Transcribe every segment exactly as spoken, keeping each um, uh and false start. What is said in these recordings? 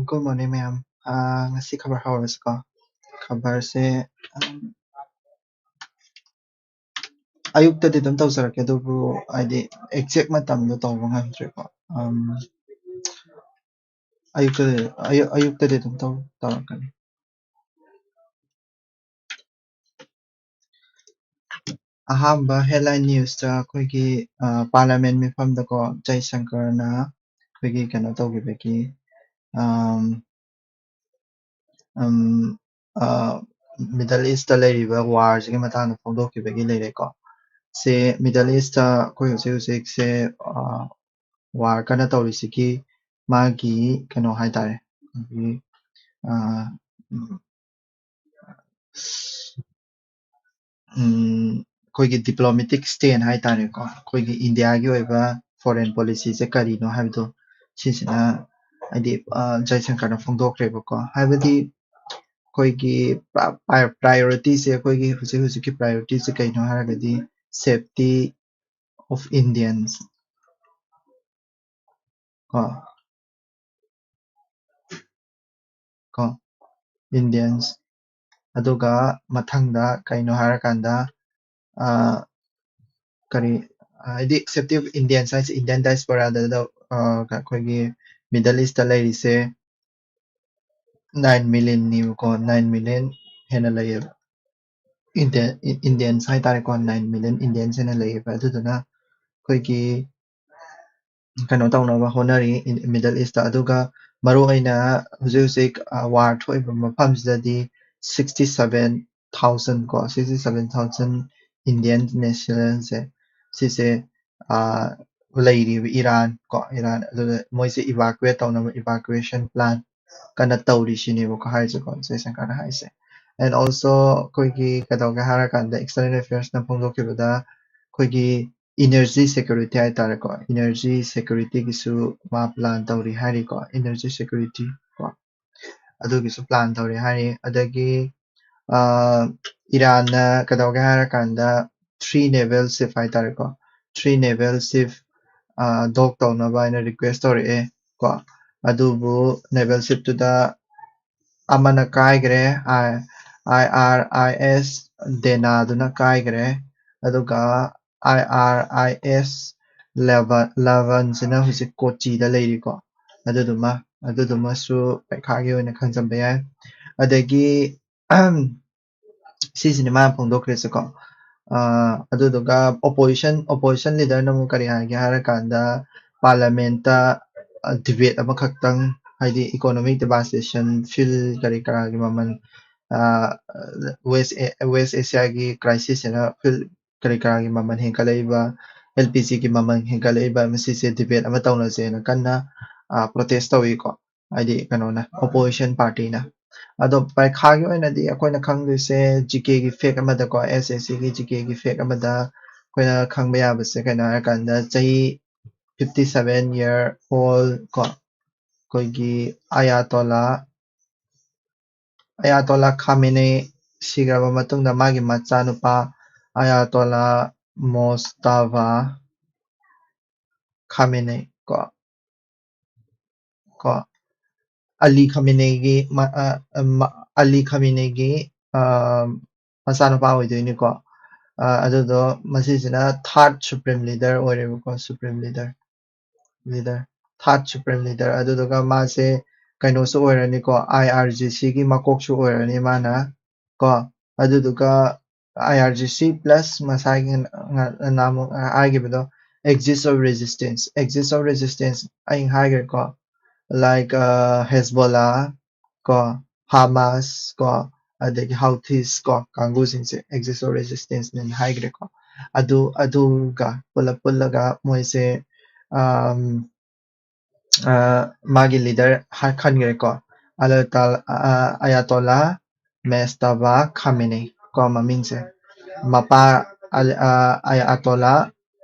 Good morning, ꯃꯌꯥꯝ꯫ ꯑꯥ, ꯉꯁꯤ ꯈꯕꯔ ꯍꯧꯔꯁꯤꯀꯣ꯫ ꯈꯕꯔꯁꯦ, ꯑꯝ, ꯑꯌꯨꯛꯇꯗꯤ ꯑꯗꯨꯝ ꯇꯧꯖꯔꯛꯀꯦ, ꯑꯗꯨꯕꯨ ꯍꯥꯏꯗꯤ exact ꯃꯇꯝꯗꯣ ꯇꯧꯕ ꯉꯝꯗ꯭ꯔꯦꯀꯣ꯫ ꯑꯝ, ꯑꯌꯨꯛꯇꯗꯤ, ꯑꯌꯨꯛ-, ꯑꯌꯨꯛꯇꯗꯤ ꯑꯗꯨꯝ ꯇꯧ-, ꯇꯧꯔꯛꯀꯅꯤ꯫ ꯑꯍꯥꯟꯕ headline newsꯇ ꯑꯩꯈꯣꯏꯒꯤ, ꯑ, parliament ꯃꯤꯐꯝꯗꯀꯣ, ꯖꯩꯁꯪꯀꯔꯅ ꯑꯩꯈꯣꯏꯒꯤ ꯀꯩꯅꯣ ꯇꯧꯈꯤꯕꯒꯤ, ꯑꯝ, ꯑꯝ, ꯑ, Middle Eastꯇ ꯂꯩꯔꯤꯕ warꯁꯤꯒꯤ ꯃꯇꯥꯡꯗ ꯐꯣꯡꯗꯣꯛꯈꯤꯕꯒꯤ ꯂꯩꯔꯦꯀꯣ꯫ ꯁꯦ Middle Eastꯇ ꯑꯩꯈꯣꯏ ꯍꯧꯖꯤꯛ ꯍꯧꯖꯤꯛꯁꯦ, ꯑ, war ꯀꯟꯅ ꯇꯧꯔꯤꯁꯤꯒꯤ ꯃꯥꯒꯤ ꯀꯩꯅꯣ ꯍꯥꯏꯇꯥꯔꯦ, ꯑꯩꯈꯣꯏꯒꯤ, ꯑ, ꯎꯝ, ꯎꯝ, ꯑꯩꯈꯣꯏꯒꯤ diplomatic stand ꯍꯥꯏꯇꯥꯔꯦꯀꯣ, ꯑꯩꯈꯣꯏꯒꯤ ꯏꯟꯗꯤꯌꯥꯒꯤ ꯑꯣꯏꯕ foreign policyꯁꯦ ꯀꯔꯤꯅꯣ ꯍꯥꯏꯕꯗꯣ, ꯁꯤꯁꯤꯅ ꯍꯥꯏꯗꯤ, ꯑ, ꯖꯩꯁꯪꯀꯔꯅ ꯐꯣꯡꯗꯣꯛꯈ꯭ꯔꯦꯕꯀꯣ꯫ ꯍꯥꯏꯕꯗꯤ ꯑꯩꯈꯣꯏꯒꯤ ꯄ꯭ꯔ-, ꯄ꯭ꯔ-, priorityꯁꯦ, ꯑꯩꯈꯣꯏꯒꯤ ꯍꯧꯖꯤꯛ ꯍꯧꯖꯤꯛꯀꯤ priorityꯁꯦ ꯀꯩꯅꯣ ꯍꯥꯏꯔꯒꯗꯤ, safety of Indians ꯀꯣ, ꯀꯣ, Indians꯫ ꯑꯗꯨꯒ ꯃꯊꯪꯗ ꯀꯩꯅꯣ ꯍꯥꯏꯔꯀꯥꯟꯗ, ꯑ, ꯀꯔꯤ, ꯍꯥꯏꯗꯤ safety of Indians ꯍꯥꯏꯁꯦ Indian diasporaꯗ, ꯑ, ꯑꯩꯈꯣꯏꯒꯤ Middle Eastꯇ ꯂꯩꯔꯤꯁꯦ nine millionꯅꯦꯕꯀꯣ, nine million ꯍꯦꯟꯅ ꯂꯩꯌꯦꯕ꯫ Indian, Indians ꯍꯥꯏꯇꯥꯔꯦꯀꯣ, nine million Indians ꯍꯦꯟꯅ ꯂꯩꯌꯦꯕ꯫ ꯑꯗꯨꯗꯨꯅ ꯑꯩꯈꯣꯏꯒꯤ ꯀꯩꯅꯣ ꯇꯧꯅꯕ ꯍꯣꯠꯅꯔꯤ ꯏꯟ-, Middle Eastꯇ꯫ ꯑꯗꯨꯒ ꯃꯔꯨ ꯑꯣꯏꯅ ꯍꯧꯖꯤꯛ ꯍꯧꯖꯤꯛ, ꯑ, war ꯊꯣꯛꯏꯕ ꯃꯐꯝꯁꯤꯗꯗꯤ sixty seven thousand ꯀꯣ, sixty seven thousand Indian nationalꯁꯦ, ꯁꯤꯁꯦ, ꯑ, ꯂꯩꯔꯤꯕ ꯏꯔꯥꯟ ꯀꯣ, ꯏꯔꯥꯟ, ꯑꯗꯨꯗ ꯃꯣꯏꯁꯦ evacuate ꯇꯧꯅꯕ evacuation plan ꯀꯟꯅ ꯇꯧꯔꯤꯁꯤꯅꯦꯕꯀꯣ ꯍꯥꯏꯔꯤꯁꯦꯀꯣ, ꯖꯌꯁꯪꯀꯔꯅ ꯍꯥꯏꯔꯤꯁꯦ꯫ And also ꯑꯩꯈꯣꯏꯒꯤ ꯀꯩꯗꯧꯒꯦ ꯍꯥꯏꯔꯀꯥꯟꯗ external affairsꯅ ꯐꯣꯡꯗꯣꯛꯈꯤꯕꯗ ꯑꯩꯈꯣꯏꯒꯤ energy security ꯍꯥꯏꯇꯥꯔꯦꯀꯣ, energy securityꯒꯤꯁꯨ ꯃꯥ plan ꯇꯧꯔꯤ ꯍꯥꯏꯔꯤꯀꯣ, energy security ꯀꯣ, ꯑꯗꯨꯒꯤꯁꯨ plan ꯇꯧꯔꯤ ꯍꯥꯏꯔꯤ꯫ ꯑꯗꯒꯤ, ꯑ, ꯏꯔꯥꯟꯅ ꯀꯩꯗꯧꯒꯦ ꯍꯥꯏꯔꯀꯥꯟꯗ three naval ship ꯍꯥꯏꯇꯥꯔꯦꯀꯣ, three naval ship, ꯑ, dock ꯇꯧꯅꯕ ꯍꯥꯏꯅ request ꯇꯧꯔꯛꯑꯦ ꯀꯣ꯫ ꯑꯗꯨꯕꯨ ꯅꯦꯚꯦꯜ ꯁꯤꯞꯇꯨꯗ ꯑꯃꯅ ꯀꯥꯏꯈ꯭ꯔꯦ, ꯑꯥꯏ ꯑꯥꯔ ꯑꯥꯏ ꯑꯦꯁ ꯗꯦꯅꯥꯗꯨꯅ ꯀꯥꯏꯈ꯭ꯔꯦ꯫ ꯑꯗꯨꯒ ꯑꯥꯏ ꯑꯥꯔ ꯑꯥꯏ ꯑꯦꯁ ꯂꯦꯚꯟꯁꯤꯅ ꯍꯧꯖꯤꯛ ꯀꯣꯆꯤꯗ ꯂꯩꯔꯤꯀꯣ꯫ ꯑꯗꯨꯗꯨꯃ ꯑꯗꯨꯗꯨꯃꯁꯨ ꯄꯩꯈꯥꯒꯤ ꯑꯣꯏꯅ ꯈꯪꯖꯟꯕ ꯌꯥꯏ꯫ ꯑꯗꯒꯤ ꯁꯤꯁꯤꯅꯤ ꯃꯥꯅ ꯐꯣꯡꯗꯣꯛꯈ꯭ꯔꯤꯁꯤꯀꯣ꯫ ꯑꯗꯨꯗꯨꯒ ꯑꯣꯄꯣꯖꯤꯁꯟ ꯑꯣꯄꯣꯖꯤꯁꯟ ꯂꯤꯗꯔꯅ ꯑꯃꯨꯛ ꯀꯔꯤ ꯍꯥꯏꯒꯦ ꯍꯥꯏꯔꯀꯥꯟꯗ, ꯄꯥꯔꯂꯥꯃꯦꯟꯇ ꯗꯤꯕꯦꯠ ꯑꯃꯈꯛꯇꯪ, ꯍꯥꯏꯗꯤ ꯏꯀꯣꯅꯣꯃꯤꯛ ꯗꯤꯚꯥꯁꯇꯦꯁꯟ, ꯐ꯭ꯌꯨꯜ ꯀꯔꯤ ꯀꯔꯥꯒꯤ ꯃꯃꯜ, ꯋꯦꯁ ꯋꯦꯁ ꯑꯦꯁꯤꯌꯥꯒꯤ ꯀ꯭ꯔꯥꯏꯁꯤꯁꯁꯤꯅ ꯐ꯭ꯌꯨꯜ ꯀꯔꯤ ꯀꯔꯥꯒꯤ ꯃꯃꯜ ꯍꯦꯟꯒꯠꯂꯛꯏꯕ, ꯑꯦꯜ ꯄꯤ ꯖꯤꯒꯤ ꯃꯃꯜ ꯍꯦꯟꯒꯠꯂꯛꯏꯕ, ꯃꯁꯤꯁꯦ ꯗꯤꯕꯦꯠ ꯑꯃ ꯇꯧꯅꯁꯦꯅ ꯀꯟꯅ ꯄ꯭ꯔꯣꯇꯦꯁ ꯇꯧꯏꯀꯣ, ꯍꯥꯏꯗꯤ ꯀꯩꯅꯣꯅ, ꯑꯣꯄꯣꯖꯤꯁꯟ ꯄꯥꯔꯇꯤꯅ꯫ ꯑꯗꯣ ꯄꯔꯤꯈꯥꯒꯤ ꯑꯣꯏꯅꯗꯤ ꯑꯩꯈꯣꯏꯅ ꯈꯪꯗꯣꯏꯁꯦ ꯖꯤ ꯀꯦꯒꯤ ꯐꯦꯛ ꯑꯃꯗꯀꯣ, ꯑꯦꯁ ꯑꯦꯁ ꯁꯤꯒꯤ ꯖꯤ ꯀꯦꯒꯤ ꯐꯦꯛ ꯑꯃꯗ ꯑꯩꯈꯣꯏꯅ ꯈꯪꯕ ꯌꯥꯕꯁꯦ ꯀꯩꯅꯣ ꯍꯥꯏꯔꯀꯥꯟꯗ, ꯆꯍꯤ ꯐꯤꯐꯇꯤ ꯁꯚꯦꯟ ꯏꯌꯔ ꯑꯣꯜ ꯀꯣ, ꯑꯩꯈꯣꯏꯒꯤ ꯑꯌꯥꯇꯣꯂꯥ ꯑꯌꯥꯇꯣꯂꯥ ꯈꯥꯃꯦꯅꯦ ꯁꯤꯈ꯭ꯔꯕ ꯃꯇꯨꯡꯗ ꯃꯥꯒꯤ ꯃꯆꯥꯅꯨꯄꯥ ꯑꯌꯥꯇꯣꯂꯥ ꯃꯣꯁꯇꯥꯕꯥ ꯈꯥꯃꯦꯅꯦ ꯀꯣ, ꯀꯣ, ꯑꯂꯤ ꯈꯥꯃꯦꯅꯦꯒꯤ ꯃ- ꯑ, ꯑ, ꯃ- ꯑꯂꯤ ꯈꯥꯃꯦꯅꯦꯒꯤ ꯑ, ꯃꯆꯥꯅꯨꯄꯥ ꯑꯣꯏꯗꯣꯏꯅꯤꯀꯣ꯫ ꯑ, ꯑꯗꯨꯗꯣ ꯃꯁꯤꯁꯤꯅ ꯊꯥꯔꯠ ꯁꯨꯄ꯭ꯔꯤꯝ ꯂꯤꯗꯔ ꯑꯣꯏꯔꯦꯕꯀꯣ, supreme leader leader third supreme leader. ꯑꯗꯨꯗꯨꯒ ꯃꯥꯁꯦ ꯀꯩꯅꯣꯁꯨ ꯑꯣꯏꯔꯅꯤꯀꯣ, ꯑꯥꯏ ꯑꯥꯔ ꯖꯤ ꯁꯤꯒꯤ ꯃꯀꯣꯛꯁꯨ ꯑꯣꯏꯔꯅꯤ ꯃꯥꯅ ꯀꯣ꯫ ꯑꯗꯨꯗꯨꯒ I R G C plus ꯉꯁꯥꯏꯒꯤ ꯉ- ꯉ- ꯅꯍꯥꯟꯃꯨꯛ ꯍꯥꯏꯈꯤꯕꯗꯣ, axis of resistance axis of resistance ꯑꯩ ꯍꯥꯏꯈ꯭ꯔꯦꯀꯣ, ꯂꯥꯏꯛ ꯍꯦꯖꯕꯣꯂꯥ ꯀꯣ, ꯍꯥꯃꯥꯁ ꯀꯣ, ꯑꯗꯒꯤ ꯍꯥꯎꯊꯤꯁ ꯀꯣ, ꯀꯥꯡꯕꯨꯁꯤꯡꯁꯦ ꯑꯦꯛꯖꯤꯁ ꯑꯣꯐ ꯔꯦꯖꯤꯁꯇꯦꯟꯁꯅꯦꯅ ꯍꯥꯏꯈ꯭ꯔꯦꯀꯣ꯫ ꯑꯗꯨ ꯑꯗꯨꯒ ꯄꯨꯂꯞ ꯄꯨꯜꯂꯒ ꯃꯣꯏꯁꯦ ꯑꯝ, ꯑ, ꯃꯥꯒꯤ ꯂꯤꯗꯔ ꯈꯟꯈ꯭ꯔꯦꯀꯣ, ꯑꯂꯇꯥ- ꯑ, ꯑꯌꯥꯇꯣꯂꯥ ꯃꯦꯁꯇꯥꯕꯥ ꯈꯥꯃꯦꯅꯦ ꯀꯣ ꯃꯃꯤꯡꯁꯦ, ꯃꯄꯥ ꯑꯂ- ꯑ, ꯑꯌꯥꯇꯣꯂꯥ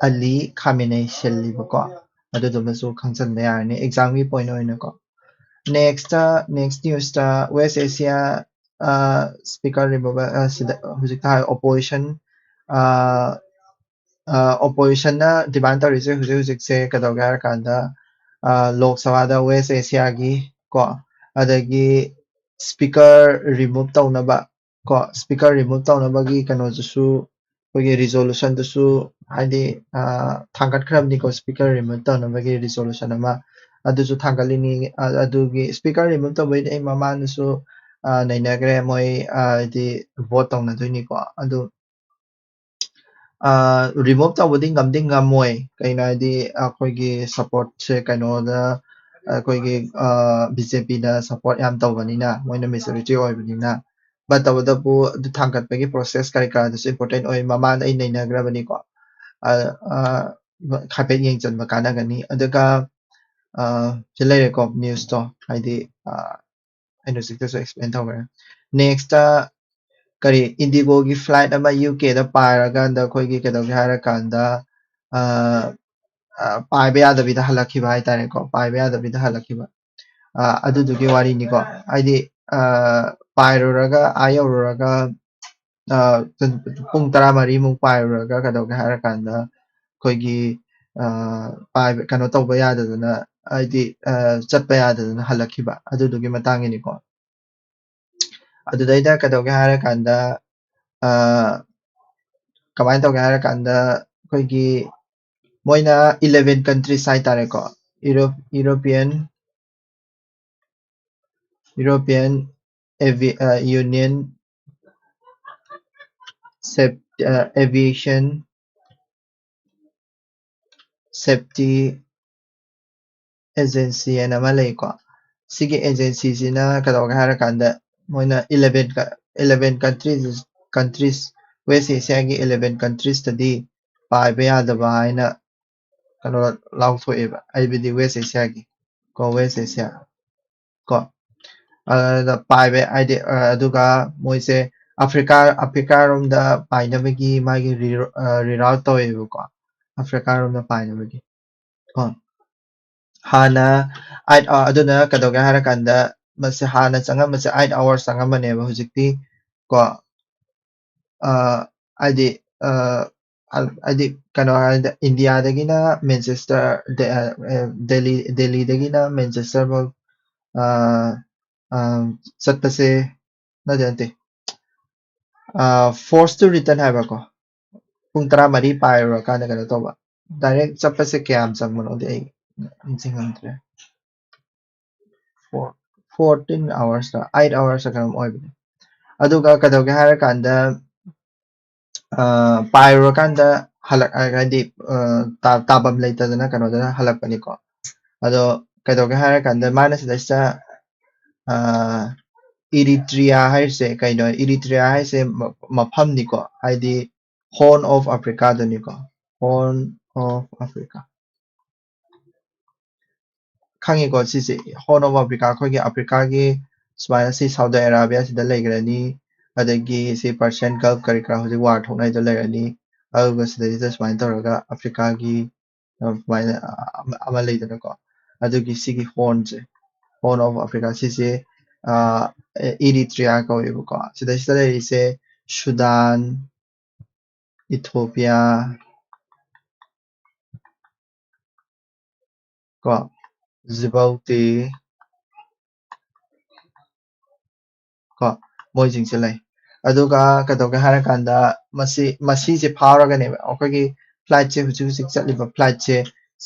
ꯑꯂꯤ ꯈꯥꯃꯦꯅꯦ ꯁꯤꯜꯂꯤꯕꯀꯣ꯫ ꯑꯗꯨꯗꯨꯃꯁꯨ ꯈꯪꯖꯟꯕ ꯌꯥꯔꯅꯤ ꯑꯦꯛꯖꯥꯝꯒꯤ ꯄꯣꯏꯟ ꯑꯣꯏꯅꯀꯣ꯫ Next next newest west Asia speaker remover ꯁꯤꯗ ꯍꯧꯖꯤꯛꯇ ꯍꯥꯏ ꯑꯣꯄꯣꯖꯤꯁꯟ ꯑꯣꯄꯣꯖꯤꯁꯟꯅ ꯗꯤꯃꯥꯟ ꯇꯧꯔꯤꯁꯦ ꯍꯧꯖꯤꯛ ꯍꯧꯖꯤꯛꯁꯦ ꯀꯩꯗꯧꯒꯦ ꯍꯥꯏꯔꯀꯥꯟꯗ, ꯂꯣꯛ ꯁꯚꯥꯗ ꯋꯦꯁ ꯑꯦꯁꯤꯌꯥꯒꯤ ꯀꯣ, ꯑꯗꯒꯤ ꯁ꯭ꯄꯤꯀꯔ ꯔꯤꯃꯨꯚ ꯇꯧꯅꯕ ꯀꯣ, ꯁ꯭ꯄꯤꯀꯔ ꯔꯤꯃꯨꯚ ꯇꯧꯅꯕꯒꯤ ꯀꯩꯅꯣꯗꯨꯁꯨ ꯑꯩꯈꯣꯏꯒꯤ ꯔꯤꯖꯣꯂꯨꯁꯟꯗꯨꯁꯨ ꯍꯥꯏꯗꯤ ꯊꯥꯡꯒꯠꯈ꯭ꯔꯕꯅꯤꯀꯣ, ꯁ꯭ꯄꯤꯀꯔ ꯔꯤꯃꯨꯚ ꯇꯧꯅꯕꯒꯤ ꯔꯤꯖꯣꯂꯨꯁꯟ ꯑꯃ ꯑꯗꯨꯁꯨ ꯊꯥꯡꯒꯠꯂꯤꯅꯤ꯫ ꯑꯗꯨꯒꯤ ꯁ꯭ꯄꯤꯀꯔ ꯔꯤꯃꯨꯚ ꯇꯧꯕꯩꯗꯤ ꯑꯩ ꯃꯃꯥꯡꯗꯁꯨ ꯅꯩꯅꯈ꯭ꯔꯦ, ꯃꯣꯏ ꯍꯥꯏꯗꯤ ꯚꯣꯠ ꯇꯧꯅꯗꯣꯏꯅꯤꯀꯣ꯫ ꯑꯗꯨ ꯔꯤꯃꯨꯚ ꯇꯧꯕꯗꯤ ꯉꯝꯗꯤ ꯉꯝꯃꯣꯏ, ꯀꯩꯅꯣ ꯍꯥꯏꯗꯤ ꯑꯩꯈꯣꯏꯒꯤ ꯁꯞꯄꯣꯔꯠꯁꯦ ꯀꯩꯅꯣꯗ ꯑꯩꯈꯣꯏꯒꯤ ꯕꯤ ꯖꯦ ꯄꯤꯗ ꯁꯞꯄꯣꯔꯠ ꯌꯥꯝ ꯇꯧꯕꯅꯤꯅ, ꯃꯣꯏꯅ ꯃꯦꯖꯣꯔꯤꯇꯤ ꯑꯣꯏꯕꯅꯤꯅ꯫ ꯕꯠ ꯇꯧꯕꯇꯕꯨ ꯑꯗꯨ ꯊꯥꯡꯒꯠꯄꯒꯤ ꯄ꯭ꯔꯣꯁꯦꯁ ꯀꯔꯤ ꯀꯔꯥꯗꯨꯁꯨ ꯏꯝꯄꯣꯔꯇꯦꯟ ꯑꯣꯏ꯫ ꯃꯃꯥꯡꯗ ꯑꯩ ꯅꯩꯅꯈ꯭ꯔꯕꯅꯤꯀꯣ꯫ ꯍꯥꯏꯐꯦꯠ ꯌꯦꯡꯁꯤꯟꯕ ꯀꯥꯟꯅꯒꯅꯤ꯫ ꯑꯗꯨꯒ ꯁꯤ ꯂꯩꯔꯦꯀꯣ, ꯅ꯭ꯌꯨꯁꯇꯣ ꯍꯥꯏꯗꯤ ꯑꯩꯅ ꯍꯧꯖꯤꯛꯇꯁꯨ ꯑꯦꯛꯁꯄ꯭ꯂꯦꯟ ꯇꯧꯈ꯭ꯔꯦ꯫ ꯅꯦꯛꯁꯇ ꯀꯔꯤ, ꯏꯟꯗꯤꯒꯣꯒꯤ ꯐ꯭ꯂꯥꯏꯠ ꯑꯃ ꯌꯨ ꯀꯦꯗ ꯄꯥꯏꯔꯀꯥꯟꯗ ꯑꯩꯈꯣꯏꯒꯤ ꯀꯩꯗꯧꯒꯦ ꯍꯥꯏꯔꯀꯥꯟꯗ ꯄꯥꯏꯕ ꯌꯥꯗꯕꯤꯗ ꯍꯜꯂꯛꯈꯤꯕ ꯍꯥꯏꯇꯥꯔꯦꯀꯣ, ꯄꯥꯏꯕ ꯌꯥꯗꯕꯤꯗ ꯍꯜꯂꯛꯈꯤꯕ꯫ ꯑꯗꯨꯗꯨꯒꯤ ꯋꯥꯔꯤꯅꯤꯀꯣ꯫ ꯍꯥꯏꯗꯤ ꯄꯥꯏꯔꯨꯔꯒ ꯑꯥ ꯌꯧꯔꯨꯔꯒ ꯄꯨꯡ ꯇꯔꯥꯃꯔꯤꯃꯨꯛ ꯄꯥꯏꯔꯨꯔꯒ ꯀꯩꯗꯧꯒꯦ ꯍꯥꯏꯔꯀꯥꯟꯗ ꯑꯩꯈꯣꯏꯒꯤ ꯄꯥꯏꯕ ꯀꯩꯅꯣ ꯇꯧꯕ ꯌꯥꯗꯗꯅ, ꯍꯥꯏꯗꯤ ꯆꯠꯄ ꯌꯥꯗꯗꯅ ꯍꯜꯂꯛꯈꯤꯕ ꯑꯗꯨꯗꯨꯒꯤ ꯃꯇꯥꯡꯒꯤꯅꯤꯀꯣ꯫ ꯑꯗꯨꯗꯩꯗ ꯀꯩꯗꯧꯒꯦ ꯍꯥꯏꯔꯀꯥꯟꯗ ꯀꯃꯥꯏꯅ ꯇꯧꯒꯦ ꯍꯥꯏꯔꯀꯥꯟꯗ ꯑꯩꯈꯣꯏꯒꯤ ꯃꯣꯏꯅ eleven countries ꯍꯥꯏꯇꯥꯔꯦꯀꯣ, European European Union Aviation Safety Agency ꯍꯥꯏꯅ ꯑꯃ ꯂꯩꯀꯣ꯫ ꯁꯤꯒꯤ ꯑꯦꯖꯦꯟꯁꯤꯁꯤꯅ ꯀꯩꯗꯧꯒꯦ ꯍꯥꯏꯔꯀꯥꯟꯗ ꯃꯣꯏꯅ eleven eleven countries countries West Asia ꯒꯤ eleven countries ꯇꯗꯤ ꯄꯥꯏꯕ ꯌꯥꯗꯕ ꯍꯥꯏꯅ ꯀꯩꯅꯣ ꯂꯥꯎꯊꯣꯛꯑꯦꯕ, ꯍꯥꯏꯕꯗꯤ West Asia ꯒꯤ ꯀꯣ, West Asia ꯀꯣ꯫ ꯑꯗꯨꯗ ꯄꯥꯏꯕ ꯍꯥꯏꯗꯤ ꯑꯗꯨꯒ ꯃꯣꯏꯁꯦ ꯑꯐ꯭ꯔꯤꯀꯥ ꯑꯐ꯭ꯔꯤꯀꯥꯔꯣꯝꯗ ꯄꯥꯏꯅꯕꯒꯤ ꯃꯥꯒꯤ ꯔꯤꯔꯥꯎꯠ ꯇꯧꯋꯦꯕꯀꯣ, ꯑꯐ꯭ꯔꯤꯀꯥꯔꯣꯝꯗ ꯄꯥꯏꯅꯕꯒꯤ ꯀꯣ꯫ ꯍꯥꯟꯅ ꯑꯥꯏꯠ ꯑꯗꯨꯅ ꯀꯩꯗꯧꯒꯦ ꯍꯥꯏꯔꯀꯥꯟꯗ ꯃꯁꯤ ꯍꯥꯟꯅ ꯆꯪꯉꯝꯕꯁꯦ eight hours ꯆꯪꯉꯝꯕꯅꯦꯕ, ꯍꯧꯖꯤꯛꯇꯤ ꯀꯣ ꯍꯥꯏꯗꯤ ꯑ- ꯍꯥꯏꯗꯤ ꯀꯩꯅꯣ ꯍꯥꯏꯗꯤ ꯏꯟꯗꯤꯌꯥꯗꯒꯤꯅ ꯃꯦꯟꯆꯦꯁꯇꯔ ꯗꯦꯜꯂꯤ ꯗꯦꯜꯂꯤꯗꯒꯤꯅ ꯃꯦꯟꯆꯦꯁꯇꯔ ꯐꯥꯎ ꯑ, ꯑ, ꯆꯠꯄꯁꯦ ꯅꯠꯇꯦ ꯅꯠꯇꯦ ꯐꯣꯔꯁ ꯇꯨ ꯔꯤꯇꯔꯟ ꯍꯥꯏꯕꯀꯣ, ꯄꯨꯡ ꯇꯔꯥꯃꯔꯤ ꯄꯥꯏꯔꯨꯔꯀꯥꯟꯗ ꯀꯩꯅꯣ ꯇꯧꯕ, ꯗꯥꯏꯔꯦꯛ ꯆꯠꯄꯁꯦ ꯀꯌꯥꯝ ꯆꯪꯕꯅꯣꯗꯤ ꯑꯩ ꯅꯤꯡꯁꯤꯡꯉꯝꯗ꯭ꯔꯦ꯫ ꯐꯣꯔꯇꯤꯟ ꯑꯋꯥꯔꯁꯇ ꯑꯩꯠ ꯑꯋꯥꯔꯁꯇ ꯀꯩꯅꯣꯝ ꯑꯣꯏꯕꯅꯦ꯫ ꯑꯗꯨꯒ ꯀꯩꯗꯧꯒꯦ ꯍꯥꯏꯔꯀꯥꯟꯗ ꯑ, ꯄꯥꯏꯔꯨꯔꯀꯥꯟꯗ ꯍꯜꯂꯛ ꯍꯥꯏꯗꯤ ꯑ, ꯇꯥ- ꯇꯥꯐꯝ ꯂꯩꯇꯗꯅ ꯀꯩꯅꯣꯗꯅ ꯍꯜꯂꯛꯄꯅꯤꯀꯣ꯫ ꯑꯗꯣ ꯀꯩꯗꯧꯒꯦ ꯍꯥꯏꯔꯀꯥꯟꯗ ꯃꯥꯅ ꯁꯤꯗꯩꯁꯤꯗ ꯑ, ꯏꯔꯤꯇ꯭ꯔꯤꯌꯥ ꯍꯥꯏꯔꯤꯁꯦ ꯀꯩꯅꯣ? ꯏꯔꯤꯇ꯭ꯔꯤꯌꯥ ꯍꯥꯏꯁꯦ ꯃ- ꯃꯐꯝꯅꯤꯀꯣ, ꯍꯥꯏꯗꯤ ꯍꯣꯔꯟ ꯑꯣꯐ ꯑꯐ꯭ꯔꯤꯀꯥꯗꯨꯅꯤꯀꯣ, ꯍꯣꯔꯟ ꯑꯣꯐ ꯑꯐ꯭ꯔꯤꯀꯥ꯫ ꯈꯪꯉꯤꯀꯣ ꯁꯤꯁꯦ? ꯍꯣꯔꯟ ꯑꯣꯐ ꯑꯐ꯭ꯔꯤꯀꯥ, ꯑꯩꯈꯣꯏꯒꯤ ꯑꯐ꯭ꯔꯤꯀꯥꯒꯤ ꯁꯨꯃꯥꯏꯅ ꯁꯤ ꯁꯥꯎꯗꯤ ꯑꯔꯥꯕꯤꯌꯥꯁꯤꯗ ꯂꯩꯈ꯭ꯔꯅꯤ, ꯑꯗꯒꯤ ꯁꯤ ꯄꯔꯁꯤꯌꯟ ꯒꯜꯐ ꯀꯔꯤ ꯀꯔꯥ ꯍꯧꯖꯤꯛ ꯋꯥꯔ ꯊꯣꯛꯅꯩꯗꯣ ꯂꯩꯔꯅꯤ, ꯑꯗꯨꯒ ꯁꯤꯗꯩꯁꯤꯗ ꯁꯨꯃꯥꯏꯅ ꯇꯧꯔꯒ ꯑꯐ꯭ꯔꯤꯀꯥꯒꯤ ꯑ, ꯁꯨꯃꯥꯏꯅ ꯑ, ꯑꯃ ꯑꯃ ꯂꯩꯗꯅꯀꯣ, ꯑꯗꯨꯒꯤ ꯁꯤꯒꯤ ꯍꯣꯔꯟꯁꯦ, ꯍꯣꯔꯟ ꯑꯣꯐ ꯑꯐ꯭ꯔꯤꯀꯥ ꯁꯤꯁꯦ ꯑ, ꯏꯔꯤꯇ꯭ꯔꯤꯌꯥ ꯀꯧꯋꯦꯕꯀꯣ꯫ ꯁꯤꯗꯩꯁꯤꯗ ꯂꯩꯔꯤꯁꯦ ꯁꯨꯗꯥꯟ, ꯏꯊꯣꯄꯤꯌꯥ, ꯀꯣ, ꯖꯤꯕꯧꯇꯤ, ꯀꯣ, ꯃꯣꯏꯁꯤꯡꯁꯦ ꯂꯩ꯫ ꯑꯗꯨꯒ ꯀꯩꯗꯧꯒꯦ ꯍꯥꯏꯔꯀꯥꯟꯗ ꯃꯁꯤ ꯃꯁꯤꯁꯦ ꯐꯥꯎꯔꯒꯅꯦꯕ ꯑꯩꯈꯣꯏꯒꯤ ꯐ꯭ꯂꯥꯏꯠꯁꯦ, ꯍꯧꯖꯤꯛ ꯍꯧꯖꯤꯛ ꯆꯠꯂꯤꯕ ꯐ꯭ꯂꯥꯏꯠꯁꯦ,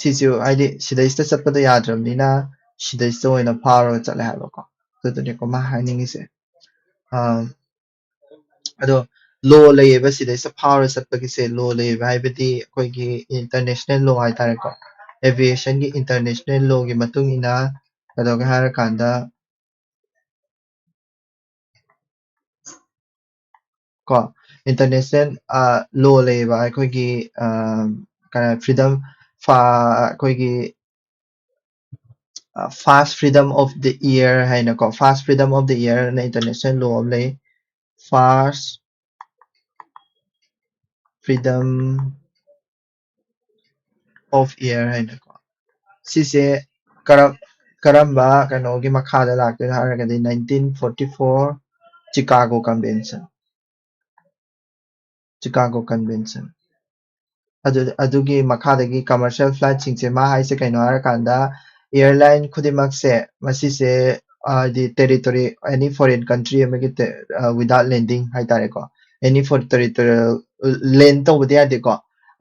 ꯁꯤꯁꯨ ꯍꯥꯏꯗꯤ ꯁꯤꯗꯩꯁꯤꯗ ꯆꯠꯄꯗꯣ ꯌꯥꯗ꯭ꯔꯕꯅꯤꯅ ꯁꯤꯗꯩꯁꯤꯗ ꯑꯣꯏꯅ ꯐꯥꯎꯔꯒ ꯆꯠꯂꯦ ꯍꯥꯏꯕꯀꯣ꯫ ꯑꯗꯨꯗꯨꯅꯤꯀꯣ ꯃꯥ ꯍꯥꯏꯅꯤꯡꯉꯤꯁꯦ꯫ ꯑꯥ, ꯑꯗꯣ ꯂꯣ ꯂꯩꯌꯦꯕ ꯁꯤꯗꯩꯁꯤꯗ ꯐꯥꯎꯔ ꯆꯠꯄꯒꯤꯁꯦ꯫ ꯂꯣ ꯂꯩꯌꯦꯕ ꯍꯥꯏꯕꯗꯤ ꯑꯩꯈꯣꯏꯒꯤ ꯏꯟꯇꯔꯅꯦꯁꯅꯦꯜ ꯂꯣ ꯍꯥꯏꯇꯥꯔꯦꯀꯣ, ꯑꯦꯚꯤꯌꯦꯁꯟꯒꯤ ꯏꯟꯇꯔꯅꯦꯁꯅꯦꯜ ꯂꯣꯒꯤ ꯃꯇꯨꯡ ꯏꯟꯅ ꯀꯩꯗꯧꯒꯦ ꯍꯥꯏꯔꯀꯥꯟꯗ ꯀꯣ, ꯏꯟꯇꯔꯅꯦꯁꯅꯦꯜ ꯂꯣ ꯂꯩꯌꯦꯕ ꯑꯩꯈꯣꯏꯒꯤ ꯐ꯭ꯔꯤꯗꯝ, ꯑꯩꯈꯣꯏꯒꯤ ꯐꯥꯁ ꯐ꯭ꯔꯤꯗꯝ ꯑꯣꯐ ꯗ ꯏꯌꯔ ꯍꯥꯏꯅꯀꯣ, ꯐꯥꯁ ꯐ꯭ꯔꯤꯗꯝ ꯑꯣꯐ ꯗ ꯏꯌꯔ ꯍꯥꯏꯅ ꯏꯟꯇꯔꯅꯦꯁꯅꯦꯜ ꯂꯣ ꯑꯃ ꯂꯩ, ꯐꯥꯁ ꯐ꯭ꯔꯤꯗꯝ ꯑꯣꯐ ꯏꯌꯔ ꯍꯥꯏꯅꯀꯣ꯫ ꯁꯤꯁꯦ ꯀꯔꯝ ꯀꯔꯝꯕ ꯀꯩꯅꯣꯒꯤ ꯃꯈꯥꯗ ꯂꯥꯛꯇꯣꯏꯅꯣ ꯍꯥꯏꯔꯒꯗꯤ nineteen forty four Chicago Convention, Chicago Convention꯫ ꯑꯗꯨ ꯑꯗꯨꯒꯤ ꯃꯈꯥꯗꯒꯤ commercial flightꯁꯤꯡꯁꯦ ꯃꯥ ꯍꯥꯏꯁꯦ ꯀꯩꯅꯣ ꯍꯥꯏꯔꯀꯥꯟꯗ, airline ꯈꯨꯗꯤꯡꯃꯛꯁꯦ ꯃꯁꯤꯁꯦ, ꯑ, ꯍꯥꯏꯗꯤ territory, any foreign country ꯑꯃꯒꯤ ꯇꯦ-, ꯑ, without landing ꯍꯥꯏꯇꯥꯔꯦꯀꯣ, any foreign territorial land ꯇꯧꯕꯗꯤ ꯌꯥꯗꯦꯀꯣ,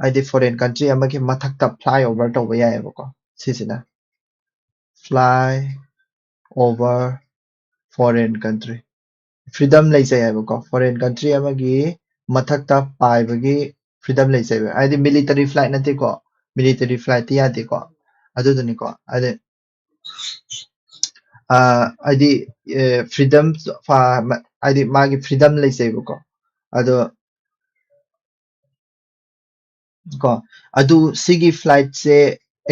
ꯍꯥꯏꯗꯤ foreign country ꯑꯃꯒꯤ ꯃꯊꯛꯇ fly over ꯇꯧꯕ ꯌꯥꯏꯑꯕꯀꯣ꯫ ꯁꯤꯁꯤꯅ fly over foreign country, freedom ꯂꯩꯖꯩ ꯍꯥꯏꯕꯀꯣ, foreign country ꯑꯃꯒꯤ ꯃꯊꯛꯇ ꯄꯥꯏꯕꯒꯤ freedom ꯂꯩꯖꯩꯕ, ꯍꯥꯏꯗꯤ military flight ꯅꯠꯇꯦꯀꯣ, military flightꯇꯤ ꯌꯥꯗꯦꯀꯣ, ꯑꯗꯨꯗꯨꯅꯤꯀꯣ꯫ ꯍꯥꯏꯗꯤ, ꯑ, ꯍꯥꯏꯗꯤ, ꯑꯦ, freedom, ꯐ-, ꯃ-, ꯍꯥꯏꯗꯤ ꯃꯥꯒꯤ freedom ꯂꯩꯖꯩꯕꯀꯣ꯫ ꯑꯗꯣ ꯀꯣ, ꯑꯗꯨ ꯁꯤꯒꯤ flightꯁꯦ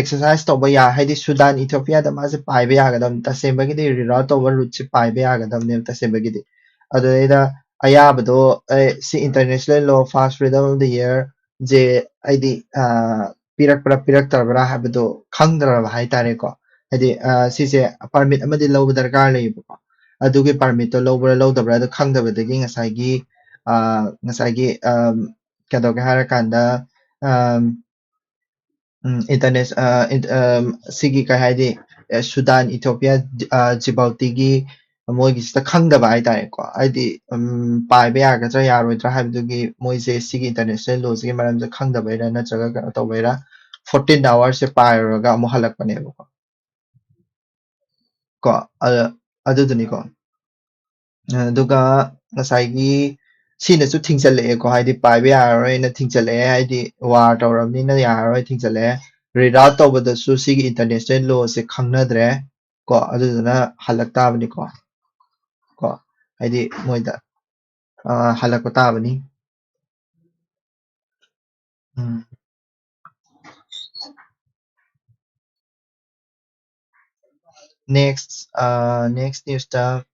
exercise ꯇꯧꯕ ꯌꯥ-, ꯍꯥꯏꯗꯤ ꯁꯨꯗꯥꯟ, ꯏꯊꯤꯑꯣꯄꯤꯌꯥꯗ ꯃꯥꯁꯦ ꯄꯥꯏꯕ ꯌꯥꯒꯗꯕꯅꯤ꯫ ꯇꯁꯦꯡꯕꯒꯤꯗꯤ reroute ꯇꯧꯕ routeꯁꯦ ꯄꯥꯏꯕ ꯌꯥꯒꯗꯕꯅꯦꯕ ꯇꯁꯦꯡꯕꯒꯤꯗꯤ꯫ ꯑꯗꯨꯗꯩꯗ ꯑꯌꯥꯕꯗꯣ, ꯑꯦ, ꯁꯤ international law, first freedom of the year ꯁꯦ, ꯍꯥꯏꯗꯤ, ꯑ, ꯄꯤꯔꯛꯄ꯭ꯔꯥ ꯄꯤꯔꯛꯇꯕ꯭ꯔꯥ ꯍꯥꯏꯕꯗꯣ ꯈꯪꯗ꯭ꯔꯕ ꯍꯥꯏꯇꯥꯔꯦꯀꯣ꯫ ꯍꯥꯏꯗꯤ, ꯑ, ꯁꯤꯁꯦ permit ꯑꯃꯗꯤ ꯂꯧꯕ ꯗꯔꯀꯥꯔ ꯂꯩꯌꯦꯕꯀꯣ꯫ ꯑꯗꯨꯒꯤ permitꯇꯣ ꯂꯧꯕ꯭ꯔꯥ ꯂꯧꯗꯕ꯭ꯔꯥ ꯑꯗꯨ ꯈꯪꯗꯕꯗꯒꯤ ꯉꯁꯥꯏꯒꯤ, ꯑ, ꯉꯁꯥꯏꯒꯤ, ꯑꯝ, ꯀꯩꯗꯧꯒꯦ ꯍꯥꯏꯔꯀꯥꯟꯗ, ꯑꯝ, ꯎꯝ, internet-, ꯑ, ꯏꯟ-, ꯑꯝ, ꯁꯤꯒꯤ ꯀꯩ ꯍꯥꯏꯗꯤ, ꯑꯦ, ꯁꯨꯗꯥꯟ, ꯏꯊꯤꯑꯣꯄꯤꯌꯥ, ꯖꯤ-, ꯑ, ꯖꯤꯕꯧꯇꯤꯒꯤ ꯃꯣꯏꯒꯤꯁꯤꯗ ꯈꯪꯗꯕ ꯍꯥꯏꯇꯥꯔꯦꯀꯣ꯫ ꯍꯥꯏꯗꯤ, ꯎꯝ, ꯄꯥꯏꯕ ꯌꯥꯒꯗ꯭ꯔꯥ ꯌꯥꯔꯣꯏꯗ꯭ꯔꯥ ꯍꯥꯏꯕꯗꯨꯒꯤ ꯃꯣꯏꯁꯦ ꯁꯤꯒꯤ international lawꯁꯤꯒꯤ ꯃꯔꯝꯁꯦ ꯈꯪꯗꯕꯩꯔꯥ ꯅꯠꯇ꯭ꯔꯒ ꯀꯩꯅꯣ ꯇꯧꯕꯩꯔꯥ fourteen hoursꯁꯦ ꯄꯥꯏꯔꯨꯔꯒ ꯑꯃꯨꯛ ꯍꯜꯂꯛꯄꯅꯦꯕꯀꯣ꯫ ꯀꯣ, ꯑ-, ꯑꯗꯨꯗꯨꯅꯤꯀꯣ꯫ ꯑꯗꯨꯒ ꯉꯁꯥꯏꯒꯤ ꯁꯤꯅꯁꯨ ꯊꯤꯡꯖꯤꯜꯂꯛꯑꯦꯀꯣ, ꯍꯥꯏꯗꯤ ꯄꯥꯏꯕ ꯌꯥꯔꯔꯣꯏꯅ ꯊꯤꯡꯖꯤꯜꯂꯛꯑꯦ, ꯍꯥꯏꯗꯤ war ꯇꯧꯔꯕꯅꯤꯅ ꯌꯥꯔꯔꯣꯏ ꯊꯤꯡꯖꯤꯜꯂꯛꯑꯦ꯫ Reroute ꯇꯧꯕꯗꯁꯨ ꯁꯤꯒꯤ international lawꯁꯦ ꯈꯪꯅꯗ꯭ꯔꯦ ꯀꯣ, ꯑꯗꯨꯗꯨꯅ ꯍꯜꯂꯛ ꯇꯥꯕꯅꯤꯀꯣ꯫ ꯀꯣ, ꯍꯥꯏꯗꯤ ꯃꯣꯏꯗ, ꯑ, ꯍꯜꯂꯛꯄ ꯇꯥꯕꯅꯤ꯫ ꯎꯝ꯫ Next, ꯑ, next newsꯇ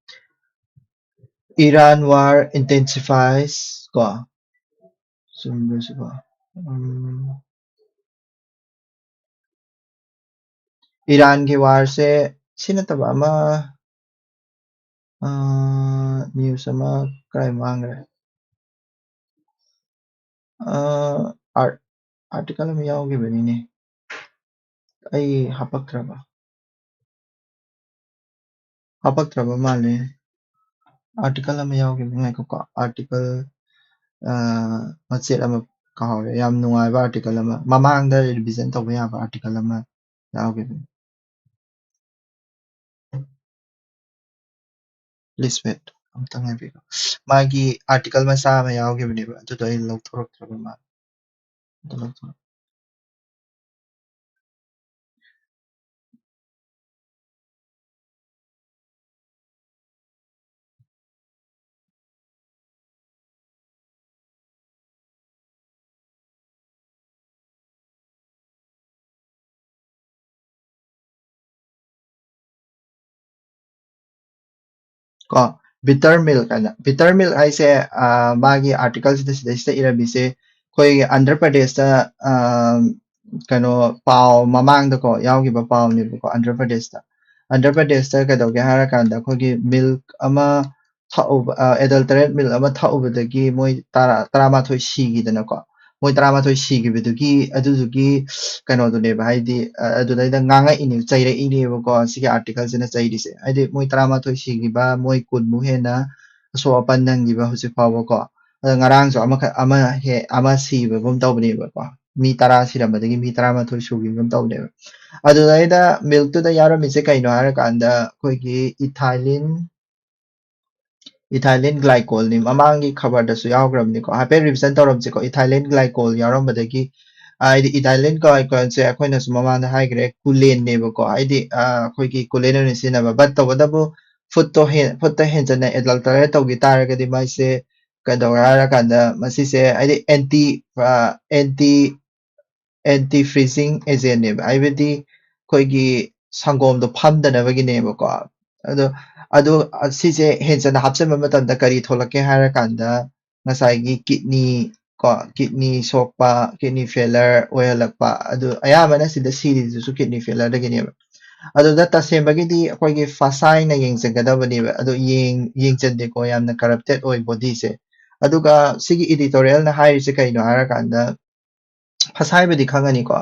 Iran war intensifies ꯀꯣ꯫ ꯆꯨꯝꯕ꯭ꯔꯥ ꯁꯤꯕꯣ? ꯎꯝ꯫ ꯏꯔꯥꯟꯒꯤ warꯁꯦ ꯁꯤ ꯅꯠꯇꯕ ꯑꯃ, ꯑ, news ꯑꯃ ꯀꯗꯥꯏ ꯃꯥꯡꯈ꯭ꯔꯦ? ꯑ, ꯑꯥꯔ-, ꯑꯥꯔꯇꯤꯀꯜ ꯑꯃ ꯌꯥꯎꯈꯤꯕꯅꯤꯅꯦ꯫ ꯑꯩ ꯍꯥꯄꯛꯇ꯭ꯔꯕ? ꯍꯥꯄꯛꯇ꯭ꯔꯕ ꯃꯥꯜꯂꯦ꯫ ꯑꯥꯔꯇꯤꯀꯜ ꯑꯃ ꯌꯥꯎꯈꯤꯕꯅꯤ, ꯉꯥꯏꯈꯣꯀꯣ꯫ ꯑꯥꯔꯇꯤꯀꯜ, ꯑ, ꯃꯆꯦꯠ ꯑꯃ ꯀꯥꯎꯔꯦ꯫ ꯌꯥꯝ ꯅꯨꯡꯉꯥꯏꯕ ꯑꯥꯔꯇꯤꯀꯜ ꯑꯃ, ꯃꯃꯥꯡꯗ ꯔꯤꯚꯤꯖꯟ ꯇꯧꯕ ꯌꯥꯕ ꯑꯥꯔꯇꯤꯀꯜ ꯑꯃ ꯌꯥꯎꯈꯤꯕꯅꯤ꯫ Please wait, ꯑꯝꯇꯪ ꯉꯥꯏꯕꯤꯌꯨ꯫ ꯃꯥꯒꯤ ꯑꯥꯔꯇꯤꯀꯜ ꯃꯆꯥ ꯑꯃ ꯌꯥꯎꯈꯤꯕꯅꯦꯕ, ꯑꯗꯨꯗꯣ ꯑꯩ ꯂꯧꯊꯣꯔꯛꯇ꯭ꯔꯕ ꯃꯥꯜꯂꯦ꯫ ꯑꯗꯨ ꯂꯧꯊꯣꯔꯛ-, ꯀꯣ, bitter milk ꯍꯥꯏꯅ꯫ Bitter milk ꯍꯥꯏꯁꯦ, ꯑ, ꯃꯥꯒꯤ ꯑꯥꯔꯇꯤꯀꯜꯁꯤꯗ ꯁꯤꯗꯩꯁꯤꯗ ꯏꯔꯝꯃꯤꯁꯦ, ꯑꯩꯈꯣꯏꯒꯤ ꯑꯟꯙ꯭ꯔ ꯄ꯭ꯔꯗꯦꯁꯇ, ꯑ, ꯀꯩꯅꯣ, ꯄꯥꯎ ꯃꯃꯥꯡꯗꯀꯣ ꯌꯥꯎꯈꯤꯕ ꯄꯥꯎꯅꯦꯕꯀꯣ, ꯑꯟꯙ꯭ꯔ ꯄ꯭ꯔꯗꯦꯁꯇ꯫ ꯑꯟꯙ꯭ꯔ ꯄ꯭ꯔꯗꯦꯁꯇ ꯀꯩꯗꯧꯒꯦ ꯍꯥꯏꯔꯀꯥꯟꯗ, ꯑꯩꯈꯣꯏꯒꯤ ꯃꯤꯜꯛ ꯑꯃ ꯊꯛꯎꯕ, ꯑ, adulterate milk ꯑꯃ ꯊꯛꯎꯕꯗꯒꯤ ꯃꯣꯏ ꯇꯔꯥ, ꯇꯔꯥꯃꯥꯊꯣꯏ ꯁꯤꯈꯤꯗꯅꯀꯣ꯫ ꯃꯣꯏ ꯇꯔꯥꯃꯥꯊꯣꯏ ꯁꯤꯈꯤꯕꯗꯨꯒꯤ, ꯑꯗꯨꯗꯨꯒꯤ ꯀꯩꯅꯣꯗꯨꯅꯦꯕ, ꯍꯥꯏꯗꯤ, ꯑ, ꯑꯗꯨꯗꯩꯗ ꯉꯥꯡꯉꯛꯏꯅꯦ, ꯆꯩꯔꯛꯏꯅꯦꯕꯀꯣ, ꯁꯤꯒꯤ ꯑꯥꯔꯇꯤꯀꯜꯁꯤꯅ ꯆꯩꯔꯤꯁꯦ꯫ ꯍꯥꯏꯗꯤ ꯃꯣꯏ ꯇꯔꯥꯃꯥꯊꯣꯏ ꯁꯤꯈꯤꯕ, ꯃꯣꯏ ꯀꯨꯟꯃꯨꯛ ꯍꯦꯟꯅ ꯑꯁꯣꯛ ꯑꯄꯟ ꯅꯪꯈꯤꯕ ꯍꯧꯖꯤꯛ ꯐꯥꯎꯕꯀꯣ꯫ ꯑꯗ ꯉꯔꯥꯡꯁꯨ ꯑꯃꯈꯛ, ꯑꯃ ꯍꯦ-, ꯑꯃ ꯁꯤꯕꯒꯨꯝ ꯇꯧꯕꯅꯦꯕꯀꯣ꯫ ꯃꯤ ꯇꯔꯥ ꯁꯤꯔꯝꯕꯗꯒꯤ ꯃꯤ ꯇꯔꯥꯃꯥꯊꯣꯏ ꯁꯨꯈꯤꯕꯒꯨꯝ ꯇꯧꯕꯅꯦꯕ꯫ ꯑꯗꯨꯗꯩꯗ ꯃꯤꯜꯛꯇꯨꯗ ꯌꯥꯎꯔꯝꯃꯤꯁꯦ ꯀꯩꯅꯣ ꯍꯥꯏꯔꯀꯥꯟꯗ, ꯑꯩꯈꯣꯏꯒꯤ ethylene, ethylene glycolꯅꯤ꯫ ꯃꯃꯥꯡꯒꯤ ꯈꯕꯔꯗꯁꯨ ꯌꯥꯎꯈ꯭ꯔꯕꯅꯤꯀꯣ꯫ ꯍꯥꯏꯐꯦꯠ ꯔꯤꯚꯤꯖꯟ ꯇꯧꯔꯝꯁꯤꯀꯣ꯫ Ethylene glycol ꯌꯥꯎꯔꯝꯕꯗꯒꯤ, ꯍꯥꯏꯗꯤ, ethylene glycolꯁꯦ ꯑꯩꯈꯣꯏꯅꯁꯨ ꯃꯃꯥꯡꯗ ꯍꯥꯏꯈ꯭ꯔꯦ, ꯀꯨꯂꯦꯟꯅꯦꯕꯀꯣ꯫ ꯍꯥꯏꯗꯤ, ꯑ, ꯑꯩꯈꯣꯏꯒꯤ ꯀꯨꯂꯦꯟ ꯑꯣꯏꯅ ꯁꯤꯖꯤꯟꯅꯕ꯫ But ꯇꯧꯕꯇꯕꯨ ꯐꯨꯗꯇꯣ ꯍꯦ-, ꯐꯨꯗꯇ ꯍꯦꯟꯖꯟꯅ adulterate ꯇꯧꯈꯤ ꯇꯥꯔꯒꯗꯤ, ꯃꯥꯏꯁꯦ ꯀꯩꯗꯧꯔꯦ ꯍꯥꯏꯔꯀꯥꯟꯗ, ꯃꯁꯤꯁꯦ, ꯍꯥꯏꯗꯤ, anti, ꯑ, anti, anti freezing agentꯅꯦꯕ, ꯍꯥꯏꯕꯗꯤ ꯑꯩꯈꯣꯏꯒꯤ ꯁꯪꯒꯣꯝꯗꯣ ꯐꯝꯗꯅꯕꯒꯤꯅꯦꯕꯀꯣ꯫ ꯑꯗꯣ, ꯑꯗꯣ, ꯑ, ꯁꯤꯁꯦ ꯍꯦꯟꯖꯟꯅ ꯍꯥꯞꯆꯤꯟꯕ ꯃꯇꯝꯗ ꯀꯔꯤ ꯊꯣꯛꯂꯛꯀꯦ ꯍꯥꯏꯔꯀꯥꯟꯗ, ꯉꯁꯥꯏꯒꯤ kidney ꯀꯣ, kidney ꯁꯣꯛꯄ, kidney failure ꯑꯣꯏꯍꯜꯂꯛꯄ, ꯑꯗꯨ ꯑꯌꯥꯝꯕꯅ ꯁꯤꯗ ꯁꯤꯔꯤꯗꯨꯁꯨ kidney failureꯗꯒꯤꯅꯦꯕ꯫ ꯑꯗꯨꯗ ꯇꯁꯦꯡꯕꯒꯤꯗꯤ ꯑꯩꯈꯣꯏꯒꯤ ꯐꯁꯥꯏꯅ ꯌꯦꯡꯁꯤꯟꯒꯗꯕꯅꯦꯕ, ꯑꯗꯣ ꯌꯦꯡ-, ꯌꯦꯡꯁꯤꯟꯗꯦꯀꯣ, ꯌꯥꯝꯅ corrupted ꯑꯣꯏ bodyꯁꯦ꯫ ꯑꯗꯨꯒ ꯁꯤꯒꯤ editorialꯅ ꯍꯥꯏꯔꯤꯁꯦ ꯀꯩꯅꯣ ꯍꯥꯏꯔꯀꯥꯟꯗ, ꯐꯁꯥꯏꯕꯨꯗꯤ ꯈꯪꯉꯅꯤꯀꯣ꯫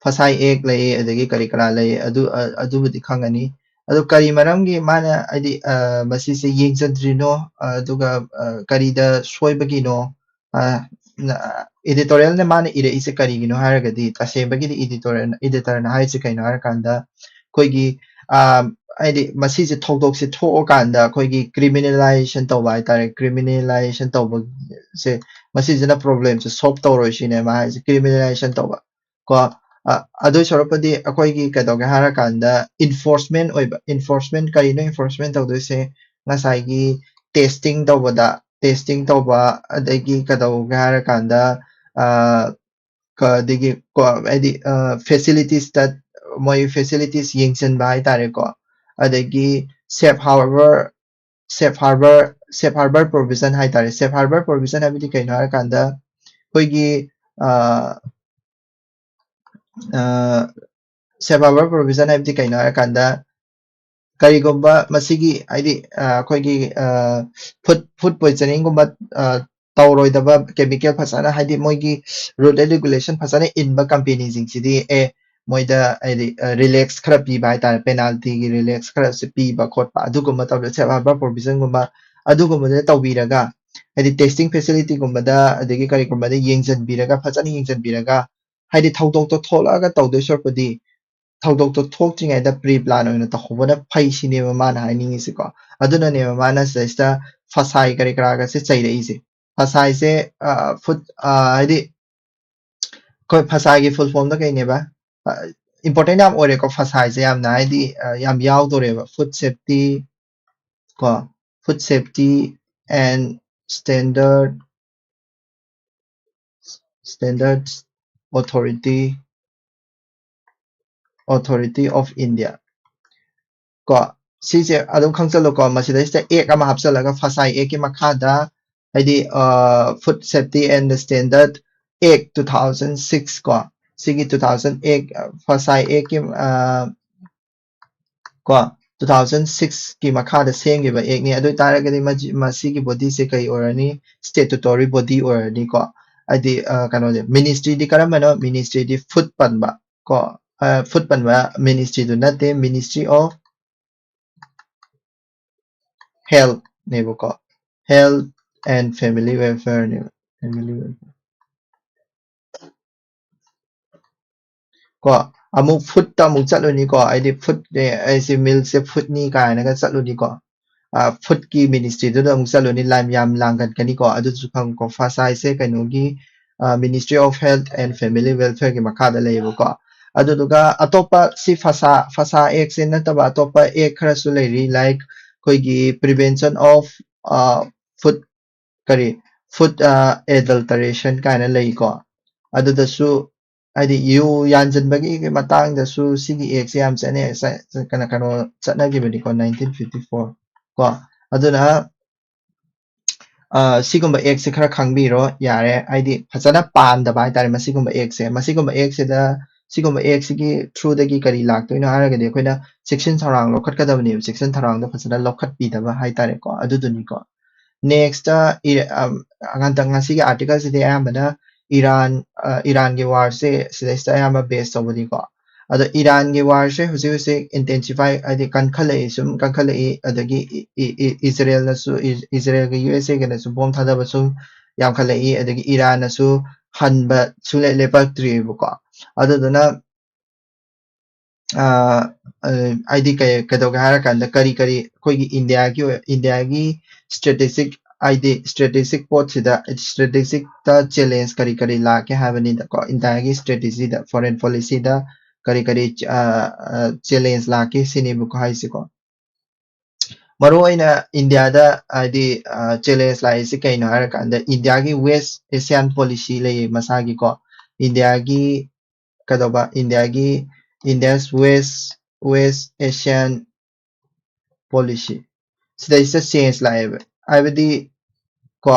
ꯐꯁꯥꯏ ꯑꯦꯛ ꯂꯩ, ꯑꯗꯒꯤ ꯀꯔꯤ ꯀꯔꯥ ꯂꯩ, ꯑꯗꯨ, ꯑ, ꯑꯗꯨꯕꯨꯗꯤ ꯈꯪꯉꯅꯤ꯫ ꯑꯗꯣ ꯀꯔꯤ ꯃꯔꯝꯒꯤ ꯃꯥꯅ, ꯍꯥꯏꯗꯤ, ꯑ, ꯃꯁꯤꯁꯦ ꯌꯦꯡꯁꯤꯟꯗ꯭ꯔꯤꯅꯣ, ꯑꯗꯨꯒ, ꯑ, ꯀꯔꯤꯗ ꯁꯣꯏꯕꯒꯤꯅꯣ? ꯑ, ꯅ-, editorialꯅ ꯃꯥꯅ ꯏꯔꯛꯏꯁꯦ ꯀꯔꯤꯒꯤꯅꯣ ꯍꯥꯏꯔꯒꯗꯤ, ꯇꯁꯦꯡꯕꯒꯤꯗꯤ editorial, editorꯅ ꯍꯥꯏꯔꯤꯁꯦ ꯀꯩꯅꯣ ꯍꯥꯏꯔꯀꯥꯟꯗ, ꯑꯩꯈꯣꯏꯒꯤ, ꯑ, ꯍꯥꯏꯗꯤ, ꯃꯁꯤꯁꯦ ꯊꯧꯗꯣꯛꯁꯦ ꯊꯣꯛꯑꯀꯥꯟꯗ ꯑꯩꯈꯣꯏꯒꯤ criminalization ꯇꯧꯕ ꯍꯥꯏꯇꯥꯔꯦ꯫ Criminalization ꯇꯧꯕꯁꯦ, ꯃꯁꯤꯁꯤꯅ problemꯁꯦ solve ꯇꯧꯔꯣꯏ ꯁꯤꯅꯦ ꯃꯥ ꯍꯥꯏꯁꯦ, criminalization ꯇꯧꯕ꯫ ꯀꯣ, ꯑ, ꯑꯗꯨꯏ ꯁꯔꯨꯛꯄꯨꯗꯤ ꯑꯩꯈꯣꯏꯒꯤ ꯀꯩꯗꯧꯒꯦ ꯍꯥꯏꯔꯀꯥꯟꯗ enforcement ꯑꯣꯏꯕ, enforcement ꯀꯔꯤꯅꯣ enforcement ꯇꯧꯗꯣꯏꯁꯦ? ꯉꯁꯥꯏꯒꯤ testing ꯇꯧꯕꯗ, testing ꯇꯧꯕ, ꯑꯗꯒꯤ ꯀꯩꯗꯧꯒꯦ ꯍꯥꯏꯔꯀꯥꯟꯗ, ꯑ, ꯀ-, ꯑꯗꯒꯤ ꯀꯣ, ꯍꯥꯏꯗꯤ, ꯑ, facilitiesꯇ, ꯃꯣꯏ facilities ꯌꯦꯡꯁꯤꯟꯕ ꯍꯥꯏꯇꯥꯔꯦꯀꯣ꯫ ꯑꯗꯒꯤ safe harbour, safe harbour, safe harbour provision ꯍꯥꯏꯇꯥꯔꯦ꯫ Safe harbour provision ꯍꯥꯏꯕꯗꯤ ꯀꯩꯅꯣ ꯍꯥꯏꯔꯀꯥꯟꯗ, ꯑꯩꯈꯣꯏꯒꯤ, ꯑ, ꯑ, safe harbour provision ꯍꯥꯏꯕꯗꯤ ꯀꯩꯅꯣ ꯍꯥꯏꯔꯀꯥꯟꯗ, ꯀꯔꯤꯒꯨꯝꯕ ꯃꯁꯤꯒꯤ, ꯍꯥꯏꯗꯤ, ꯑ, ꯑꯩꯈꯣꯏꯒꯤ, ꯑ, food, food poisoningꯒꯨꯝꯕ, ꯑ, ꯇꯧꯔꯣꯏꯗꯕ, chemical ꯐꯖꯅ, ꯍꯥꯏꯗꯤ, ꯃꯣꯏꯒꯤ rule and regulation ꯐꯖꯅ ꯏꯟꯕ companyꯁꯤꯡꯁꯤꯗꯤ, ꯑꯦ, ꯃꯣꯏꯗ, ꯍꯥꯏꯗꯤ, ꯑ, relax ꯈꯔ ꯄꯤꯕ ꯍꯥꯏꯇꯥꯔꯦ, penaltyꯒꯤ relax ꯈꯔꯁꯦ ꯄꯤꯕ ꯈꯣꯠꯄ, ꯑꯗꯨꯒꯨꯝꯕ ꯇꯧꯔ, safe harbour provisionꯒꯨꯝꯕ ꯑꯗꯨꯒꯨꯝꯕꯗ ꯇꯧꯕꯤꯔꯒ, ꯍꯥꯏꯗꯤ, testing facilityꯒꯨꯝꯕꯗ, ꯑꯗꯒꯤ ꯀꯔꯤꯒꯨꯝꯕꯗ ꯌꯦꯡꯁꯤꯟꯕꯤꯔꯒ, ꯐꯖꯅ ꯌꯦꯡꯁꯤꯟꯕꯤꯔꯒ, ꯍꯥꯏꯗꯤ, ꯊꯧꯗꯣꯛꯇꯣ ꯊꯣꯛꯂꯛꯑꯒ ꯇꯧꯗꯣꯏ ꯁꯔꯨꯛꯄꯨꯗꯤ, ꯊꯧꯗꯣꯛꯇꯣ ꯊꯣꯛꯇ꯭ꯔꯤꯉꯩꯗ pre plan ꯑꯣꯏꯅ ꯇꯧꯍꯧꯕꯅ ꯐꯩ ꯁꯤꯅꯦꯕ ꯃꯥꯅ ꯍꯥꯏꯅꯤꯡꯉꯤꯁꯦꯀꯣ꯫ ꯑꯗꯨꯅꯅꯦꯕ ꯃꯥꯅ ꯁꯤꯗꯩꯁꯤꯗ ꯐꯁꯥꯏ ꯀꯔꯤ ꯀꯔꯥꯒꯁꯦ ꯆꯩꯔꯛꯏꯁꯦ꯫ ꯐꯁꯥꯏꯁꯦ, ꯑ, food, ꯑ, ꯍꯥꯏꯗꯤ, ꯑꯩꯈꯣꯏ ꯐꯁꯥꯏꯒꯤ full formꯗ ꯀꯩꯅꯦꯕ? ꯑ, important ꯌꯥꯝ ꯑꯣꯏꯔꯦꯀꯣ ꯐꯁꯥꯏꯁꯦ ꯌꯥꯝꯅ, ꯍꯥꯏꯗꯤ, ꯑ, ꯌꯥꯝ ꯌꯥꯎꯗꯣꯔꯦꯕ꯫ Food safety ꯀꯣ, food safety and standard, standards authority, Authority of India ꯀꯣ, ꯁꯤꯁꯦ ꯑꯗꯨꯝ ꯈꯪꯆꯜꯂꯨꯀꯣ꯫ ꯃꯁꯤꯗꯩꯁꯤꯗ act ꯑꯃ ꯍꯥꯞꯆꯜꯂꯒ, ꯐꯁꯥꯏ actꯀꯤ ꯃꯈꯥꯗ, ꯍꯥꯏꯗꯤ, ꯑ, Food Safety and Standard Act two thousand six ꯀꯣ, ꯁꯤꯒꯤ two thousand eight, ꯑ, ꯐꯁꯥꯏ actꯀꯤ, ꯑ, ꯀꯣ, two thousand sixꯀꯤ ꯃꯈꯥꯗ ꯁꯦꯝꯈꯤꯕ actꯅꯤ꯫ ꯑꯗꯨ ꯑꯣꯏ ꯇꯥꯔꯒꯗꯤ ꯃꯁꯤ-, ꯃꯁꯤꯒꯤ bodyꯁꯦ ꯀꯩ ꯑꯣꯏꯔꯅꯤ? Statutory body ꯑꯣꯏꯔꯅꯤꯀꯣ꯫ ꯍꯥꯏꯗꯤ ꯑ, ꯀꯩꯅꯣꯁꯦ, ꯃꯤꯅꯤꯁꯇ꯭ꯔꯤꯗꯤ ꯀꯔꯝꯕꯅꯣ? ꯃꯤꯅꯤꯁꯇ꯭ꯔꯤꯗꯤ ꯐꯨꯗ ꯄꯟꯕ ꯀꯣ, ꯐꯨꯗ ꯄꯟꯕ ꯃꯤꯅꯤꯁꯇ꯭ꯔꯤꯗꯨ ꯅꯠꯇꯦ, Ministry of Health ꯅꯦꯕꯀꯣ, Health and Family Welfare ꯅꯦꯕ, Family Welfare꯫ ꯀꯣ, ꯑꯃꯨꯛ ꯐꯨꯗꯇ ꯑꯃꯨꯛ ꯆꯠꯂꯨꯅꯤꯀꯣ, ꯍꯥꯏꯗꯤ ꯐꯨꯗ, ꯑꯩꯁꯦ ꯃꯤꯜꯁꯦ ꯐꯨꯗꯅꯤ ꯀꯥꯏꯅꯒ ꯆꯠꯂꯨꯅꯤꯀꯣ, ꯐꯨꯗꯀꯤ ꯃꯤꯅꯤꯁꯇ꯭ꯔꯤꯗꯨꯗ ꯑꯃꯨꯛ ꯆꯠꯂꯨꯅꯤ, ꯂꯥꯏ ꯌꯥꯝ ꯂꯥꯡꯒꯟꯒꯅꯤꯀꯣ, ꯑꯗꯨꯁꯨ ꯈꯪꯉꯨꯀꯣ꯫ ꯐꯁꯥ ꯍꯥꯏꯁꯦ ꯀꯩꯅꯣꯒꯤ, Ministry of Health and Family Welfare ꯒꯤ ꯃꯈꯥꯗ ꯂꯩꯌꯦꯕꯀꯣ꯫ ꯑꯗꯨꯗꯨꯒ ꯑꯇꯣꯞꯄ ꯁꯤ ꯐꯁꯥ, ꯐꯁꯥ ꯑꯦꯛꯁꯦ ꯅꯠꯇꯕ ꯑꯇꯣꯞꯄ ꯑꯦꯛ ꯈꯔꯁꯨ ꯂꯩꯔꯤ, like ꯑꯩꯈꯣꯏꯒꯤ Prevention of Food, ꯀꯔꯤ, Food Adulteration ꯀꯥꯏꯅ ꯂꯩꯀꯣ꯫ ꯑꯗꯨꯗꯁꯨ ꯍꯥꯏꯗꯤ ꯌꯨ ꯌꯥꯟꯁꯤꯟꯕꯒꯤ ꯃꯇꯥꯡꯗꯁꯨ ꯁꯤꯒꯤ ꯑꯦꯛꯁꯦ ꯌꯥꯝ ꯆꯠꯅꯩ, ꯆ-, ꯀꯩꯅꯣ, ꯀꯩꯅꯣ ꯆꯠꯅꯈꯤꯕꯅꯤꯀꯣ, nineteen fifty four ꯀꯣ꯫ ꯑꯗꯨꯅ ꯑ, ꯁꯤꯒꯨꯝꯕ ꯑꯦꯛꯁꯦ ꯈꯔ ꯈꯪꯕꯤꯔꯣ ꯌꯥꯔꯦ, ꯍꯥꯏꯗꯤ ꯐꯖꯅ ꯄꯥꯟꯗꯕ ꯍꯥꯏꯇꯥꯔꯦ ꯃꯁꯤꯒꯨꯝꯕ ꯑꯦꯛꯁꯦ꯫ ꯃꯁꯤꯒꯨꯝꯕ ꯑꯦꯛꯁꯤꯗ, ꯁꯤꯒꯨꯝꯕ ꯑꯦꯛꯁꯤꯒꯤ ꯊ꯭ꯔꯨꯗꯒꯤ ꯀꯔꯤ ꯂꯥꯛꯇꯣꯏꯅꯣ ꯍꯥꯏꯔꯒꯗꯤ ꯑꯩꯈꯣꯏꯅ ꯆꯦꯛꯁꯤꯟ ꯊꯧꯔꯥꯡ ꯂꯧꯈꯠꯀꯗꯕꯅꯦꯕ, ꯆꯦꯛꯁꯤꯟ ꯊꯧꯔꯥꯡꯗꯣ ꯐꯖꯅ ꯂꯧꯈꯠꯄꯤꯗꯕ ꯍꯥꯏꯇꯥꯔꯦꯀꯣ, ꯑꯗꯨꯗꯨꯅꯤꯀꯣ꯫ ꯅꯦꯛꯁꯇ ꯍꯟꯗꯛ ꯉꯁꯤꯒꯤ ꯑꯥꯔꯇꯤꯀꯜꯁꯤꯗꯤ ꯑꯌꯥꯝꯕꯅ ꯏꯔꯥꯟ, ꯑ, ꯏꯔꯥꯟꯒꯤ ꯋꯥꯔꯁꯦ ꯁꯤꯗꯩꯁꯤꯗ ꯑꯌꯥꯝꯕ ꯕꯦꯁ ꯇꯧꯕꯅꯤꯀꯣ꯫ ꯑꯗꯣ ꯏꯔꯥꯟꯒꯤ ꯋꯥꯔꯁꯦ ꯍꯧꯖꯤꯛ ꯍꯧꯖꯤꯛ ꯏꯟꯇꯦꯟꯁꯤꯐꯥꯏ, ꯍꯥꯏꯗꯤ ꯀꯟꯈꯠꯂꯛꯏ, ꯁꯨꯝ ꯀꯟꯈꯠꯂꯛꯏ, ꯑꯗꯒꯤ E-, E-, E-, ꯏꯖꯔꯦꯜꯅꯁꯨ, E-, ꯏꯖꯔꯦꯜꯒ U S ꯑꯦꯒꯅꯁꯨ bomb ꯊꯥꯗꯕ ꯁꯨꯝ ꯌꯥꯝꯈꯠꯂꯛꯏ, ꯑꯗꯒꯤ ꯏꯔꯥꯟꯅꯁꯨ ꯍꯟꯕ ꯁꯨꯡꯂꯦꯞ ꯂꯦꯞꯄꯛꯇ꯭ꯔꯤꯕꯀꯣ꯫ ꯑꯗꯨꯗꯨꯅ, ꯑ, ꯑ, ꯍꯥꯏꯗꯤ ꯀꯩ-, ꯀꯩꯗꯧꯒꯦ ꯍꯥꯏꯔꯀꯥꯟꯗ ꯀꯔꯤ ꯀꯔꯤ ꯑꯩꯈꯣꯏꯒꯤ ꯏꯟꯗꯤꯌꯥꯒꯤ ꯑꯣꯏ-, ꯏꯟꯗꯤꯌꯥꯒꯤ ꯁ꯭ꯇ꯭ꯔꯦꯇꯦꯖꯤꯛ, ꯍꯥꯏꯗꯤ ꯁ꯭ꯇ꯭ꯔꯦꯇꯦꯖꯤꯛ ꯄꯣꯠꯁꯤꯗ, ꯁ꯭ꯇ꯭ꯔꯦꯇꯦꯖꯤꯛꯇ ꯆꯦꯂꯦꯟꯖ ꯀꯔꯤ ꯀꯔꯤ ꯂꯥꯛꯀꯦ ꯍꯥꯏꯕꯅꯤꯗꯀꯣ, ꯏꯟꯗꯤꯌꯥꯒꯤ ꯁ꯭ꯇ꯭ꯔꯦꯇꯦꯖꯤꯗ, ꯐꯣꯔꯦꯟ ꯄꯣꯂꯤꯁꯤꯗ ꯀꯔꯤ ꯀꯔꯤ, ꯑ, ꯑ, ꯆꯦꯂꯦꯟꯖ ꯂꯥꯛꯀꯦ ꯁꯤꯅꯦꯕꯀꯣ ꯍꯥꯏꯁꯦꯀꯣ꯫ ꯃꯔꯨ ꯑꯣꯏꯅ ꯏꯟꯗꯤꯌꯥꯗ ꯍꯥꯏꯗꯤ, ꯑ, ꯆꯦꯂꯦꯟꯖ ꯂꯥꯛꯏꯁꯤ ꯀꯩꯅꯣ ꯍꯥꯏꯔꯀꯥꯟꯗ ꯏꯟꯗꯤꯌꯥꯒꯤ ꯋꯦꯁ ꯑꯦꯁꯤꯌꯥꯟ ꯄꯣꯂꯤꯁꯤ ꯂꯩꯌꯦ ꯃꯁꯥꯒꯤꯀꯣ꯫ ꯏꯟꯗꯤꯌꯥꯒꯤ ꯀꯩꯗꯧꯕ, ꯏꯟꯗꯤꯌꯥꯒꯤ India's West, West Asian Policy ꯁꯤꯗꯩꯁꯤꯗ ꯆꯦꯟꯖ ꯂꯥꯛꯑꯦꯕ꯫ ꯍꯥꯏꯕꯗꯤ ꯀꯣ,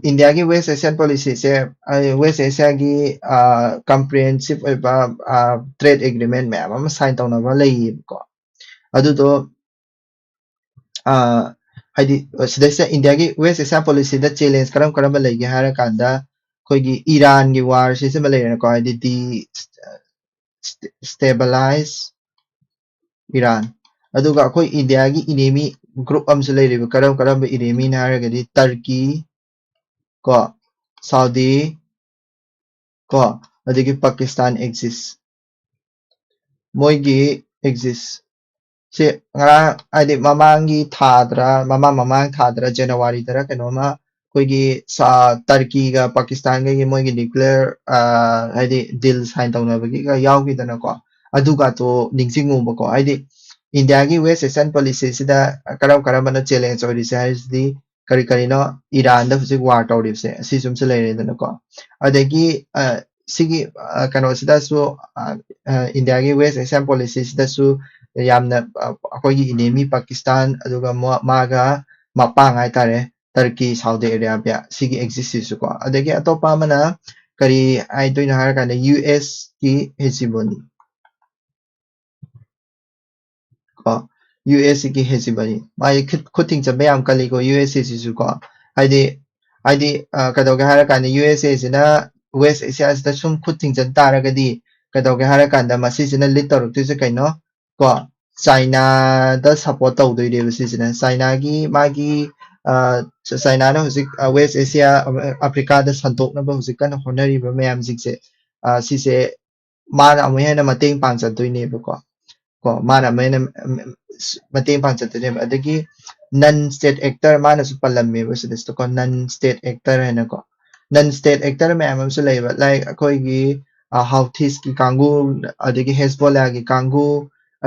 ꯏꯟꯗꯤꯌꯥꯒꯤ ꯋꯦꯁ ꯑꯦꯁꯤꯌꯥꯟ ꯄꯣꯂꯤꯁꯤꯁꯦ, ꯑ, ꯋꯦꯁ ꯑꯦꯁꯤꯌꯥꯒꯤ, ꯑ, ꯀꯝꯄ꯭ꯔꯤꯍꯦꯟꯁꯤꯞ ꯑꯣꯏꯕ, ꯑ, ꯇ꯭ꯔꯦꯗ ꯑꯦꯒ꯭ꯔꯤꯃꯦꯟ ꯃꯌꯥꯝ ꯑꯃ ꯁꯥꯏꯟ ꯇꯧꯅꯕ ꯂꯩꯌꯦꯕꯀꯣ꯫ ꯑꯗꯨꯗꯣ, ꯑ, ꯍꯥꯏꯗꯤ ꯁꯤꯗꯩꯁꯤꯗ ꯏꯟꯗꯤꯌꯥꯒꯤ ꯋꯦꯁ ꯑꯦꯁꯤꯌꯥ ꯄꯣꯂꯤꯁꯤꯗ ꯆꯦꯂꯦꯟꯖ ꯀꯔꯝ ꯀꯔꯝꯕ ꯂꯩꯒꯦ ꯍꯥꯏꯔꯀꯥꯟꯗ, ꯑꯩꯈꯣꯏꯒꯤ ꯏꯔꯥꯟꯒꯤ ꯋꯥꯔꯁꯦ ꯁꯤꯃ ꯂꯩꯔꯦꯅꯀꯣ, ꯍꯥꯏꯗꯤ ꯗꯤ ꯁ꯭ꯇꯦꯕꯤꯂꯥꯏꯁ ꯏꯔꯥꯟ꯫ ꯑꯗꯨꯒ ꯑꯩꯈꯣꯏ ꯏꯟꯗꯤꯌꯥꯒꯤ ꯏꯅꯦꯃꯤ ꯒ꯭ꯔꯨꯞ ꯑꯃꯁꯨ ꯂꯩꯔꯤꯕ꯫ ꯀꯔꯝ ꯀꯔꯝꯕ ꯏꯅꯦꯃꯤꯅ ꯍꯥꯏꯔꯒꯗꯤ ꯇꯔꯀꯤ, ꯀꯣ, ꯁꯥꯎꯗꯤ, ꯀꯣ, ꯑꯗꯒꯤ ꯄꯥꯀꯤꯁꯇꯥꯟ ꯑꯦꯛꯖꯤꯁ꯫ ꯃꯣꯏꯒꯤ ꯑꯦꯛꯖꯤꯁ ꯁꯦ ꯉꯔꯥꯡ, ꯍꯥꯏꯗꯤ ꯃꯃꯥꯡꯒꯤ ꯊꯥꯗꯔ, ꯃꯃꯥꯡ ꯃꯃꯥꯡ ꯊꯥꯗꯔ, ꯖꯅꯋꯥꯔꯤꯗꯔ ꯀꯩꯅꯣꯝꯃ ꯑꯩꯈꯣꯏꯒꯤ ꯁꯥ-, ꯇꯔꯀꯤꯒ ꯄꯥꯀꯤꯁꯇꯥꯟꯒꯒꯤ ꯃꯣꯏꯒꯤ ꯅ꯭ꯌꯨꯀ꯭ꯂꯤꯌꯔ, ꯍꯥꯏꯗꯤ ꯗꯤꯜ ꯁꯥꯏꯟ ꯇꯧꯅꯕꯒꯤꯒ ꯌꯥꯎꯈꯤꯗꯅꯀꯣ꯫ ꯑꯗꯨꯒꯥꯇꯣ ꯅꯤꯡꯁꯤꯡꯉꯨꯕꯀꯣ, ꯍꯥꯏꯗꯤ ꯏꯟꯗꯤꯌꯥꯒꯤ ꯋꯦꯁ ꯑꯦꯁꯤꯌꯥꯟ ꯄꯣꯂꯤꯁꯤꯁꯤꯗ ꯀꯔꯝ ꯀꯔꯝꯕꯅ ꯆꯦꯂꯦꯟꯖ ꯑꯣꯏꯔꯤꯁꯦ ꯍꯥꯏꯔꯤꯁꯤꯗꯤ ꯀꯔꯤ ꯀꯔꯤꯅꯣ? ꯏꯔꯥꯟꯗ ꯍꯧꯖꯤꯛ ꯋꯥꯔ ꯇꯧꯔꯤꯕꯁꯦ, ꯑꯁꯤꯁꯨ ꯑꯃꯁꯨ ꯂꯩꯔꯦꯗꯅꯀꯣ꯫ ꯑꯗꯒꯤ, ꯑ, ꯁꯤꯒꯤ, ꯑ, ꯀꯩꯅꯣꯁꯤꯗꯁꯨ, ꯑ, ꯑ, ꯏꯟꯗꯤꯌꯥꯒꯤ ꯋꯦꯁ ꯑꯦꯁꯤꯌꯥꯟ ꯄꯣꯂꯤꯁꯤꯁꯤꯗꯁꯨ ꯌꯥꯝꯅ, ꯑ, ꯑꯩꯈꯣꯏꯒꯤ ꯏꯅꯦꯃꯤ ꯄꯥꯀꯤꯁꯇꯥꯟ, ꯑꯗꯨꯒ ꯃꯣ-, ꯃꯥꯒ ꯃꯄꯥꯡ ꯍꯥꯏꯇꯥꯔꯦ, ꯇꯔꯀꯤ, ꯁꯥꯎꯗꯤ ꯑꯔꯥꯕꯤꯌꯥ, ꯁꯤꯒꯤ ꯑꯦꯛꯖꯤꯁꯁꯤꯁꯨꯀꯣ꯫ ꯑꯗꯒꯤ ꯑꯇꯣꯞꯄ ꯑꯃꯅ ꯀꯔꯤ ꯍꯥꯏꯗꯣꯏꯅꯣ ꯍꯥꯏꯔꯀꯥꯟꯗ, ꯌꯨ ꯑꯦꯁꯀꯤ ꯍꯦꯖꯤꯃꯣꯅꯤ꯫ ꯀꯣ, ꯌꯨ ꯑꯦꯁ ꯁꯤꯒꯤ ꯍꯦꯖꯤꯃꯣꯅꯤ, ꯃꯥꯒꯤ ꯈꯨꯠ, ꯈꯨꯠ ꯊꯤꯡꯖꯤꯟꯕ ꯌꯥꯝ ꯀꯜꯂꯤꯀꯣ, ꯌꯨ ꯑꯦꯁ ꯑꯦꯁꯤꯁꯨ ꯀꯣ꯫ ꯍꯥꯏꯗꯤ, ꯍꯥꯏꯗꯤ, ꯑ, ꯀꯩꯗꯧꯒꯦ ꯍꯥꯏꯔ ꯀꯥꯟꯗ, ꯌꯨ ꯑꯦꯁ ꯑꯦꯁꯤꯅ ꯋꯦꯁ ꯑꯦꯁꯤꯌꯥꯁꯤꯗ ꯁꯨꯝ ꯈꯨꯠ ꯊꯤꯡꯖꯤꯟ ꯇꯥꯔꯒꯗꯤ, ꯀꯩꯗꯧꯒꯦ ꯍꯥꯏꯔ ꯀꯥꯟꯗ, ꯃꯁꯤꯁꯤꯅ ꯂꯤꯠ ꯇꯧꯔꯛꯇꯣꯏꯁꯦ ꯀꯩꯅꯣ? ꯀꯣ, ꯆꯥꯏꯅꯥꯗ ꯁꯞꯄꯣꯔꯠ ꯇꯧꯗꯣꯏꯅꯦꯕ ꯁꯤꯁꯤꯅ꯫ ꯆꯥꯏꯅꯥꯒꯤ ꯃꯥꯒꯤ, ꯑ, ꯆ-, ꯆꯥꯏꯅꯥꯅ ꯍꯧꯖꯤꯛ, ꯑ, ꯋꯦꯁ ꯑꯦꯁꯤꯌꯥ, ꯑ, ꯑꯐ꯭ꯔꯤꯀꯥꯗ ꯁꯟꯗꯣꯛꯅꯕ ꯍꯧꯖꯤꯛ ꯀꯟꯅ ꯍꯣꯠꯅꯔꯤꯕ ꯃꯌꯥꯝꯁꯤꯡꯁꯦ, ꯑ, ꯁꯤꯁꯦ ꯃꯥꯅ ꯑꯃꯨꯛ ꯍꯦꯟꯅ ꯃꯇꯦꯡ ꯄꯥꯡꯖꯗꯣꯏꯅꯦꯕꯀꯣ꯫ ꯀꯣ, ꯃꯥꯅ ꯑꯃꯨꯛ ꯍꯦꯟꯅ, ꯎꯝ, ꯎꯝ, ꯃꯇꯦꯡ ꯄꯥꯡꯖꯗꯣꯏꯅꯦꯕ꯫ ꯑꯗꯒꯤ ꯅꯟ ꯁ꯭ꯇꯦꯠ ꯑꯦꯛꯇꯔ ꯃꯥꯅꯁꯨ ꯄꯜꯂꯝꯃꯦꯕ ꯁꯤꯗꯩꯁꯤꯗꯀꯣ, ꯅꯟ ꯁ꯭ꯇꯦꯠ ꯑꯦꯛꯇꯔ ꯍꯥꯏꯅꯀꯣ꯫ ꯅꯟ ꯁ꯭ꯇꯦꯠ ꯑꯦꯛꯇꯔ ꯃꯌꯥꯝ ꯑꯃꯁꯨ ꯂꯩꯌꯦꯕ, like ꯑꯩꯈꯣꯏꯒꯤ, ꯑ, ꯍꯥꯎꯊꯤꯁꯀꯤ ꯀꯥꯡꯕꯨ, ꯑꯗꯒꯤ ꯍꯦꯖꯕꯣꯂꯥꯒꯤ ꯀꯥꯡꯕꯨ,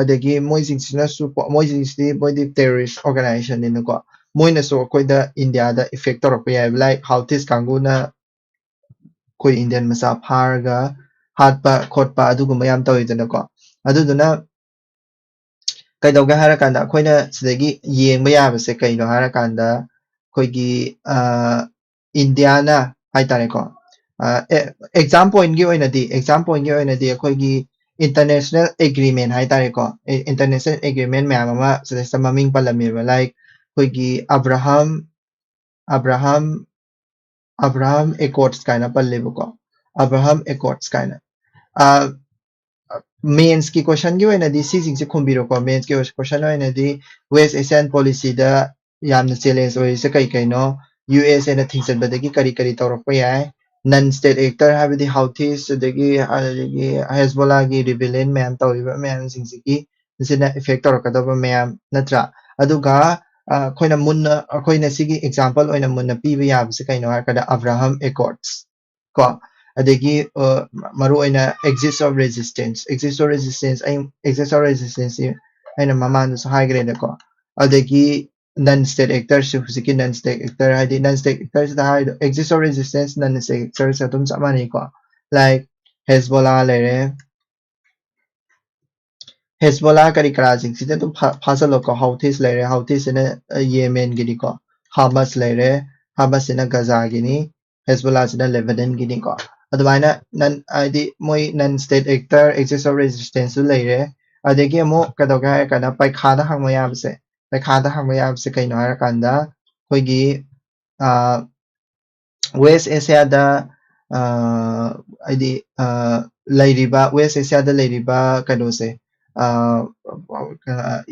ꯑꯗꯒꯤ ꯃꯣꯏꯁꯤꯡꯁꯤꯅꯁꯨ, ꯃꯣꯏꯁꯤꯡꯁꯤꯗꯤ ꯃꯣꯏꯗꯤ ꯇꯦꯔꯣꯔꯤꯁ ꯑꯣꯔꯒꯅꯥꯏꯖꯦꯁꯟꯅꯤꯅꯀꯣ꯫ ꯃꯣꯏꯅꯁꯨ ꯑꯩꯈꯣꯏꯗ ꯏꯟꯗꯤꯌꯥꯗ ꯏꯐꯦꯛ ꯇꯧꯔꯛꯄ ꯌꯥꯏꯕ, like ꯍꯥꯎꯊꯤꯁ ꯀꯥꯡꯕꯨꯅ ꯑꯩꯈꯣꯏ ꯏꯟꯗꯤꯌꯟ ꯃꯆꯥ ꯐꯥꯔꯒ ꯍꯥꯠꯄ ꯈꯣꯠꯄ ꯑꯗꯨꯒꯨꯝꯕ ꯌꯥꯝ ꯇꯧꯋꯤꯗꯅꯀꯣ꯫ ꯑꯗꯨꯗꯨꯅ ꯀꯩꯗꯧꯒꯦ ꯍꯥꯏꯔꯀꯥꯟꯗ, ꯑꯩꯈꯣꯏꯅ ꯁꯤꯗꯒꯤ ꯌꯦꯡꯕ ꯌꯥꯕꯁꯦ ꯀꯩꯅꯣ ꯍꯥꯏꯔꯀꯥꯟꯗ, ꯑꯩꯈꯣꯏꯒꯤ, ꯑ, ꯏꯟꯗꯤꯌꯥꯅ ꯍꯥꯏꯇꯥꯔꯦꯀꯣ, ꯑ, ꯑꯦ-, ꯑꯦꯛꯖꯥꯝ ꯄꯣꯏꯟꯒꯤ ꯑꯣꯏꯅꯗꯤ, ꯑꯦꯛꯖꯥꯝ ꯄꯣꯏꯟꯒꯤ ꯑꯣꯏꯅꯗꯤ ꯑꯩꯈꯣꯏꯒꯤ ꯏꯟꯇꯔꯅꯦꯁꯅꯦꯜ ꯑꯦꯒ꯭ꯔꯤꯃꯦꯟ ꯍꯥꯏꯇꯥꯔꯦꯀꯣ, ꯏꯟꯇꯔꯅꯦꯁꯅꯦꯜ ꯑꯦꯒ꯭ꯔꯤꯃꯦꯟ ꯃꯌꯥꯝ ꯑꯃ ꯁꯤꯗꯩꯁꯤꯗ ꯃꯃꯤꯡ ꯄꯜꯂꯝꯃꯦꯕ, like ꯑꯩꯈꯣꯏꯒꯤ ꯑꯕ꯭ꯔꯥꯍꯝ, ꯑꯕ꯭ꯔꯥꯍꯝ Abraham Accords ꯀꯥꯏꯅ ꯄꯜꯂꯦꯕꯀꯣ꯫ Abraham Accords ꯀꯥꯏꯅ꯫ ꯑ, mains ꯀꯤ question ꯒꯤ ꯑꯣꯏꯅꯗꯤ ꯁꯤꯁꯤꯡꯁꯦ ꯈꯨꯝꯕꯤꯔꯣꯀꯣ꯫ Mains ꯀꯤ question ꯑꯣꯏꯅꯗꯤ West Asian Policy ꯗ ꯌꯥꯝꯅ challenge ꯑꯣꯏꯔꯤꯁꯦ ꯀꯩ ꯀꯩꯅꯣ? ꯌꯨ ꯑꯦꯁ ꯑꯦꯅ ꯊꯤꯡꯖꯤꯟꯕꯗꯒꯤ ꯀꯔꯤ ꯀꯔꯤ ꯇꯧꯔꯛꯄ ꯌꯥꯏ? Non state actor ꯍꯥꯏꯕꯗꯤ Houthis, ꯑꯗꯒꯤ, ꯑꯗꯒꯤ Hezbollah ꯒꯤ rebellion ꯃꯌꯥꯝ ꯇꯧꯔꯤꯕ ꯃꯌꯥꯝꯁꯤꯡꯁꯤꯒꯤ, ꯁꯤꯅ effect ꯇꯧꯔꯛꯀꯗꯕ ꯃꯌꯥꯝ ꯅꯠꯇ꯭ꯔꯥ? ꯑꯗꯨꯒ, ꯑ, ꯑꯩꯈꯣꯏꯅ ꯃꯨꯟꯅ, ꯑꯩꯈꯣꯏꯅ ꯁꯤꯒꯤ example ꯑꯣꯏꯅ ꯃꯨꯟꯅ ꯄꯤꯕ ꯌꯥꯕꯁꯦ ꯀꯩꯅꯣ ꯍꯥꯏꯔꯀꯥꯟꯗ Abraham Accords ꯀꯣ, ꯑꯗꯒꯤ, ꯑ, ꯃꯔꯨꯑꯣꯏꯅ Axis of Resistance, Axis of Resistance, ꯑꯩ Axis of Resistance ꯁꯤ ꯑꯩꯅ ꯃꯃꯥꯡꯗꯁꯨ ꯍꯥꯏꯈ꯭ꯔꯦꯅꯀꯣ꯫ ꯑꯗꯒꯤ non state actor ꯁꯨ, ꯍꯧꯖꯤꯛꯀꯤ non state actor ꯍꯥꯏꯗꯤ non state actor ꯁꯤꯗ ꯍꯥꯏꯗꯣ Axis of Resistance, non state actor ꯁꯦ ꯑꯗꯨꯝ ꯆꯞ ꯃꯥꯟꯅꯩꯀꯣ꯫ Like Hezbollah ꯂꯩꯔꯦ, Hezbollah ꯀꯔꯤ ꯀꯔꯥꯁꯤꯡꯁꯤꯗ ꯑꯗꯨꯝ ꯐꯥ-, ꯐꯥꯖꯜꯂꯣꯀꯣ꯫ Houthis ꯂꯩꯔꯦ, Houthis ꯁꯤꯅ, ꯑ, Yemen ꯒꯤꯅꯤꯀꯣ꯫ Hamas ꯂꯩꯔꯦ, Hamas ꯁꯤꯅ Gaza ꯒꯤꯅꯤ, Hezbollah ꯁꯤꯅ Lebanon ꯒꯤꯅꯤꯀꯣ꯫ ꯑꯗꯨꯃꯥꯏꯅ non, ꯍꯥꯏꯗꯤ ꯃꯣꯏ non state actor, Axis of Resistance ꯁꯨ ꯂꯩꯔꯦ꯫ ꯑꯗꯒꯤ ꯑꯃꯨꯛ ꯀꯩꯗꯧꯒꯦ ꯍꯥꯏꯔ ꯀꯥꯟꯗ ꯄꯩꯈꯥꯗ ꯍꯪꯕ ꯌꯥꯕꯁꯦ, ꯄꯩꯈꯥꯗ ꯍꯪꯕ ꯌꯥꯕꯁꯦ ꯀꯩꯅꯣ ꯍꯥꯏꯔ ꯀꯥꯟꯗ ꯑꯩꯈꯣꯏꯒꯤ, ꯑ, West Asia ꯗ, ꯑ, ꯍꯥꯏꯗꯤ, ꯑ, ꯂꯩꯔꯤꯕ West Asia ꯗ ꯂꯩꯔꯤꯕ ꯀꯩꯅꯣꯁꯦ, ꯑ,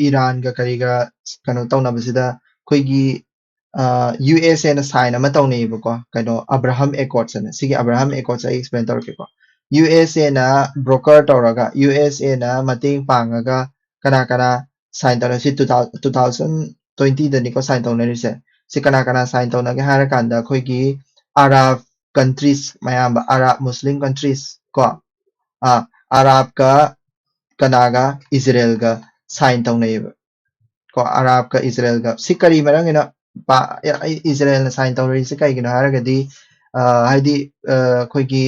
ꯏꯔꯥꯟꯒ ꯀꯔꯤꯒ ꯀꯩꯅꯣ ꯇꯧꯅꯕꯁꯤꯗ ꯑꯩꯈꯣꯏꯒꯤ, ꯑ, ꯌꯨ ꯑꯦꯁ ꯑꯦꯅ sign ꯑꯃ ꯇꯧꯅꯩꯌꯦꯕꯀꯣ, ꯀꯩꯅꯣ Abraham Accords ꯑꯅ꯫ ꯁꯤꯒꯤ Abraham Accords ꯑꯩ explain ꯇꯧꯔꯛꯀꯦꯀꯣ꯫ ꯌꯨ ꯑꯦꯁ ꯑꯦꯅ broker ꯇꯧꯔꯒ, ꯌꯨ ꯑꯦꯁ ꯑꯦꯅ ꯃꯇꯦꯡ ꯄꯥꯡꯉꯒ ꯀꯅꯥ ꯀꯅꯥ sign ꯇꯧꯅ-, ꯁꯤ two thou-, two thousand twenty ꯗꯅꯤꯀꯣ sign ꯇꯧꯅꯔꯤꯁꯦ꯫ ꯁꯤ ꯀꯅꯥ ꯀꯅꯥ sign ꯇꯧꯅꯒꯦ ꯍꯥꯏꯔ ꯀꯥꯟꯗ ꯑꯩꯈꯣꯏꯒꯤ Arab countries ꯃꯌꯥꯝꯕ, Arab Muslim countries ꯀꯣ, ꯑ, Arab ꯀ ꯀꯅꯥꯒ? Israel ꯒ sign ꯇꯧꯅꯩꯌꯦꯕ ꯀꯣ꯫ Arab ꯀ Israel ꯒ꯫ ꯁꯤ ꯀꯔꯤ ꯃꯔꯝꯒꯤꯅꯣ? ꯄꯥ-, ꯑ, ꯑ, Israel ꯅ sign ꯇꯧꯔꯤꯁꯤ ꯀꯩꯒꯤꯅꯣ ꯍꯥꯏꯔꯒꯗꯤ, ꯑ, ꯍꯥꯏꯗꯤ, ꯑ, ꯑꯩꯈꯣꯏꯒꯤ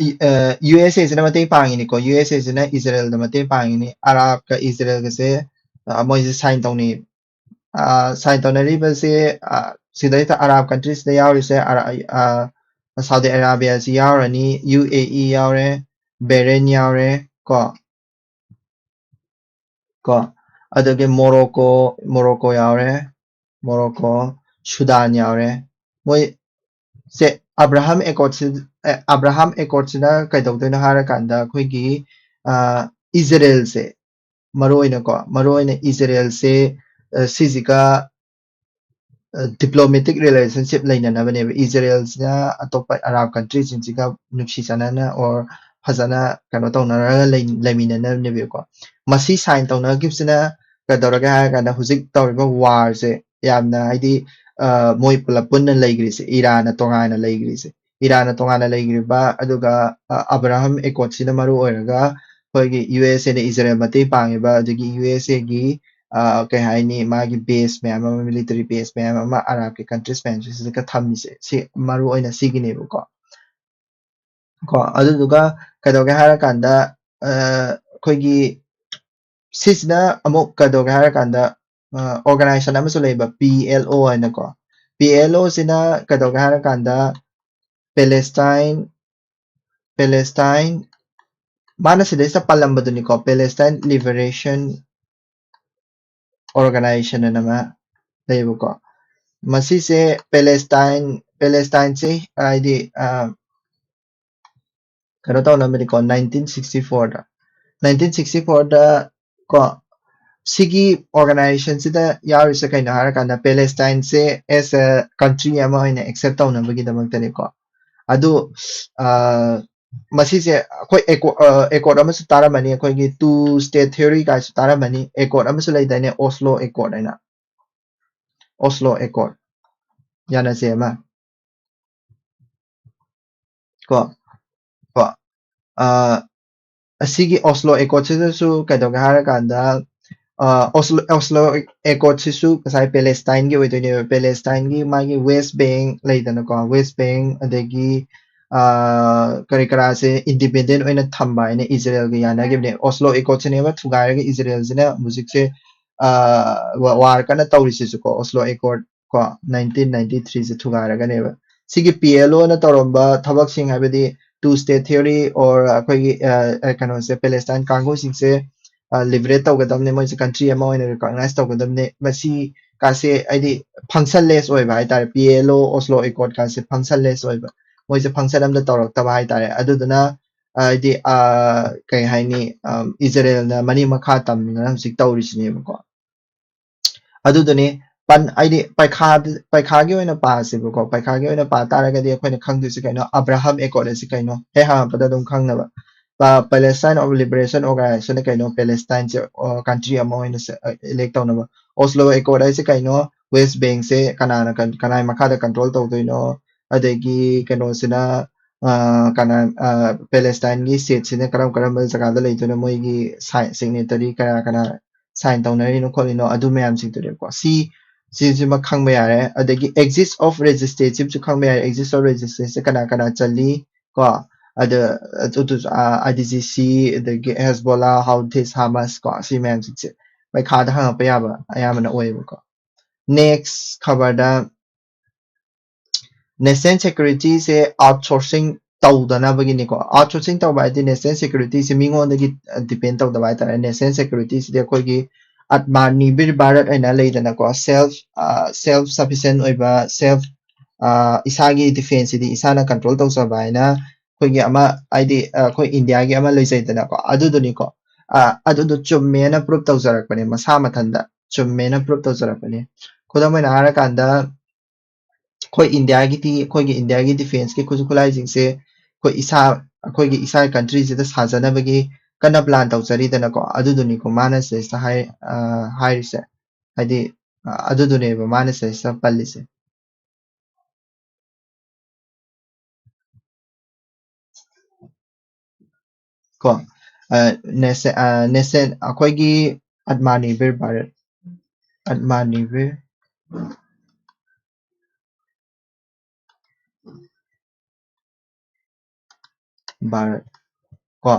ꯏ-, ꯑ, ꯌꯨ ꯑꯦꯁ ꯑꯦ ꯁꯤꯅ ꯃꯇꯦꯡ ꯄꯥꯡꯉꯤꯅꯤꯀꯣ꯫ ꯌꯨ ꯑꯦꯁ ꯑꯦ ꯁꯤꯅ Israel ꯗ ꯃꯇꯦꯡ ꯄꯥꯡꯉꯤꯅꯤ꯫ Arab ꯀ Israel ꯒꯁꯦ, ꯑ, ꯃꯣꯏꯁꯦ sign ꯇꯧꯅꯩ꯫ ꯑ, sign ꯇꯧꯅꯔꯤꯕꯁꯦ, ꯑ, ꯁꯤꯗꯩꯗ Arab countries ꯇ ꯌꯥꯎꯔꯤꯁꯦ, ꯑꯔꯥ-, ꯑ, Saudi Arabia ꯁꯤ ꯌꯥꯎꯔꯅꯤ, ꯌꯨ ꯑꯦ ꯏ ꯌꯥꯎꯔꯦ, Bahrain ꯌꯥꯎꯔꯦ ꯀꯣ꯫ ꯀꯣ꯫ ꯑꯗꯒꯤ Morocco, Morocco ꯌꯥꯎꯔꯦ, Morocco, Sudan ꯌꯥꯎꯔꯦ, ꯃꯣꯏ ꯁꯦ ꯑꯕ꯭ꯔꯥꯍꯝ ꯑꯦꯀꯣꯔꯠꯁꯤ ꯑꯦ, ꯑꯕ꯭ꯔꯥꯍꯝ ꯑꯦꯀꯣꯔꯠꯁꯤꯅ ꯀꯩꯗꯧꯗꯣꯏꯅꯣ ꯍꯥꯏꯔꯀꯥꯟꯗ ꯑꯩꯈꯣꯏꯒꯤ ꯑ, ꯏꯖꯔꯦꯜꯁꯦ ꯃꯔꯨ ꯑꯣꯏꯅꯀꯣ ꯃꯔꯨ ꯑꯣꯏꯅ ꯏꯖꯔꯦꯜꯁꯦ ꯑ, ꯁꯤꯁꯤꯒ ꯗꯤꯄ꯭ꯂꯣꯃꯦꯇꯤꯛ ꯔꯤꯂꯦꯁꯟꯁꯤꯞ ꯂꯩꯅꯅꯕꯅꯦꯕ ꯏꯖꯔꯦꯜꯁꯤꯅ ꯑꯇꯣꯞꯄ ꯑꯔꯥꯕ ꯀꯟꯇ꯭ꯔꯤꯁꯤꯡꯁꯤꯒ ꯅꯨꯡꯁꯤ ꯆꯥꯟꯅꯅ ꯑꯣꯔ ꯐꯖꯅ ꯀꯩꯅꯣ ꯇꯧꯅꯔꯒ ꯂꯩ- ꯂꯩꯃꯤꯟꯅꯅꯕꯅꯦꯕꯀꯣ꯫ ꯃꯁꯤ ꯁꯥꯏꯟ ꯇꯧꯅꯈꯤꯕꯁꯤꯅ ꯀꯩꯗꯧꯔꯒꯦ ꯍꯥꯏꯔ ꯀꯥꯟꯗ ꯍꯧꯖꯤꯛ ꯇꯧꯔꯤꯕ ꯋꯥꯔꯁꯦ ꯌꯥꯝꯅ ꯍꯥꯏꯗꯤ ꯑ, ꯃꯣꯏ ꯄꯨꯂꯞ ꯄꯨꯟꯅ ꯂꯩꯈ꯭ꯔꯤꯁꯦ ꯏꯔꯥꯟꯅ ꯇꯣꯉꯥꯟꯅ ꯂꯩꯈ꯭ꯔꯤꯁꯦ ꯏꯔꯥꯟꯅ ꯇꯣꯉꯥꯟꯅ ꯂꯩꯈ꯭ꯔꯤꯕ ꯑꯗꯨꯒ ꯑ, ꯑꯕ꯭ꯔꯥꯍꯝ ꯑꯦꯀꯣꯔꯠꯁꯤꯅ ꯃꯔꯨ ꯑꯣꯏꯔꯒ ꯑꯩꯈꯣꯏꯒꯤ ꯌꯨ ꯑꯦꯁ ꯑꯦꯅ ꯏꯖꯔꯦꯜ ꯃꯇꯦꯡ ꯄꯥꯡꯉꯤꯕ ꯑꯗꯒꯤ ꯌꯨ ꯑꯦꯁ ꯑꯦꯒꯤ ꯀꯩ ꯍꯥꯏꯅꯤ ꯃꯥꯒꯤ ꯕꯦꯁ ꯃꯌꯥꯝ ꯑꯃ ꯃꯤꯂꯤꯇꯔꯤ ꯕꯦꯁ ꯃꯌꯥꯝ ꯑꯃ ꯑꯔꯥꯕꯀꯤ ꯀꯟꯇ꯭ꯔꯤꯁ ꯃꯌꯥꯝꯁꯤꯗ ꯊꯝꯃꯤꯁꯦ ꯁꯤ ꯃꯔꯨ ꯑꯣꯏꯅ ꯁꯤꯒꯤꯅꯦꯕꯀꯣ꯫ ꯀꯣ ꯑꯗꯨꯗꯨꯒ ꯀꯩꯗꯧꯒꯦ ꯍꯥꯏꯔꯀꯥꯟꯗ ꯑ, ꯑꯩꯈꯣꯏꯒꯤ ꯁꯤꯁꯤꯅ ꯑꯃꯨꯛ ꯀꯩꯗꯧꯒꯦ ꯍꯥꯏꯔꯀꯥꯟꯗ ꯑꯣꯔꯒꯅꯥꯏꯖꯦꯁꯟ ꯑꯃꯁꯨ ꯂꯩꯕ ꯄꯤ ꯑꯦꯜ ꯑꯣ ꯍꯥꯏꯅꯀꯣ꯫ ꯄꯤ ꯑꯦꯜ ꯑꯣ ꯁꯤꯅ ꯀꯩꯗꯧꯒꯦ ꯍꯥꯏꯔꯀꯥꯟꯗ ꯄꯦꯂꯦꯁꯇꯥꯏꯟ ꯄꯦꯂꯦꯁꯇꯥꯏꯟ ꯃꯥꯅ ꯁꯤꯗꯩꯁꯤꯗ ꯄꯜꯂꯝꯕꯗꯨꯅꯤꯀꯣ, ꯄꯦꯂꯦꯁꯇꯥꯏꯟ ꯂꯤꯕꯔꯦꯁꯟ ꯑꯣꯔꯒꯅꯥꯏꯖꯦꯁꯟ ꯑꯅ ꯑꯃ ꯂꯩꯌꯦꯕꯀꯣ꯫ ꯃꯁꯤꯁꯦ ꯄꯦꯂꯦꯁꯇꯥꯏꯟ ꯄꯦꯂꯦꯁꯇꯥꯏꯟꯁꯦ ꯍꯥꯏꯗꯤ ꯑ, ꯀꯩꯅꯣ ꯇꯧꯅꯕꯅꯤꯀꯣ ꯅꯥꯏꯟꯇꯤꯟ ꯁꯤꯛꯁꯇꯤ ꯐꯣꯔꯗ ꯅꯥꯏꯟꯇꯤꯟ ꯁꯤꯛꯁꯇꯤ ꯐꯣꯔꯗ ꯀꯣ ꯁꯤꯒꯤ ꯑꯣꯔꯒꯅꯥꯏꯖꯦꯁꯟꯁꯤꯗ ꯌꯥꯎꯔꯤꯁꯦ ꯀꯩꯅꯣ ꯍꯥꯏꯔꯀꯥꯟꯗ ꯄꯦꯂꯦꯁꯇꯥꯏꯟꯁꯦ ꯑꯦꯁ ꯑ ꯀꯟꯇ꯭ꯔꯤ ꯑꯃ ꯑꯣꯏꯅ ꯑꯦꯛꯁꯦꯞ ꯇꯧꯅꯕꯒꯤꯗꯃꯛꯇꯅꯤꯀꯣ꯫ ꯑꯗꯨ ꯑ, ꯃꯁꯤꯁꯦ ꯑꯩꯈꯣꯏ ꯑꯦꯀꯣꯔꯠ ꯑꯃꯁꯨ ꯇꯥꯔꯝꯃꯅꯤ, ꯑꯩꯈꯣꯏꯒꯤ ꯇꯨ ꯁ꯭ꯇꯦꯠ ꯊꯤꯑꯣꯔꯤ ꯀꯥꯏꯁꯨ ꯇꯥꯔꯝꯃꯅꯤ꯫ ꯑꯦꯀꯣꯔꯠ ꯑꯃꯁꯨ ꯂꯩꯗꯥꯏꯅꯦ, ꯑꯣꯁꯂꯣ ꯑꯦꯀꯣꯔꯠ ꯍꯥꯏꯅ, ꯑꯣꯁꯂꯣ ꯑꯦꯀꯣꯔꯠ, ꯌꯥꯅꯁꯦ ꯑꯃ ꯀꯣ ꯀꯣ ꯑ, ꯑꯁꯤꯒꯤ ꯑꯣꯁꯂꯣ ꯑꯦꯀꯣꯔꯠꯁꯤꯗꯁꯨ ꯀꯩꯗꯧꯒꯦ ꯍꯥꯏꯔꯀꯥꯟꯗ ꯑ, ꯑꯣꯁꯂꯣ ꯑꯣꯁꯂꯣ ꯑꯦꯀꯣꯔꯠꯁꯤꯁꯨ ꯉꯁꯥꯏ ꯄꯦꯂꯦꯁꯇꯥꯏꯟꯒꯤ ꯑꯣꯏꯗꯣꯏꯅꯦꯕ꯫ ꯄꯦꯂꯦꯁꯇꯥꯏꯟꯒꯤ ꯃꯥꯒꯤ ꯋꯦꯁ ꯕꯦꯡ ꯂꯩꯗꯅꯀꯣ, ꯋꯦꯁ ꯕꯦꯡ ꯑꯗꯒꯤ ꯑ, ꯀꯔꯤ ꯀꯔꯥꯁꯦ ꯏꯟꯗꯤꯄꯦꯟꯗꯦꯟ ꯑꯣꯏꯅ ꯊꯝꯕ ꯍꯥꯏꯅ ꯏꯖꯔꯦꯜꯒ ꯌꯥꯅꯈꯤꯕꯅꯦ꯫ ꯑꯣꯁꯂꯣ ꯑꯦꯀꯣꯔꯠꯁꯤꯅꯦꯕ ꯊꯨꯒꯥꯏꯔꯒ ꯏꯖꯔꯦꯜꯁꯤꯅ ꯍꯧꯖꯤꯛꯁꯦ ꯋꯥꯔ ꯀꯟꯅ ꯇꯧꯔꯤꯁꯤꯁꯨꯀꯣ, ꯑꯣꯁꯂꯣ ꯑꯦꯀꯣꯔꯠ ꯀꯣ ꯅꯥꯏꯟꯇꯤꯟ ꯅꯥꯏꯟꯇꯤ ꯊ꯭ꯔꯤꯁꯦ ꯊꯨꯒꯥꯏꯔꯒꯅꯦꯕ꯫ ꯁꯤꯒꯤ ꯄꯤ ꯑꯦꯜ ꯑꯣꯅ ꯇꯧꯔꯝꯕ ꯊꯕꯛꯁꯤꯡ ꯍꯥꯏꯕꯗꯤ ꯇꯨ ꯁ꯭ꯇꯦꯠ ꯊꯤꯑꯣꯔꯤ ꯑꯣꯔ ꯑꯩꯈꯣꯏꯒꯤ ꯑ, ꯑ, ꯀꯩꯅꯣꯁꯦ ꯄꯦꯂꯦꯁꯇꯥꯏꯟ ꯀꯥꯡꯕꯨꯁꯤꯡꯁꯦ ꯂꯤꯕꯔꯦꯠ ꯇꯧꯒꯗꯕꯅꯦ, ꯃꯣꯏꯁꯦ ꯀꯟꯇ꯭ꯔꯤ ꯑꯃ ꯑꯣꯏꯅ ꯔꯤꯀꯣꯛꯅꯥꯏꯖ ꯇꯧꯒꯗꯕꯅꯦ꯫ ꯃꯁꯤ ꯀꯥꯁꯦ ꯍꯥꯏꯗꯤ function less ꯑꯣꯏꯕ ꯍꯥꯏꯇꯥꯔꯦ꯫ P L O, Oslo Accord ꯀꯥꯁꯦ function less ꯑꯣꯏꯕ, ꯃꯣꯏꯁꯦ function ꯑꯝꯇ ꯇꯧꯔꯛꯇꯕ ꯍꯥꯏꯇꯥꯔꯦ꯫ ꯑꯗꯨꯗꯨꯅ ꯍꯥꯏꯗꯤ ꯀꯩ ꯍꯥꯏꯅꯤ, ꯏꯖꯔꯦꯜꯅ ꯃꯅꯤꯡ ꯃꯈꯥ ꯇꯝꯗꯅ ꯍꯧꯖꯤꯛ ꯇꯧꯔꯤꯁꯤꯅꯦꯕꯀꯣ꯫ ꯑꯗꯨꯗꯨꯅꯤ ꯄꯟ ꯍꯥꯏꯗꯤ ꯄꯩꯈꯥ ꯄꯩꯈꯥꯒꯤ ꯑꯣꯏꯅ ꯄꯥꯁꯦꯕꯀꯣ꯫ ꯄꯩꯈꯥꯒꯤ ꯑꯣꯏꯅ ꯄꯥ ꯇꯥꯔꯒꯗꯤ ꯑꯩꯈꯣꯏꯅ ꯈꯪꯗꯣꯏꯁꯦ ꯀꯩꯅꯣ, ꯑꯕ꯭ꯔꯥꯍꯝ ꯑꯦꯀꯣꯔꯗ ꯑꯁꯤ ꯀꯩꯅꯣ, ꯍꯦꯛ ꯍꯪꯉꯛꯄꯗ ꯑꯗꯨꯝ ꯈꯪꯅꯕ꯫ ꯄ- Palestine of Liberation Organization ꯀꯩꯅꯣ, ꯄꯦꯂꯦꯁꯇꯥꯏꯟꯁꯦ ꯀꯟꯇ꯭ꯔꯤ ꯑꯃ ꯑꯣꯏꯅ ꯏꯂꯦꯛ ꯇꯧꯅꯕ꯫ Oslo Accord ꯍꯥꯏꯁꯦ ꯀꯩꯅꯣ, ꯋꯦꯁ ꯕꯦꯡꯁꯦ ꯀꯅꯥꯅ ꯀꯟ- ꯀꯅꯥꯏ ꯃꯈꯥꯗ ꯀꯟꯇ꯭ꯔꯣꯜ ꯇꯧꯗꯣꯏꯅꯣ, ꯑꯗꯒꯤ ꯀꯩꯅꯣꯁꯤꯅ ꯑ, ꯀꯅꯥ ꯑ, ꯄꯦꯂꯦꯁꯇꯥꯏꯟꯒꯤ ꯁ꯭ꯇꯦꯠꯁꯤꯅ ꯀꯔꯝ ꯀꯔꯝꯕ ꯖꯒꯥꯗ ꯂꯩꯗꯣꯏꯅꯣ, ꯃꯣꯏꯒꯤ ꯁꯥꯏꯟ ꯁꯤꯒꯅꯦꯇꯔꯤ ꯀꯅꯥ ꯀꯅꯥ ꯁꯥꯏꯟ ꯇꯧꯅꯔꯤꯅꯣ ꯈꯣꯠꯂꯤꯅꯣ, ꯑꯗꯨ ꯃꯌꯥꯝꯁꯤꯡꯗꯨꯅꯦꯕꯀꯣ꯫ ꯁꯤ ꯁꯤꯁꯤꯃ ꯈꯪꯕ ꯌꯥꯔꯦ꯫ ꯑꯗꯒꯤ exist of resistance ꯁꯨ ꯈꯪꯕ ꯌꯥꯔꯦ꯫ Exist of resistance ꯁꯦ ꯀꯅꯥ ꯀꯅꯥ ꯆꯜꯂꯤ ꯀꯣ, ꯑꯗ ꯑꯗꯨꯗꯨꯁꯨ ꯑꯥꯏ ꯗꯤ ꯖꯤ ꯁꯤ, ꯑꯗꯒꯤ ꯍꯦꯁꯕꯣꯂꯥ, ꯍꯥꯎꯊꯤꯁ, ꯍꯥꯃꯥꯁ ꯀꯣ, ꯁꯤ ꯃꯌꯥꯝꯁꯤꯡꯁꯦ ꯄꯩꯈꯥꯗ ꯍꯪꯉꯛꯄ ꯌꯥꯕ ꯑꯌꯥꯝꯕꯅ ꯑꯣꯏꯌꯦꯕꯀꯣ꯫ Next ꯈꯕꯔꯗ national security ꯁꯦ outsourcing ꯇꯧꯗꯅꯕꯒꯤꯅꯤꯀꯣ꯫ Outsourcing ꯇꯧꯕ ꯍꯥꯏꯗꯤ national security ꯁꯦ ꯃꯤꯉꯣꯟꯗꯒꯤ depend ꯇꯧꯗꯕ ꯍꯥꯏꯇꯥꯔꯦ꯫ National security ꯁꯤꯗꯤ ꯑꯩꯈꯣꯏꯒꯤ ꯑꯠꯃꯥ ꯅꯤꯕꯤꯔ ꯚꯥꯔꯠ ꯍꯥꯏꯅ ꯂꯩꯗꯅꯀꯣ, self self sufficient ꯑꯣꯏꯕ, self ꯏꯁꯥꯒꯤ defence ꯁꯤꯗꯤ ꯏꯁꯥꯅ control ꯇꯧꯖꯕ ꯍꯥꯏꯅ ꯑꯩꯈꯣꯏꯒꯤ ꯑꯃ ꯍꯥꯏꯗꯤ ꯑꯩꯈꯣꯏ ꯏꯟꯗꯤꯌꯥꯒꯤ ꯑꯃ ꯂꯩꯖꯩꯗꯅꯀꯣ, ꯑꯗꯨꯗꯨꯅꯤꯀꯣ꯫ ꯑꯗꯨꯗꯣ ꯆꯨꯝꯃꯦꯅ prove ꯇꯧꯖꯔꯛꯄꯅꯦ, ꯃꯁꯥ ꯃꯊꯟꯇ ꯆꯨꯝꯃꯦꯅ prove ꯇꯧꯖꯔꯛꯄꯅꯦ꯫ ꯈꯨꯗꯝ ꯑꯣꯏꯅ ꯍꯥꯏꯔꯀꯥꯟꯗ ꯑꯩꯈꯣꯏ ꯏꯟꯗꯤꯌꯥꯒꯤꯗꯤ ꯑꯩꯈꯣꯏꯒꯤ ꯏꯟꯗꯤꯌꯥꯒꯤ defence ꯀꯤ ꯈꯨꯠꯁꯨ ꯈꯨꯠꯂꯥꯏꯁꯤꯡꯁꯦ ꯑꯩꯈꯣꯏ ꯏꯁꯥ ꯑꯩꯈꯣꯏꯒꯤ ꯏꯁꯥ country ꯁꯤꯗ ꯁꯥꯖꯅꯕꯒꯤ ꯀꯟꯅ plan ꯇꯧꯖꯔꯤꯗꯅꯀꯣ꯫ ꯑꯗꯨꯗꯨꯅꯤꯀꯣ ꯃꯥꯅ ꯁꯤꯗꯩꯁꯤꯗ ꯍꯥꯏ ꯍꯥꯏꯔꯤꯁꯦ꯫ ꯍꯥꯏꯗꯤ ꯑꯗꯨꯗꯨꯅꯦꯕ ꯃꯥꯅ ꯁꯤꯗꯩꯁꯤꯗ ꯄꯜꯂꯤꯁꯦ꯫ ꯀꯣ, ꯅꯦꯁꯦ ꯅꯦꯁꯦ ꯑꯩꯈꯣꯏꯒꯤ ꯑꯠꯃꯥꯅꯤꯕꯤꯔ ꯚꯥꯔꯠ, ꯑꯠꯃꯥꯅꯤꯕꯤꯔ ꯚꯥꯔꯠ ꯀꯣ,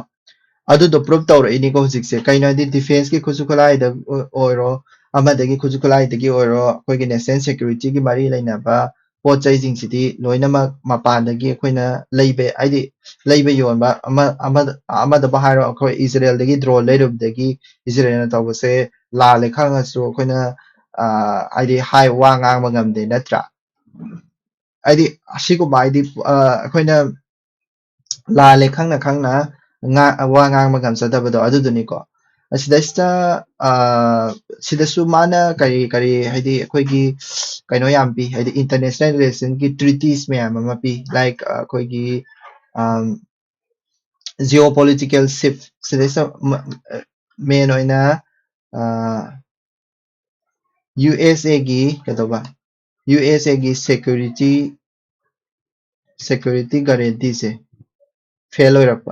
ꯑꯗꯨꯗꯣ prove ꯇꯧꯔꯛꯏꯅꯤꯀꯣ ꯍꯧꯖꯤꯛꯁꯦ꯫ ꯀꯩꯅꯣ ꯍꯥꯏꯗꯤ defence ꯀꯤ ꯈꯨꯠꯁꯨ ꯈꯨꯠꯂꯥꯏꯗ ꯑꯣꯏꯔꯣ, ꯑꯃꯗꯒꯤ ꯈꯨꯠꯁꯨ ꯈꯨꯠꯂꯥꯏꯗꯒꯤ ꯑꯣꯏꯔꯣ, ꯑꯩꯈꯣꯏꯒꯤ national security ꯒꯤ ꯃꯔꯤ ꯂꯩꯅꯕ ꯄꯣꯠ ꯆꯩꯁꯤꯡꯁꯤꯗꯤ ꯂꯣꯏꯅꯃꯛ ꯃꯄꯥꯟꯗꯒꯤ ꯑꯩꯈꯣꯏꯅ ꯂꯩꯕ, ꯍꯥꯏꯗꯤ ꯂꯩꯕ ꯌꯣꯟꯕ ꯑꯃ ꯑꯃꯗꯕꯨ ꯍꯥꯏꯔꯣ, ꯑꯩꯈꯣꯏ ꯏꯖꯔꯦꯜꯗꯒꯤ drone ꯂꯩꯔꯨꯕꯗꯒꯤ ꯏꯖꯔꯦꯜꯅ ꯇꯧꯕꯁꯦ ꯂꯥꯜꯂꯦ ꯈꯪꯉꯁꯨ ꯑꯩꯈꯣꯏꯅ ꯑ, ꯍꯥꯏꯗꯤ ꯍꯥꯏ, ꯋꯥ ꯉꯥꯡꯕ ꯉꯝꯗꯦ ꯅꯠꯇ꯭ꯔꯥ? ꯍꯥꯏꯗꯤ ꯑꯁꯤꯒꯨꯝꯕ ꯍꯥꯏꯗꯤ, ꯑ, ꯑꯩꯈꯣꯏꯅ ꯂꯥꯜꯂꯦ ꯈꯪꯅ ꯈꯪꯅ ꯉꯥ-, ꯋꯥ ꯉꯥꯡꯕ ꯉꯝꯖꯗꯕꯗꯣ ꯑꯗꯨꯗꯨꯅꯤꯀꯣ꯫ ꯑꯁꯤꯗꯩꯁꯤꯗ, ꯑ, ꯁꯤꯗꯁꯨ ꯃꯥꯅ ꯀꯔꯤ ꯀꯔꯤ ꯍꯥꯏꯗꯤ ꯑꯩꯈꯣꯏꯒꯤ ꯀꯩꯅꯣ ꯌꯥꯝ ꯄꯤ, ꯍꯥꯏꯗꯤ international relationꯒꯤ treaties ꯃꯌꯥꯝ ꯑꯃ ꯄꯤ, like, ꯑ, ꯑꯩꯈꯣꯏꯒꯤ, ꯑꯝ, geopolitical shift ꯁꯤꯗꯩꯁꯤꯗ ꯃ-, main ꯑꯣꯏꯅ, ꯑ, USAꯒꯤ ꯀꯩꯗꯧꯕ? USAꯒꯤ security, security guaranteeꯁꯦ fail ꯑꯣꯏꯔꯛꯄ꯫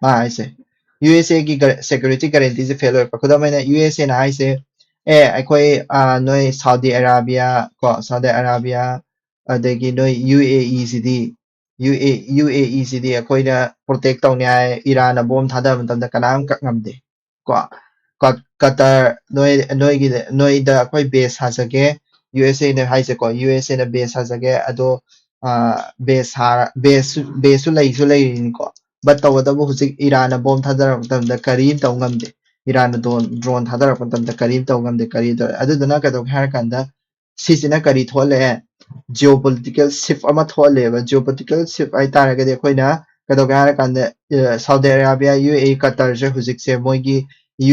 ꯃꯥ ꯍꯥꯏꯁꯦ USAꯒꯤ ꯒ-, security guaranteeꯁꯦ fail ꯑꯣꯏꯔꯛꯄ꯫ ꯈꯨꯗꯝ ꯑꯣꯏꯅ USAꯅ ꯍꯥꯏꯁꯦ, "ꯑꯦ, ꯑꯩꯈꯣꯏ, ꯑ, ꯅꯣꯏ Saudi Arabia ꯀꯣ, Saudi Arabia, ꯑꯗꯒꯤ ꯅꯣꯏ UAEꯁꯤꯗꯤ, UA, UAEꯁꯤꯗꯤ ꯑꯩꯈꯣꯏꯅ protect ꯇꯧꯅꯤ ꯍꯥꯏ, ꯏꯔꯥꯟꯅ bomb ꯊꯥꯗꯕ ꯃꯇꯝꯗ ꯀꯅꯥꯝ ꯀꯛ ꯉꯝꯗꯦ ꯀꯣ꯫ ꯀ-, ꯀꯇꯔ, ꯅꯣꯏ, ꯅꯣꯏꯒꯤꯗ, ꯅꯣꯏꯗ ꯑꯩꯈꯣꯏ base ꯁꯥꯖꯒꯦ", USAꯅ ꯍꯥꯏꯁꯦꯀꯣ, USAꯅ base ꯁꯥꯖꯒꯦ, ꯑꯗꯣ, ꯑ, base ꯁꯥ-, baseꯁꯨ, baseꯁꯨ ꯂꯩꯁꯨ ꯂꯩꯔꯤꯅꯤꯀꯣ꯫ But ꯇꯧꯕꯇꯕꯨ ꯍꯧꯖꯤꯛ ꯏꯔꯥꯟꯅ bomb ꯊꯥꯗꯔꯛꯄ ꯃꯇꯝꯗ ꯀꯔꯤꯝ ꯇꯧ ꯉꯝꯗꯦ꯫ ꯏꯔꯥꯟꯅ drone, drone ꯊꯥꯗꯔꯛꯄ ꯃꯇꯝꯗ ꯀꯔꯤꯝ ꯇꯧ ꯉꯝꯗꯦ꯫ ꯀꯔꯤ ꯇꯧ-, ꯑꯗꯨꯗꯨꯅ ꯀꯩꯗꯧꯒꯦ ꯍꯥꯏꯔ ꯀꯥꯟꯗ ꯁꯤꯁꯤꯅ ꯀꯔꯤ ꯊꯣꯛꯍꯜꯂꯛꯑꯦ? Geopolitical shift ꯑꯃ ꯊꯣꯛꯍꯜꯂꯦꯕ꯫ Geopolitical shift ꯍꯥꯏꯇꯥꯔꯒꯗꯤ ꯑꯩꯈꯣꯏꯅ ꯀꯩꯗꯧꯒꯦ ꯍꯥꯏꯔ ꯀꯥꯟꯗ, ꯑ, Saudi Arabia, UAE, ꯀꯇꯔꯁꯦ ꯍꯧꯖꯤꯛꯁꯦ ꯃꯣꯏꯒꯤ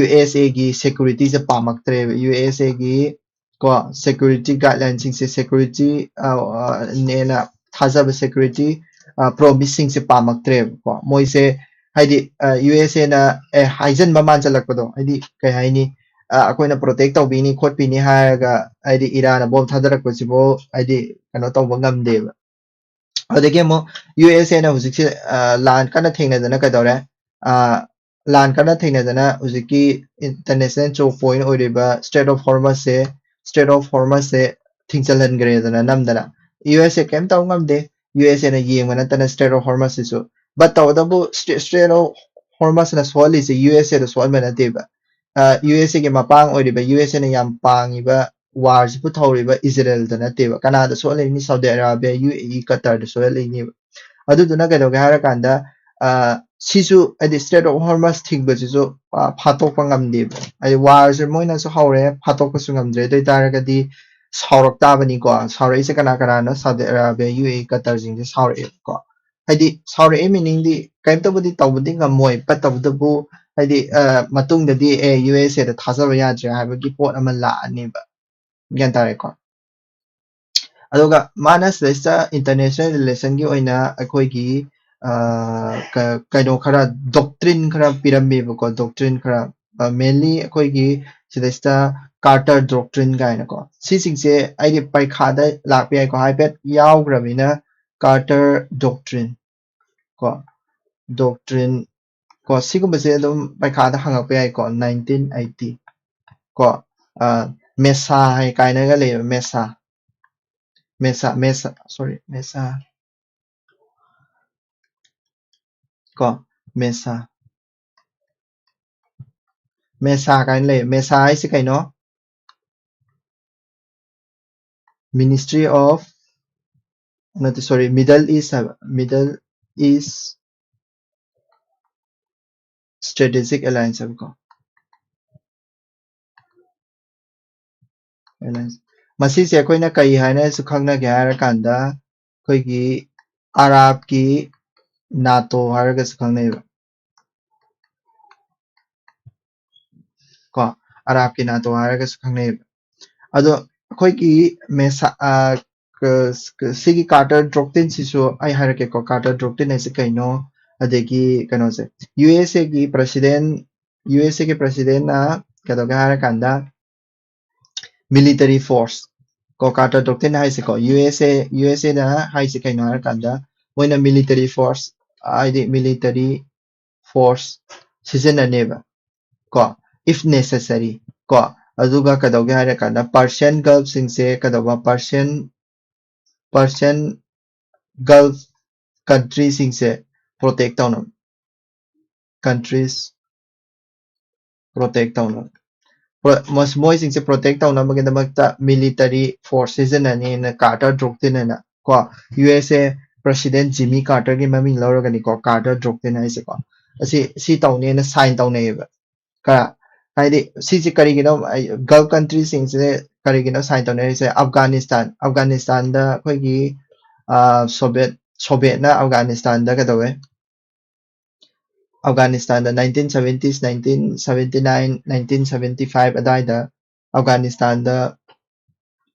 USAꯒꯤ securityꯁꯦ ꯄꯥꯝꯃꯛꯇ꯭ꯔꯦꯕ꯫ USAꯒꯤ ꯀꯣ, security guidelineꯁꯤꯡꯁꯦ, security, ꯑ, ꯑ, ꯅꯦꯅ ꯊꯥꯖꯕ security, ꯑ, promiseꯁꯤꯡꯁꯦ ꯄꯥꯝꯃꯛꯇ꯭ꯔꯦꯕꯀꯣ꯫ ꯃꯣꯏꯁꯦ ꯍꯥꯏꯗꯤ, ꯑ, USAꯅ, ꯑꯦ, ꯍꯥꯏꯖꯟꯕ ꯃꯥꯟꯁꯤꯜꯂꯛꯄꯗꯣ, ꯍꯥꯏꯗꯤ ꯀꯩ ꯍꯥꯏꯅꯤ, ꯑ, ꯑꯩꯈꯣꯏꯅ protect ꯇꯧꯕꯤꯅꯤ ꯈꯣꯠꯄꯤꯅꯤ ꯍꯥꯏꯔꯒ, ꯍꯥꯏꯗꯤ ꯏꯔꯥꯟꯅ bomb ꯊꯥꯗꯔꯛꯄꯁꯤꯕꯨ ꯍꯥꯏꯗꯤ ꯀꯩꯅꯣ ꯇꯧꯕ ꯉꯝꯗꯦꯕ꯫ ꯑꯗꯒꯤ ꯑꯃꯨꯛ USAꯅ ꯍꯧꯖꯤꯛꯁꯦ, ꯑ, ꯂꯥꯟ ꯀꯟꯅ ꯊꯦꯡꯅꯗꯅ ꯀꯩꯗꯧꯔꯦ? ꯑ, ꯂꯥꯟ ꯀꯟꯅ ꯊꯦꯡꯅꯗꯅ ꯍꯧꯖꯤꯛꯀꯤ international choke point ꯑꯣꯏꯔꯤꯕ Strait of Hormuzꯁꯦ, Strait of Hormuzꯁꯦ ꯊꯤꯡꯖꯤꯜꯍꯟꯈ꯭ꯔꯦꯗꯅ ꯅꯝꯗꯅ꯫ USA ꯀꯩꯝ ꯇꯧ ꯉꯝꯗꯦ꯫ USAꯅ ꯌꯦꯡꯕ ꯅꯠꯇꯅ Strait of Hormuzꯁꯤꯁꯨ꯫ But ꯇꯧꯕꯇꯕꯨ Stra-, Strait of Hormuzꯅ ꯁꯣꯛꯍꯜꯂꯤꯁꯦ USAꯗ ꯁꯣꯛꯍꯟꯕ ꯅꯠꯇꯦꯕ꯫ ꯑ, USAꯒꯤ ꯃꯄꯥꯡ ꯑꯣꯏꯔꯤꯕ, USAꯅ ꯌꯥꯝ ꯄꯥꯡꯉꯤꯕ warꯁꯤ ꯄꯨꯊꯧꯔꯤꯕ ꯏꯖꯔꯦꯜꯗ ꯅꯠꯇꯦꯕ꯫ ꯀꯅꯥꯗ ꯁꯣꯛꯍꯜꯂꯤꯅꯤ? Saudi Arabia, UAE, ꯀꯇꯔꯗ ꯁꯣꯛꯍꯜꯂꯤꯅꯦꯕ꯫ ꯑꯗꯨꯗꯨꯅ ꯀꯩꯗꯧꯒꯦ ꯍꯥꯏꯔꯀꯥꯟꯗ, ꯑ, ꯁꯤꯁꯨ ꯍꯥꯏꯗꯤ Strait of Hormuz ꯊꯤꯡꯕꯁꯤꯁꯨ, ꯑ, ꯐꯥꯠꯇꯣꯛꯄ ꯉꯝꯗꯦꯕ꯫ ꯍꯥꯏꯗꯤ warꯁꯦ ꯃꯣꯏꯅꯁꯨ ꯍꯧꯔꯦ, ꯐꯥꯠꯇꯣꯛꯄꯁꯨ ꯉꯝꯗ꯭ꯔꯦ꯫ ꯑꯗꯨ ꯑꯣꯏꯇꯥꯔꯒꯗꯤ ꯁꯥꯎꯔꯛ ꯇꯥꯕꯅꯤꯀꯣ꯫ ꯁꯥꯎꯔꯛꯏꯁꯦ ꯀꯅꯥ ꯀꯅꯥꯅꯣ? Saudi Arabia, U A E, Qatarꯁꯤꯡꯁꯦ ꯁꯥꯎꯔꯛꯑꯦꯕꯀꯣ꯫ ꯍꯥꯏꯗꯤ ꯁꯥꯎꯔꯛꯏ meaningꯗꯤ ꯀꯩꯝꯇꯕꯨꯗꯤ ꯇꯧꯕꯗꯤ ꯉꯝꯃꯣꯏ, ꯐꯠꯇꯕꯗꯕꯨ ꯍꯥꯏꯗꯤ, ꯑ, ꯃꯇꯨꯡꯗꯗꯤ ꯑꯦ, U S Aꯗ ꯊꯥꯖꯕ ꯌꯥꯗ꯭ꯔꯦ ꯍꯥꯏꯕꯒꯤ ꯄꯣꯠ ꯑꯃ ꯂꯥꯛꯑꯅꯦꯕ꯫ ꯒ꯭ꯌꯥꯟ ꯇꯥꯔꯦꯀꯣ? ꯑꯗꯨꯒ ꯃꯥꯅ ꯁꯤꯗꯩꯁꯤꯗ international relationꯒꯤ ꯑꯣꯏꯅ ꯑꯩꯈꯣꯏꯒꯤ, ꯑ, ꯀ-, ꯀꯩꯅꯣ ꯈꯔ, doctrine ꯈꯔ ꯄꯤꯔꯝꯃꯦꯕꯀꯣ, doctrine ꯈꯔ, ꯑ, mainly ꯑꯩꯈꯣꯏꯒꯤ ꯁꯤꯗꯩꯁꯤꯗ Carter doctrine ꯀꯥꯏꯅꯀꯣ꯫ ꯁꯤꯁꯤꯡꯁꯦ ꯑꯩꯗꯤ ꯄꯩꯈꯥꯗ ꯂꯥꯛꯄ ꯌꯥꯏꯀꯣ, ꯍꯥꯏꯐꯦꯠ ꯌꯥꯎꯈ꯭ꯔꯕꯅꯤꯅ Carter doctrine ꯀꯣ, doctrine ꯀꯣ, ꯁꯤꯒꯨꯝꯕꯁꯦ ꯑꯗꯨꯝ ꯄꯩꯈꯥꯗ ꯍꯪꯉꯛꯄ ꯌꯥꯏꯀꯣ, nineteen eighty ꯀꯣ, ꯑ, MESA ꯍꯥꯏ ꯀꯥꯏꯅꯒ ꯂꯩꯌꯦꯕ, MESA, MESA, MESA, sorry, MESA ꯀꯣ, MESA, MESA ꯀꯥꯏꯅ ꯂꯩ꯫ MESA ꯍꯥꯏꯁꯦ ꯀꯩꯅꯣ? Ministry of, ꯅꯠꯇꯦ, sorry, Middle East ꯍꯥꯏꯕ, Middle East Strategic Alliance ꯍꯥꯏꯕꯀꯣ꯫ Alliance꯫ ꯃꯁꯤꯁꯦ ꯑꯩꯈꯣꯏꯅ ꯀꯔꯤ ꯍꯥꯏꯅꯁꯨ ꯈꯪꯅꯒꯦ ꯍꯥꯏꯔꯀꯥꯟꯗ, ꯑꯩꯈꯣꯏꯒꯤ ꯑꯔꯥꯕꯀꯤ NATO ꯍꯥꯏꯔꯒꯁꯨ ꯈꯪꯅꯩꯕ꯫ ꯀꯣ, ꯑꯔꯥꯕꯀꯤ NATO ꯍꯥꯏꯔꯒꯁꯨ ꯈꯪꯅꯩꯕ꯫ ꯑꯗꯣ ꯑꯩꯈꯣꯏꯒꯤ MESA, ꯑ, ꯀ-, ꯀ-, ꯁꯤꯒꯤ Carter doctrine ꯁꯤꯁꯨ ꯑꯩ ꯍꯥꯏꯔꯛꯀꯦꯀꯣ, Carter doctrine ꯍꯥꯏꯁꯦ ꯀꯩꯅꯣ, ꯑꯗꯒꯤ ꯀꯩꯅꯣꯁꯦ, U S Aꯒꯤ president, U S Aꯒꯤ presidentꯅ ꯀꯩꯗꯧꯒꯦ ꯍꯥꯏꯔꯀꯥꯟꯗ, military force ꯀꯣ, Carter doctrine ꯍꯥꯏꯁꯦꯀꯣ, U S A, U S Aꯅ ꯍꯥꯏꯁꯦ ꯀꯩꯅꯣ ꯍꯥꯏꯔꯀꯥꯟꯗ, ꯃꯣꯏꯅ military force, ꯍꯥꯏꯗꯤ military force ꯁꯤꯖꯤꯟꯅꯅꯦꯕ ꯀꯣ, if necessary ꯀꯣ꯫ ꯑꯗꯨꯒ ꯀꯩꯗꯧꯒꯦ ꯍꯥꯏꯔꯀꯥꯟꯗ, Persian Gulfꯁꯤꯡꯁꯦ ꯀꯩꯗꯧꯕ, Persian, Persian Gulf countryꯁꯤꯡꯁꯦ protect ꯇꯧꯅꯕ, countries protect ꯇꯧꯅꯕ, pro-, ꯃꯣꯏ-, ꯃꯣꯏꯁꯤꯡꯁꯦ protect ꯇꯧꯅꯕꯒꯤꯗꯃꯛꯇ military force ꯁꯤꯖꯤꯟꯅꯅꯤꯅ Carter doctrine ꯍꯥꯏꯅ ꯀꯣ, U S A President Jimmy Carter ꯒꯤ ꯃꯃꯤꯡ ꯂꯧꯔꯒꯅꯤꯀꯣ, Carter Doctrine ꯍꯥꯏꯁꯦꯀꯣ꯫ ꯑꯁꯤ ꯁꯤ ꯇꯧꯅꯦꯅ sign ꯇꯧꯅꯩꯌꯦꯕ꯫ ꯀ ꯍꯥꯏꯗꯤ ꯁꯤꯁꯦ ꯀꯔꯤꯒꯤꯅꯣ? Gulf country ꯁꯤꯡꯁꯤꯗ ꯀꯔꯤꯒꯤꯅꯣ sign ꯇꯧꯅꯔꯤꯁꯦ? Afghanistan, Afghanistan ꯗ ꯑꯩꯈꯣꯏꯒꯤ Soviet, Soviet ꯅ Afghanistan ꯗ ꯀꯩꯗꯧꯋꯦ? Afghanistan ꯗ nineteen seventies, nineteen seventy nine, nineteen seventy five ꯑꯗꯥꯏꯗ Afghanistan ꯗ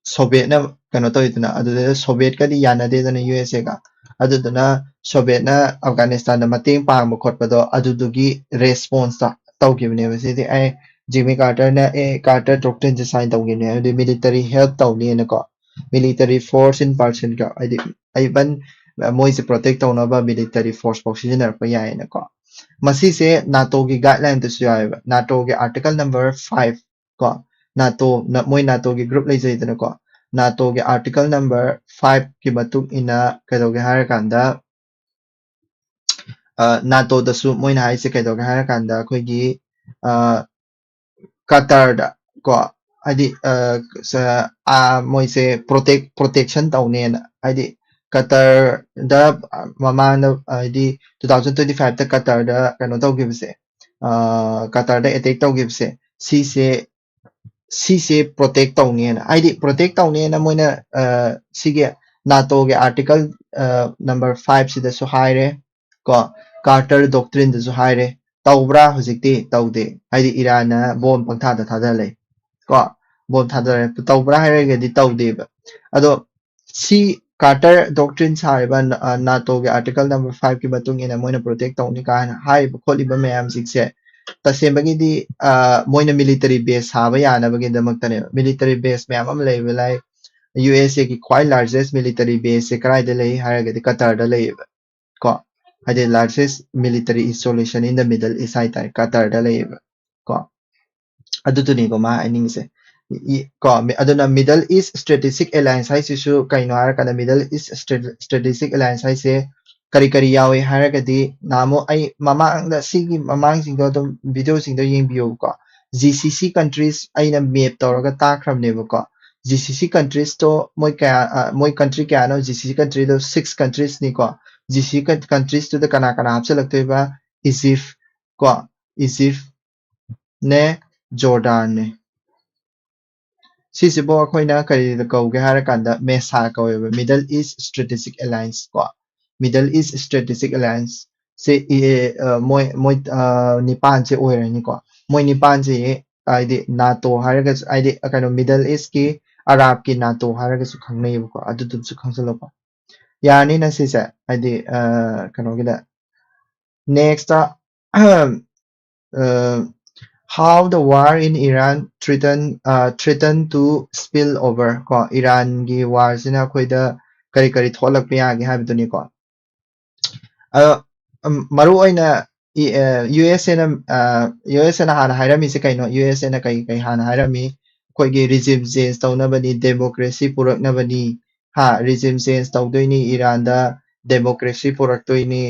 Soviet ꯅ ꯀꯩꯅꯣ ꯇꯧꯋꯤꯗꯅ, ꯑꯗꯨꯗ Soviet ꯀꯗꯤ ꯌꯥꯅꯗꯦꯗꯅ U S A ꯒ꯫ ꯑꯗꯨꯗꯨꯅ Soviet ꯅ Afghanistan ꯗ ꯃꯇꯦꯡ ꯄꯥꯡꯕ ꯈꯣꯠꯄꯗꯣ ꯑꯗꯨꯗꯨꯒꯤ response ꯇ ꯇꯧꯈꯤꯕꯅꯦꯕ꯫ ꯁꯤꯗꯤ ꯑꯩ Jimmy Carter ꯅ ꯑꯦ Carter Doctrine ꯁꯦ sign ꯇꯧꯈꯤꯕꯅꯦ, ꯍꯥꯏꯗꯤ military help ꯇꯧꯅꯤꯅꯀꯣ, military force in person ꯀ ꯍꯥꯏꯗꯤ even ꯃꯣꯏꯁꯦ protect ꯇꯧꯅꯕ military force ꯐꯥꯎ ꯁꯤꯖꯤꯟꯅꯔꯛꯄ ꯌꯥꯏꯌꯦꯅꯀꯣ꯫ ꯃꯁꯤꯁꯦ NATO ꯒꯤ guideline ꯗꯁꯨ ꯌꯥꯎꯋꯦꯕ, NATO ꯒꯤ article number five ꯀꯣ, NATO ꯅ ꯃꯣꯏ NATO ꯒꯤ group ꯂꯩꯖꯩꯗꯅꯀꯣ, NATO ꯒꯤ article number five ꯀꯤ ꯃꯇꯨꯡ ꯏꯟꯅ ꯀꯩꯗꯧꯒꯦ ꯍꯥꯏꯔꯀꯥꯟꯗ, NATO ꯗꯁꯨ ꯃꯣꯏꯅ ꯍꯥꯏꯁꯦ ꯀꯩꯗꯧꯒꯦ ꯍꯥꯏꯔꯀꯥꯟꯗ ꯑꯩꯈꯣꯏꯒꯤ Qatar ꯗ ꯀꯣ, ꯍꯥꯏꯗꯤ ꯃꯣꯏꯁꯦ protect protection ꯇꯧꯅꯦꯅ, ꯍꯥꯏꯗꯤ Qatar ꯗ ꯃꯃꯥꯡꯗ ꯍꯥꯏꯗꯤ two thousand twenty five ꯇ Qatar ꯗ ꯀꯩꯅꯣ ꯇꯧꯈꯤꯕꯁꯦ, Qatar ꯗ attack ꯇꯧꯈꯤꯕꯁꯦ, ꯁꯤꯁꯦ ꯁꯤꯁꯦ protect ꯇꯧꯅꯦꯅ, ꯍꯥꯏꯗꯤ protect ꯇꯧꯅꯦꯅ ꯃꯣꯏꯅ ꯁꯤꯒꯤ NATO ꯒꯤ article number five ꯁꯤꯗꯁꯨ ꯍꯥꯏꯔꯦ ꯀꯣ, Carter Doctrine ꯗꯁꯨ ꯍꯥꯏꯔꯦ꯫ ꯇꯧꯕ꯭ꯔꯥ? ꯍꯧꯖꯤꯛꯇꯤ ꯇꯧꯗꯦ, ꯍꯥꯏꯗꯤ Iran ꯅ bomb ꯄꯪꯊꯥꯗ ꯊꯥꯗ ꯂꯩ ꯀꯣ, bomb ꯊꯥꯗꯔꯦ꯫ ꯇꯧꯕ꯭ꯔꯥ ꯍꯥꯏꯔꯒꯗꯤ ꯇꯧꯗꯦꯕ꯫ ꯑꯗꯣ ꯁꯤ Carter Doctrine ꯁꯥꯔꯤꯕ NATO ꯒꯤ article number five ꯀꯤ ꯃꯇꯨꯡ ꯏꯟꯅ ꯃꯣꯏꯅ protect ꯇꯧꯅꯤ ꯀꯥꯏꯅ ꯍꯥꯏꯔꯤꯕ ꯈꯣꯠꯂꯤꯕ ꯃꯌꯥꯝꯁꯤꯡꯁꯦ ꯇꯁꯦꯡꯕꯒꯤꯗꯤ ꯃꯣꯏꯅ military base ꯁꯥꯕ ꯌꯥꯅꯕꯒꯤꯗꯃꯛꯇꯅꯦꯕ꯫ Military base ꯃꯌꯥꯝ ꯑꯃ ꯂꯩꯕ ꯂꯥꯏ, U S A ꯒꯤ ꯈ꯭ꯋꯥꯏ largest military base ꯁꯦ ꯀꯗꯥꯏꯗ ꯂꯩ ꯍꯥꯏꯔꯒꯗꯤ Qatar ꯗ ꯂꯩꯌꯦꯕ ꯀꯣ, ꯍꯥꯏꯗꯤ largest military installation in the Middle East ꯍꯥꯏꯇꯥꯔꯦ, Qatar ꯗ ꯂꯩꯌꯦꯕ ꯀꯣ꯫ ꯑꯗꯨꯗꯨꯅꯤꯀꯣ ꯃꯥ ꯍꯥꯏꯅꯤꯡꯉꯤꯁꯦ꯫ ꯀꯣ ꯑꯗꯨꯅ Middle East Strategic Alliance ꯍꯥꯏꯁꯤꯁꯨ ꯀꯩꯅꯣ ꯍꯥꯏꯔꯀꯥꯟꯗ, Middle East Strategic Alliance ꯍꯥꯏꯁꯦ ꯀꯔꯤ ꯀꯔꯤ ꯌꯥꯎꯏ ꯍꯥꯏꯔꯒꯗꯤ, ꯅꯍꯥꯟꯃꯨꯛ ꯑꯩ ꯃꯃꯥꯡꯗ, ꯁꯤꯒꯤ ꯃꯃꯥꯡꯁꯤꯡꯗꯣ ꯑꯗꯨꯝ video ꯁꯤꯡꯗꯣ ꯌꯦꯡꯕꯤꯌꯣꯕꯀꯣ꯫ G C C countries ꯑꯩꯅ map ꯇꯧꯔꯒ ꯇꯥꯛꯈ꯭ꯔꯕꯅꯦꯕꯀꯣ꯫ GCC countries ꯇꯣ ꯃꯣꯏ ꯀꯌꯥ, ꯑ, ꯃꯣꯏ country ꯀꯌꯥꯅꯣ? GCC country ꯗꯣ six countries ꯅꯤꯀꯣ꯫ GCC countries ꯇꯨꯗ ꯀꯅꯥ ꯀꯅꯥ ꯍꯥꯞꯆꯤꯜꯂꯛꯇꯣꯏꯕ? Egypt ꯀꯣ, Egypt ꯅꯦ, Jordan ꯅꯦ꯫ ꯁꯤꯁꯤꯕꯨ ꯑꯩꯈꯣꯏꯅ ꯀꯔꯤꯗ ꯀꯧꯒꯦ ꯍꯥꯏꯔꯀꯥꯟꯗ, MESA ꯀꯧꯋꯦꯕ, Middle East Strategic Alliance ꯀꯣ꯫ Middle East Strategic Alliance ꯁꯦ, ꯏ-, ꯑ, ꯃꯣꯏ, ꯃꯣꯏ, ꯑ, ꯅꯤꯄꯥꯟꯁꯦ ꯑꯣꯏꯔꯅꯤꯀꯣ꯫ ꯃꯣꯏ ꯅꯤꯄꯥꯟꯁꯦ, ꯍꯥꯏꯗꯤ, NATO ꯍꯥꯏꯔꯒꯁꯨ, ꯍꯥꯏꯗꯤ, ꯀꯩꯅꯣ, Middle East ꯀꯤ, ꯑꯔꯥꯕꯀꯤ NATO ꯍꯥꯏꯔꯒꯁꯨ ꯈꯪꯅꯩꯌꯦꯕꯀꯣ꯫ ꯑꯗꯨꯗꯨꯝꯁꯨ ꯈꯪꯖꯤꯜꯂꯣꯀꯣ꯫ ꯌꯥꯔꯅꯤꯅ ꯁꯤꯁꯦ, ꯍꯥꯏꯗꯤ, ꯑ, ꯀꯩꯅꯣꯒꯤꯗ꯫ Next, ꯑ, how the war in Iran threaten, ꯑ, threaten to spill over ꯀꯣ, ꯏꯔꯥꯟꯒꯤ war ꯁꯤꯅ ꯑꯩꯈꯣꯏꯗ ꯀꯔꯤ ꯀꯔꯤ ꯊꯣꯛꯍꯜꯂꯛꯄ ꯌꯥꯒꯦ ꯍꯥꯏꯕꯗꯨꯅꯤꯀꯣ꯫ ꯑ, ꯎꯝ, ꯃꯔꯨ ꯑꯣꯏꯅ ꯏ-, ꯑ, USA ꯅ, ꯑ, USA ꯅ ꯍꯥꯟꯅ ꯍꯥꯏꯔꯝꯃꯤꯁꯦ ꯀꯩꯅꯣ? USA ꯅ ꯀꯩ, ꯀꯩ ꯍꯥꯟꯅ ꯍꯥꯏꯔꯝꯃꯤ? ꯑꯩꯈꯣꯏꯒꯤ regime change ꯇꯧꯅꯕꯅꯤ, democracy ꯄꯨꯔꯛꯅꯕꯅꯤ, ꯍꯥ, regime change ꯇꯧꯗꯣꯏꯅꯤ, ꯏꯔꯥꯟꯗ democracy ꯄꯨꯔꯛꯇꯣꯏꯅꯤ,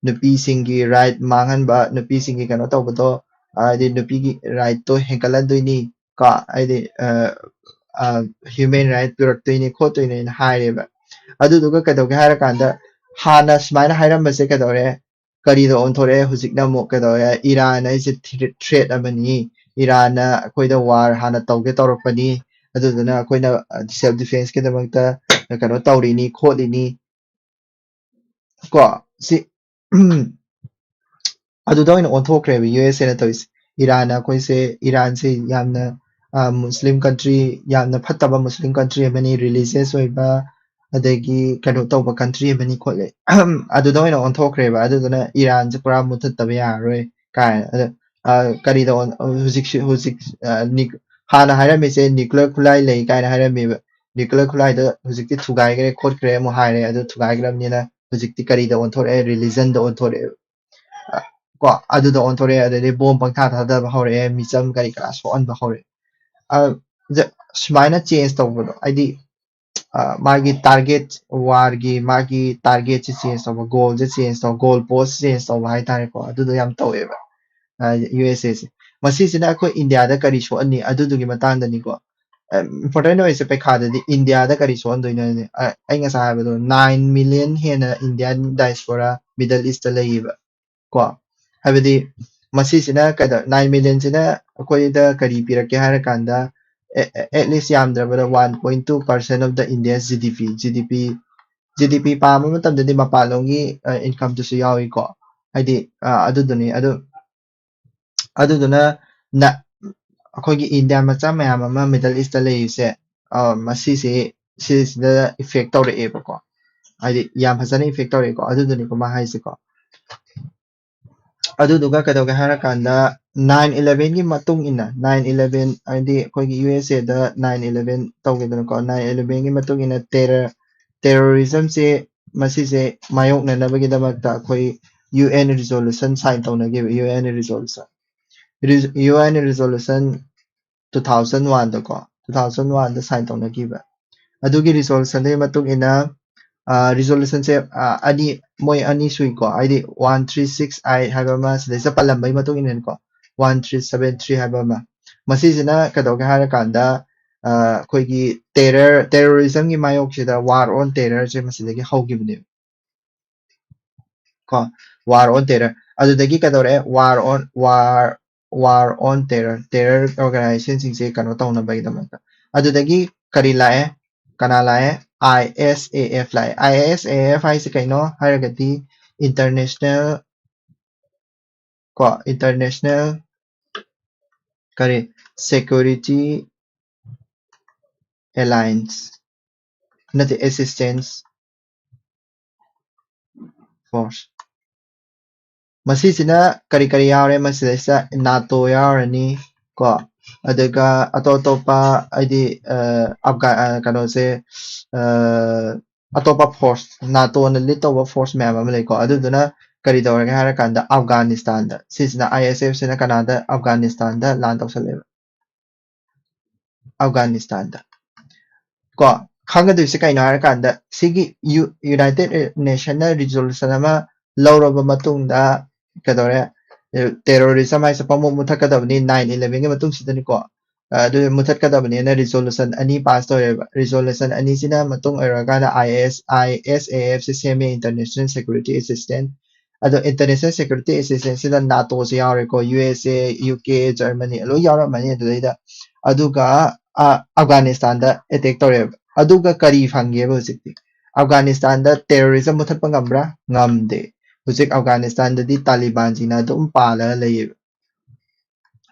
ꯅꯨꯄꯤꯁꯤꯡꯒꯤ right ꯃꯥꯡꯍꯟꯕ, ꯅꯨꯄꯤꯁꯤꯡꯒꯤ ꯀꯩꯅꯣ ꯇꯧꯕꯗꯣ, ꯍꯥꯏꯗꯤ ꯅꯨꯄꯤꯒꯤ right ꯇꯣ ꯍꯦꯟꯒꯠꯍꯟꯗꯣꯏꯅꯤ, ꯀꯣ, ꯍꯥꯏꯗꯤ, ꯑ, ꯑ, human right ꯄꯨꯔꯛꯇꯣꯏꯅꯤ, ꯈꯣꯠꯇꯣꯏꯅꯤꯅ ꯍꯥꯏꯔꯦꯕ꯫ ꯑꯗꯨꯗꯨꯒ ꯀꯩꯗꯧꯒꯦ ꯍꯥꯏꯔꯀꯥꯟꯗ, ꯍꯥꯟꯅ ꯁꯨꯃꯥꯏꯅ ꯍꯥꯏꯔꯝꯕꯁꯦ ꯀꯩꯗꯧꯔꯦ? ꯀꯔꯤꯗ ꯑꯣꯟꯊꯣꯔꯛꯑꯦ? ꯍꯧꯖꯤꯛꯅ ꯑꯃꯨꯛ ꯀꯩꯗꯧꯔꯦ? ꯏꯔꯥꯟ ꯍꯥꯏꯁꯦ threat, threat ꯑꯃꯅꯤ, ꯏꯔꯥꯟꯅ ꯑꯩꯈꯣꯏꯗ war ꯍꯥꯟꯅ ꯇꯧꯒꯦ ꯇꯧꯔꯛꯄꯅꯤ, ꯑꯗꯨꯗꯨꯅ ꯑꯩꯈꯣꯏꯅ, ꯑ, self defense ꯀꯤꯗꯃꯛꯇ ꯀꯩꯅꯣ ꯇꯧꯔꯤꯅꯤ, ꯈꯣꯠꯂꯤꯅꯤ, ꯀꯣ, ꯁꯤ, ꯑꯗꯨꯗ ꯑꯣꯏꯅ ꯑꯣꯟꯊꯣꯛꯈ꯭ꯔꯦꯕ USA ꯅ ꯇꯧꯔꯤꯁꯦ꯫ ꯏꯔꯥꯟꯅ ꯑꯩꯈꯣꯏꯁꯦ, ꯏꯔꯥꯟꯁꯦ ꯌꯥꯝꯅ, ꯑ, Muslim country, ꯌꯥꯝꯅ ꯐꯠꯇꯕ Muslim country ꯑꯃꯅꯤ, religious ꯑꯣꯏꯕ, ꯑꯗꯒꯤ ꯀꯩꯅꯣ ꯇꯧꯕ country ꯑꯃꯅꯤ ꯈꯣꯠꯂꯦ꯫ ꯑꯗꯨꯗ ꯑꯣꯏꯅ ꯑꯣꯟꯊꯣꯛꯈ꯭ꯔꯦꯕ꯫ ꯑꯗꯨꯗꯨꯅ ꯏꯔꯥꯟꯁꯦ ꯄꯨꯔꯥ ꯃꯨꯊꯠꯇꯕ ꯌꯥꯔꯔꯣꯏ ꯀꯥꯏꯅ꯫ ꯑꯗ, ꯑ, ꯀꯔꯤꯗ ꯑꯣꯟ-, ꯍꯧꯖꯤꯛꯁꯤ, ꯍꯧꯖꯤꯛ, ꯑ, ꯅꯤꯛ-, ꯍꯥꯟꯅ ꯍꯥꯏꯔꯝꯃꯤꯁꯦ nuclear ꯈꯨꯠꯂꯥꯏ ꯂꯩ ꯀꯥꯏꯅ ꯍꯥꯏꯔꯝꯃꯦꯕ꯫ Nuclear ꯈꯨꯠꯂꯥꯏꯗꯣ ꯍꯧꯖꯤꯛꯇꯤ ꯊꯨꯒꯥꯏꯈ꯭ꯔꯦ ꯈꯣꯠꯈ꯭ꯔꯦ ꯑꯃꯨꯛ ꯍꯥꯏꯔꯦ꯫ ꯑꯗꯨ ꯊꯨꯒꯥꯏꯈ꯭ꯔꯕꯅꯤꯅ ꯍꯧꯖꯤꯛꯇꯤ ꯀꯔꯤꯗ ꯑꯣꯟꯊꯣꯔꯛꯑꯦ? Religion ꯗ ꯑꯣꯟꯊꯣꯔꯛꯑꯦ꯫ ꯑ, ꯀꯣ, ꯑꯗꯨꯗ ꯑꯣꯟꯊꯣꯔꯛꯑꯦ꯫ ꯑꯗꯩꯗꯤ bomb ꯄꯪꯊꯥ ꯊꯥꯗꯕ ꯍꯧꯔꯛꯑꯦ, ꯃꯤꯆꯝ ꯀꯔꯤ ꯀꯔꯥ ꯁꯣꯛꯍꯟꯕ ꯍꯧꯔꯛꯑꯦ꯫ ꯑ, ꯖ-, ꯁꯨꯃꯥꯏꯅ change ꯇꯧꯕꯗꯣ, ꯍꯥꯏꯗꯤ, ꯑ, ꯃꯥꯒꯤ target, war ꯒꯤ ꯃꯥꯒꯤ target ꯁꯦ change ꯇꯧꯕ, goal ꯁꯦ change ꯇꯧꯕ, goal post change ꯇꯧꯕ ꯍꯥꯏꯇꯥꯔꯦꯀꯣ, ꯑꯗꯨꯗꯣ ꯌꯥꯝ ꯇꯧꯋꯦꯕ, ꯑ, USA ꯁꯦ꯫ ꯃꯁꯤꯁꯤꯅ ꯑꯩꯈꯣꯏ ꯏꯟꯗꯤꯌꯥꯗ ꯀꯔꯤ ꯁꯣꯛꯍꯟꯅꯤ? ꯑꯗꯨꯗꯨꯒꯤ ꯃꯇꯥꯡꯗꯅꯤꯀꯣ꯫ ꯏꯝꯄꯣꯔꯇꯦꯟ ꯑꯣꯏꯔꯤꯁꯦ ꯄꯩꯈꯥꯗꯗꯤ ꯏꯟꯗꯤꯌꯥꯗ ꯀꯔꯤ ꯁꯣꯛꯍꯟꯗꯣꯏꯅꯣ ꯍꯥꯏꯗꯤ, ꯑ, ꯑꯩ ꯉꯁꯥꯏ ꯍꯥꯏꯕꯗꯣ, ꯅꯥꯏꯟ ꯃꯤꯂꯤꯌꯟ ꯍꯦꯟꯅ ꯏꯟꯗꯤꯌꯥꯟ ꯗꯥꯏꯁꯄꯣꯔꯥ ꯃꯤꯗꯜ ꯏꯁꯇ ꯂꯩꯌꯦꯕ ꯀꯣ꯫ ꯍꯥꯏꯕꯗꯤ ꯃꯁꯤꯁꯤꯅ ꯀꯩꯗ ꯅꯥꯏꯟ ꯃꯤꯂꯤꯌꯟꯁꯤꯅ ꯑꯩꯈꯣꯏꯗ ꯀꯔꯤ ꯄꯤꯔꯛꯀꯦ ꯍꯥꯏꯔꯀꯥꯟꯗ, at least ꯌꯥꯝꯗ꯭ꯔꯕꯗ one point two percent of the India's G D P, G D P, G D P ꯄꯥꯕ ꯃꯇꯝꯗꯗꯤ ꯃꯄꯥꯟꯂꯣꯝꯒꯤ ꯏꯟꯀꯝꯗꯨꯁꯨ ꯌꯥꯎꯏꯀꯣ꯫ ꯍꯥꯏꯗꯤ ꯑ, ꯑꯗꯨꯗꯨꯅꯤ ꯑꯗꯨ ꯑꯗꯨꯗꯨꯅ ꯅ ꯑꯩꯈꯣꯏꯒꯤ ꯏꯟꯗꯤꯌꯥ ꯃꯆꯥ ꯃꯌꯥꯝ ꯑꯃ ꯃꯤꯗꯜ ꯏꯁꯇ ꯂꯩꯔꯤꯁꯦ, ꯑ, ꯃꯁꯤꯁꯦ ꯁꯤꯁꯤꯗ ꯏꯐꯦꯛ ꯇꯧꯔꯛꯑꯦꯕꯀꯣ꯫ ꯍꯥꯏꯗꯤ ꯌꯥꯝ ꯐꯖꯅ ꯏꯐꯦꯛ ꯇꯧꯔꯛꯑꯦꯀꯣ꯫ ꯑꯗꯨꯗꯨꯅꯤꯀꯣ ꯃꯥ ꯍꯥꯏꯁꯦꯀꯣ꯫ ꯑꯗꯨꯗꯨꯒ ꯀꯩꯗꯧꯒꯦ ꯍꯥꯏꯔꯀꯥꯟꯗ, ꯅꯥꯏꯟ ꯏꯂꯚꯦꯟꯒꯤ ꯃꯇꯨꯡ ꯏꯟꯅ, ꯅꯥꯏꯟ ꯏꯂꯚꯦꯟ ꯍꯥꯏꯗꯤ ꯑꯩꯈꯣꯏꯒꯤ ꯌꯨ ꯑꯦꯁ ꯑꯦꯗ ꯅꯥꯏꯟ ꯏꯂꯚꯦꯟ ꯇꯧꯒꯦꯗꯅꯀꯣ, ꯅꯥꯏꯟ ꯏꯂꯚꯦꯟꯒꯤ ꯃꯇꯨꯡ ꯏꯟꯅ ꯇꯦꯔꯔ ꯇꯦꯔꯣꯔꯤꯖꯝꯁꯦ ꯃꯁꯤꯁꯦ ꯃꯥꯌꯣꯛꯅꯅꯕꯒꯤꯗꯃꯛꯇ ꯑꯩꯈꯣꯏ ꯌꯨ ꯑꯦꯟ ꯔꯤꯖꯣꯂꯨꯁꯟ ꯁꯥꯏꯟ ꯇꯧꯅꯈꯤꯕ, U N resolution U N resolution two thousand ꯋꯥꯟꯗꯀꯣ, ꯇꯨ ꯊꯥꯎꯖꯟ ꯋꯥꯟꯗ ꯁꯥꯏꯟ ꯇꯧꯅꯈꯤꯕ꯫ ꯑꯗꯨꯒꯤ ꯔꯤꯖꯣꯂꯨꯁꯟꯗꯨꯒꯤ ꯃꯇꯨꯡ ꯏꯟꯅ ꯔꯤꯖꯣꯂꯨꯁꯟꯁꯦ ꯑꯅꯤ, ꯃꯣꯏ ꯑꯅꯤ ꯁꯨꯏꯀꯣ, ꯍꯥꯏꯗꯤ ꯋꯥꯟ ꯊ꯭ꯔꯤ ꯁꯤꯛꯁ ꯑꯥꯏ ꯍꯥꯏꯕ ꯑꯃ ꯁꯤꯗꯩꯁꯤꯗ ꯄꯜꯂꯝꯕꯒꯤ ꯃꯇꯨꯡ ꯏꯟꯅꯀꯣ, ꯋꯥꯟ ꯊ꯭ꯔꯤ ꯁꯚꯦꯟ ꯊ꯭ꯔꯤ ꯍꯥꯏꯕ ꯑꯃ꯫ ꯃꯁꯤꯁꯤꯅ ꯀꯩꯗꯧꯒꯦ ꯍꯥꯏꯔꯀꯥꯟꯗ, ꯑ, ꯑꯩꯈꯣꯏꯒꯤ ꯇꯦꯔꯔ ꯇꯦꯔꯣꯔꯤꯖꯝꯒꯤ ꯃꯥꯌꯣꯛꯁꯤꯗ ꯋꯥꯔ ꯑꯣꯟ ꯇꯦꯔꯔꯁꯦ ꯃꯁꯤꯗꯒꯤ ꯍꯧꯈꯤꯕꯅꯦꯕ ꯀꯣ꯫ ꯋꯥꯔ ꯑꯣꯟ ꯇꯦꯔꯔ, ꯑꯗꯨꯗꯒꯤ ꯀꯩꯗꯧꯔꯛꯑꯦ? War on war war on terror, terror ꯑꯣꯔꯒꯅꯥꯏꯖꯦꯁꯟꯁꯤꯡꯁꯦ ꯀꯩꯅꯣ ꯇꯧꯅꯕꯒꯤꯗꯃꯛꯇ꯫ ꯑꯗꯨꯗꯒꯤ ꯀꯔꯤ ꯂꯥꯛꯑꯦ? ꯀꯅꯥ ꯂꯥꯛꯑꯦ? ꯑꯥꯏ ꯑꯦꯁ ꯑꯦ ꯑꯦꯐ ꯂꯥꯛꯑꯦ꯫ ꯑꯥꯏ ꯑꯦꯁ ꯑꯦ ꯑꯦꯐ ꯍꯥꯏꯁꯦ ꯀꯩꯅꯣ ꯍꯥꯏꯔꯒꯗꯤ, ꯏꯟꯇꯔꯅꯦꯁꯅꯦꯜ ꯀꯣ, ꯏꯟꯇꯔꯅꯦꯁꯅꯦꯜ ꯀꯔꯤ, ꯁꯦꯀ꯭ꯌꯨꯔꯤꯇꯤ ꯑꯦꯂꯥꯏꯟꯁ ꯅꯠꯇꯦ, ꯑꯦꯁꯤꯁꯇꯦꯟꯁ ꯐꯣꯔꯁ꯫ ꯃꯁꯤꯁꯤꯅ ꯀꯔꯤ ꯀꯔꯤ ꯌꯥꯎꯔꯦ? ꯃꯁꯤꯗꯩꯁꯤꯗ ꯅꯥꯇꯣ ꯌꯥꯎꯔꯅꯤ ꯀꯣ, ꯑꯗꯨꯒ ꯑꯇꯣꯞ ꯑꯇꯣꯞꯄ, ꯍꯥꯏꯗꯤ, ꯑ, ꯑꯐꯒꯥ-, ꯑ, ꯀꯩꯅꯣꯁꯦ, ꯑ, ꯑꯇꯣꯞꯄ ꯐꯣꯔꯁ, ꯅꯥꯇꯣꯅ ꯂꯤꯗ ꯇꯧꯕ ꯐꯣꯔꯁ ꯃꯌꯥꯝ ꯑꯃ ꯂꯩꯀꯣ꯫ ꯑꯗꯨꯗꯨꯅ ꯀꯔꯤ ꯇꯧꯔꯒꯦ ꯍꯥꯏꯔꯀꯥꯟꯗ, ꯑꯐꯒꯥꯅꯤꯁꯇꯥꯟꯗ, ꯁꯤꯁꯤꯅ, ꯑꯥꯏ ꯑꯦꯁ ꯑꯦꯐ ꯁꯤꯅ ꯀꯅꯥꯗ? ꯑꯐꯒꯥꯅꯤꯁꯇꯥꯟꯗ ꯂꯥꯟ ꯇꯧꯁꯜꯂꯦꯕ꯫ ꯑꯐꯒꯥꯅꯤꯁꯇꯥꯟꯗ ꯀꯣ꯫ ꯈꯪꯒꯗꯣꯏꯁꯦ ꯀꯩꯅꯣ ꯍꯥꯏꯔꯀꯥꯟꯗ, ꯁꯤꯒꯤ ꯌꯨ-, ꯌꯨꯅꯥꯏꯇꯦꯠ ꯅꯦꯁꯟꯅ ꯔꯤꯖꯣꯂꯨꯁꯟ ꯑꯃ ꯂꯧꯔꯕ ꯃꯇꯨꯡꯗ ꯀꯩꯗꯧꯔꯦ? ꯇꯦꯔꯣꯔꯤꯖꯝ ꯍꯥꯏꯁꯦ ꯄꯪꯃꯨꯠ ꯃꯨꯠꯊꯠꯀꯗꯕꯅꯤ ꯅꯥꯏꯟ ꯏꯂꯚꯦꯟꯒꯤ ꯃꯇꯨꯡꯁꯤꯗꯅꯤꯀꯣ꯫ ꯑꯗꯨ ꯃꯨꯊꯠꯀꯗꯕꯅꯦꯅ resolution ꯑꯅꯤ pass ꯇꯧꯔꯦꯕ꯫ Resolution ꯑꯅꯤꯁꯤꯅ ꯃꯇꯨꯡ ꯑꯣꯏꯔꯀꯥꯟꯗ I S, I S A F ꯁꯦ ꯁꯦꯝꯃꯦ, International Security Assistance꯫ ꯑꯗꯣ International Security Assistance ꯁꯤꯗ NATOꯁꯦ ꯌꯥꯎꯔꯦꯀꯣ, U S A, U K, Germany ꯂꯣꯏ ꯌꯥꯎꯔꯝꯃꯅꯤ ꯑꯗꯨꯗꯩꯗ꯫ ꯑꯗꯨꯒ ꯑ, ꯑꯐꯒꯥꯅꯤꯁꯇꯥꯟꯗ attack ꯇꯧꯔꯦꯕ꯫ ꯑꯗꯨꯒ ꯀꯔꯤ ꯐꯪꯒꯦꯕ ꯍꯧꯖꯤꯛꯇꯤ? ꯑꯐꯒꯥꯅꯤꯁꯇꯥꯟꯗ terrorism ꯃꯨꯊꯠꯄ ꯉꯝꯕ꯭ꯔꯥ? ꯉꯝꯗꯦ꯫ ꯍꯧꯖꯤꯛ ꯑꯐꯒꯥꯅꯤꯁꯇꯥꯟꯗꯗꯤ ꯇꯥꯂꯤꯕꯥꯟꯁꯤꯡꯅ ꯑꯗꯨꯝ ꯄꯥꯜꯂꯒ ꯂꯩꯌꯦꯕ꯫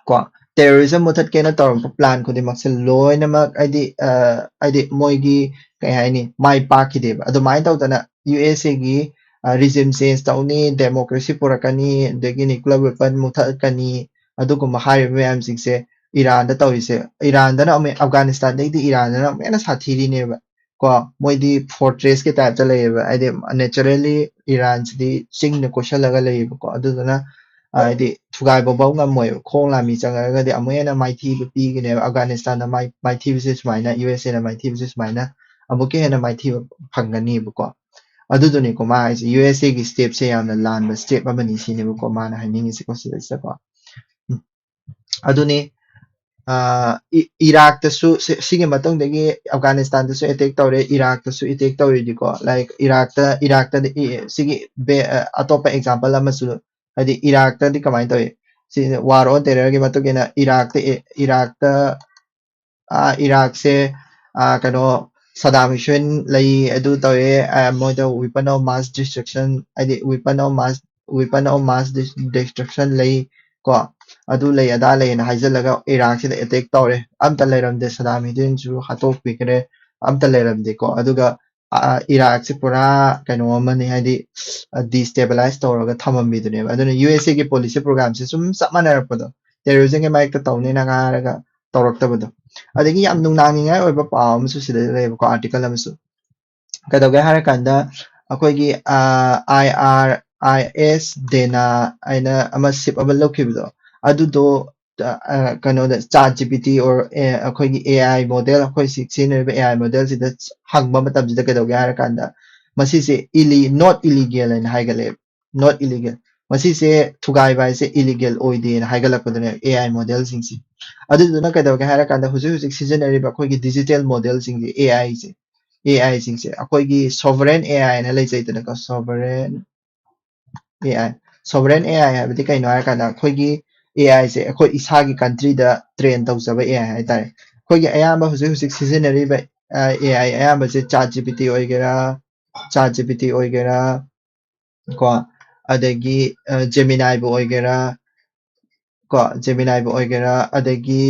ꯀꯣ, terrorism ꯃꯨꯊꯠꯀꯦꯅ ꯇꯧꯔꯛꯄ plan ꯈꯨꯗꯤꯡꯃꯛꯁꯦ ꯂꯣꯏꯅꯃꯛ ꯍꯥꯏꯗꯤ, ꯑ, ꯍꯥꯏꯗꯤ ꯃꯣꯏꯒꯤ ꯀꯩ ꯍꯥꯏꯅꯤ, ꯃꯥꯏ ꯄꯥꯛꯈꯤꯗꯦꯕ꯫ ꯑꯗꯨꯃꯥꯏꯅ ꯇꯧꯗꯅ U S Aꯒꯤ, ꯑ, regime change ꯇꯧꯅꯤ, democracy ꯄꯨꯔꯛꯀꯅꯤ, ꯑꯗꯒꯤ nuclear weapon ꯃꯨꯊꯠꯀꯅꯤ, ꯑꯗꯨꯒꯨꯝꯕ ꯍꯥꯏꯔꯤꯕ ꯃꯌꯥꯝꯁꯤꯡꯁꯦ ꯏꯔꯥꯟꯗ ꯇꯧꯔꯤꯁꯦ, ꯏꯔꯥꯟꯗꯅ ꯑꯃꯨꯛ, ꯑꯐꯒꯥꯅꯤꯁꯇꯥꯟꯗꯒꯤꯗꯤ ꯏꯔꯥꯟꯗꯅ ꯑꯃꯨꯛ ꯍꯦꯟꯅ ꯁꯥꯊꯤꯔꯤꯅꯦꯕ꯫ ꯀꯣ, ꯃꯣꯏꯗꯤ fortressꯀꯤ typeꯇ ꯂꯩꯌꯦꯕ, ꯍꯥꯏꯗꯤ naturally ꯏꯔꯥꯟꯁꯤꯗꯤ ꯆꯤꯡꯅ ꯀꯣꯏꯁꯜꯂꯒ ꯂꯩꯌꯦꯕꯀꯣ꯫ ꯑꯗꯨꯗꯨꯅ, ꯑ, ꯍꯥꯏꯗꯤ ꯊꯨꯒꯥꯏꯕ ꯐꯥꯎ ꯉꯝꯃꯣꯏꯕ, ꯈꯣꯡ ꯂꯥꯟꯃꯤ ꯆꯪꯉꯛꯑꯒꯗꯤ ꯑꯃꯨꯛ ꯍꯦꯟꯅ ꯃꯥꯏꯊꯤꯕ ꯄꯤꯒꯅꯦꯕ꯫ ꯑꯐꯒꯥꯅꯤꯁꯇꯥꯟꯗ ꯃꯥꯏ-, ꯃꯥꯏꯊꯤꯕꯁꯦ ꯁꯨꯃꯥꯏꯅ, U S Aꯅ ꯃꯥꯏꯊꯤꯕꯁꯦ ꯁꯨꯃꯥꯏꯅ ꯑꯃꯨꯛꯀ ꯍꯦꯟꯅ ꯃꯥꯏꯊꯤꯕ ꯐꯪꯒꯅꯦꯕꯀꯣ꯫ ꯑꯗꯨꯗꯨꯅꯤꯀꯣ ꯃꯥ ꯍꯥꯏꯁꯦ, U S Aꯒꯤ stepꯁꯦ ꯌꯥꯝꯅ ꯂꯥꯟꯕ step ꯑꯃꯅꯤ ꯁꯤꯅꯦꯕꯀꯣ ꯃꯥꯅ ꯍꯥꯏꯅꯤꯡꯉꯤꯁꯦꯀꯣ ꯁꯤꯗꯩꯁꯤꯗꯀꯣ꯫ ꯎꯝ꯫ ꯑꯗꯨꯅꯤ, ꯑ, ꯏ-, ꯏꯔꯥꯛꯇꯁꯨ ꯁꯤ-, ꯁꯤꯒꯤ ꯃꯇꯨꯡꯗꯒꯤ ꯑꯐꯒꯥꯅꯤꯁꯇꯥꯟꯗꯁꯨ attack ꯇꯧꯔꯦ, ꯏꯔꯥꯛꯇꯁꯨ attack ꯇꯧꯔꯤꯗꯤꯀꯣ, like ꯏꯔꯥꯛꯇ, ꯏꯔꯥꯛꯇꯗꯤ ꯏ-, ꯁꯤꯒꯤ ꯕꯦ-, ꯑ, ꯑꯇꯣꯞꯄ example ꯑꯃꯁꯨ, ꯍꯥꯏꯗꯤ ꯏꯔꯥꯛꯇꯗꯤ ꯀꯃꯥꯏꯅ ꯇꯧꯏ? ꯁꯤ war on terrorꯒꯤ ꯃꯇꯨꯡ ꯏꯟꯅ ꯏꯔꯥꯛꯇ, ꯑꯦ, ꯏꯔꯥꯛꯇ, ꯑ, ꯏꯔꯥꯛꯁꯦ, ꯑ, ꯀꯩꯅꯣ, ꯁꯗꯥꯝ ꯍꯨꯁꯦꯟ ꯂꯩ, ꯑꯗꯨ ꯇꯧꯋꯦ, ꯑ, ꯃꯣꯏꯗ weapon of mass destruction, ꯍꯥꯏꯗꯤ weapon of mass, weapon of mass dis-, destruction ꯂꯩ, ꯀꯣ, ꯑꯗꯨ ꯂꯩ ꯑꯗꯥ ꯂꯩꯅ ꯍꯥꯏꯖꯤꯜꯂꯒ ꯏꯔꯥꯛꯁꯤꯗ attack ꯇꯧꯔꯦ꯫ ꯑꯝꯇ ꯂꯩꯔꯝꯗꯦ, ꯁꯗꯥꯝ ꯍꯨꯁꯦꯟꯁꯨ ꯍꯥꯠꯇꯣꯛꯄꯤꯈ꯭ꯔꯦ, ꯑꯝꯇ ꯂꯩꯔꯝꯗꯦꯀꯣ꯫ ꯑꯗꯨꯒ, ꯑ, ꯏꯔꯥꯛꯁꯦ ꯄꯨꯔꯥ ꯀꯩꯅꯣ ꯑꯃꯅꯤ, ꯍꯥꯏꯗꯤ, ꯑ, destabilize ꯇꯧꯔꯒ ꯊꯝꯃꯝꯃꯤꯗꯨꯅꯦꯕ꯫ ꯑꯗꯨꯅ U S Aꯒꯤ policy programꯁꯦ ꯁꯨꯝ ꯆꯞ ꯃꯥꯟꯅꯔꯛꯄꯗꯣ, terrorismꯒꯤ ꯃꯥꯏꯛꯇ ꯇꯧꯅꯤꯅ ꯉꯥꯏꯔꯒ ꯇꯧꯔꯛꯇꯕꯗꯣ꯫ ꯑꯗꯒꯤ ꯌꯥꯝ ꯅꯨꯡꯅꯥꯡꯅꯤꯡꯉꯥꯏ ꯑꯣꯏꯕ ꯄꯥꯎ ꯑꯃꯁꯨ ꯁꯤꯗ ꯂꯩꯌꯦꯕꯀꯣ, article ꯑꯃꯁꯨ꯫ ꯀꯩꯗꯧꯒꯦ ꯍꯥꯏꯔꯀꯥꯟꯗ ꯑꯩꯈꯣꯏꯒꯤ, ꯑ, I R I S Dena ꯍꯥꯏꯅ ꯑꯃ ship ꯑꯃ ꯂꯧꯈꯤꯕꯗꯣ, ꯑꯗꯨꯗꯣ, ꯑ, ꯑ, ꯀꯩꯅꯣꯗ ChatGPT or, ꯑꯦ, ꯑꯩꯈꯣꯏꯒꯤ A I model, ꯑꯩꯈꯣꯏ ꯁꯤ-, ꯁꯤꯖꯤꯟꯅꯔꯤꯕ A I modelꯁꯤꯗ ꯍꯪꯕ ꯃꯇꯝꯁꯤꯗ ꯀꯩꯗꯧꯒꯦ ꯍꯥꯏꯔꯀꯥꯟꯗ ꯃꯁꯤꯁꯦ ꯏꯂꯤ-, not illegal ꯍꯥꯏꯅ ꯍꯥꯏꯒꯠꯂꯛꯑꯦꯕ꯫ Not illegal꯫ ꯃꯁꯤꯁꯦ ꯊꯨꯒꯥꯏꯕ ꯍꯥꯏꯁꯦ ꯏꯂꯤꯒꯦꯜ ꯑꯣꯏꯗꯦꯅ ꯍꯥꯏꯒꯠꯂꯛꯄꯗꯨꯅꯦ ꯑꯦ ꯑꯥꯏ ꯃꯣꯗꯦꯜꯁꯤꯡꯁꯦ꯫ ꯑꯗꯨꯗꯨꯅ ꯀꯩꯗꯧꯒꯦ ꯍꯥꯏꯔꯀꯥꯟꯗ ꯍꯧꯖꯤꯛ ꯍꯧꯖꯤꯛ ꯁꯤꯖꯤꯟꯅꯔꯤꯕ ꯑꯩꯈꯣꯏꯒꯤ ꯗꯤꯖꯤꯇꯦꯜ ꯃꯣꯗꯦꯜꯁꯤꯡꯁꯦ ꯑꯦ ꯑꯥꯏꯁꯦ ꯑꯦ ꯑꯥꯏꯁꯤꯡꯁꯦ ꯑꯩꯈꯣꯏꯒꯤ ꯁꯣꯚꯔꯦꯟ ꯑꯦ ꯑꯥꯏ ꯍꯥꯏꯅ ꯂꯩꯖꯩꯗꯅꯀꯣ꯫ Sovereign A I sovereign A I ꯍꯥꯏꯕꯗꯤ ꯀꯩꯅꯣ ꯍꯥꯏꯔꯀꯥꯟꯗ ꯑꯩꯈꯣꯏꯒꯤ ꯑꯦ ꯑꯥꯏꯁꯦ ꯑꯩꯈꯣꯏ ꯏꯁꯥꯒꯤ ꯀꯟꯇ꯭ꯔꯤꯗ ꯇ꯭ꯔꯦꯟ ꯇꯧꯖꯕ ꯑꯦ ꯑꯥꯏ ꯍꯥꯏꯇꯥꯔꯦ꯫ ꯑꯩꯈꯣꯏꯒꯤ ꯑꯌꯥꯝꯕ ꯍꯧꯖꯤꯛ ꯍꯧꯖꯤꯛ ꯁꯤꯖꯤꯟꯅꯔꯤꯕ A I ꯑꯌꯥꯝꯕꯁꯦ chat G P T ꯑꯣꯏꯒꯦꯔꯥ, ꯆꯥꯠ ꯖꯤ ꯄꯤ ꯇꯤ ꯑꯣꯏꯒꯦꯔꯥ, ꯀꯣ ꯑꯗꯒꯤ ꯖꯦꯃꯤꯅꯥꯏꯕꯨ ꯑꯣꯏꯒꯦꯔꯥ, ꯀꯣ ꯖꯦꯃꯤꯅꯥꯏꯕꯨ ꯑꯣꯏꯒꯦꯔꯥ, ꯑꯗꯒꯤ